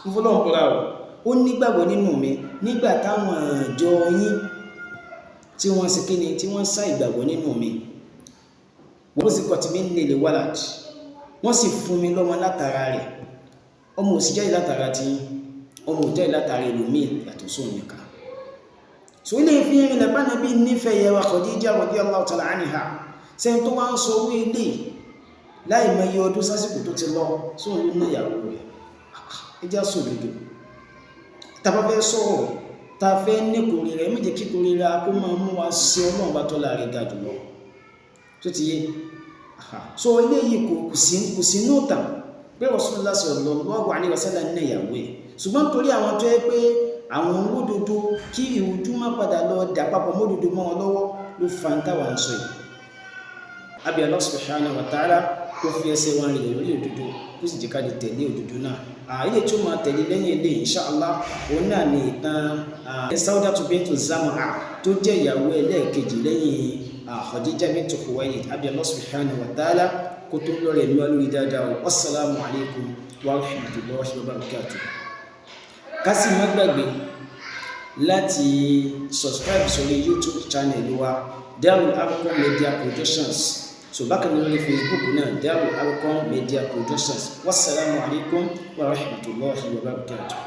mo fọlọ́n búra o, ó nígbàgbọ́ nínú mi nígbà táwọn àjọ yín Tí wọ́n sì kí ni tí wọ́n sá ìgbàgbọ́ nínú mi. Wọ́n sì kọ́ ti mí nílé walad, wọ́n sì fún mi lọ́mọ látara rẹ̀. Ọmọ ò sì jáde látara tí ọmọ ò jáde látara ẹlòmíì yàtọ̀ sóun nìkan. So ilé ìfi ìrìnlẹ̀ bá nàbí nífẹ̀ẹ́ yẹwa Khadija radiyallahu ta'ala anha. Sẹ́ni tó wá ń sọ owó ilé láì mọ iye ọdún sásìkò tó ti lọ, sóun ló ná ìyàwó rẹ̀? Ẹ jẹ́ sòdodo. Tá a bá fẹ́ sọ̀rọ̀, tá a fẹ́ ní kórìíra, ẹ má jẹ́ kí kórìíra kó máa mú wa ṣe Ọlọ́run bá tọ́lá rẹ̀ ga jùlọ. Tó ti yé. So eléyìí kò sí nóòtà pé Rasulullah sallallahu alaihi wasallam ní ìyàwó ẹ̀, ṣùgbọ́n torí àwọn tó yẹ pé àwọn olódodo, kí ìrújú má padà lọ dà papọ̀ mọ́dodo mọ́ wọn lọ́wọ́ ló fa ń táwa ń sọ yìí. Abi Allah subhanahu wa ta'ala kó fi ẹsẹ̀ wọn rìn lórí òdodo, kó sì jẹ́ ká lè tẹ̀lé òdodo náà. Ilé tó máa tẹ̀lé lẹ́yìn ilé, insha Allah, òun náà ní ìtàn Sawdatu bintu Zam'a tó jẹ́ ìyàwó ẹlẹ́ẹ̀kejì lẹ́yìn Khadija bintu Khuwaylid. Abi Allah subhanahu wa ta'ala kó tó lọ́rẹ̀ mi wá lórí dáadáa o. Wassalamu alaikum wa rahmatullahi wa barakatuh. Ká sì má gbàgbé láti subscribe sórí YouTube channel wa, Darul Arqam Media Productions. So bákan náà lórí Facebook náà, Darul Arqam Media Productions. Wassalamu alaikum wa rahmatullahi wa barakatuh.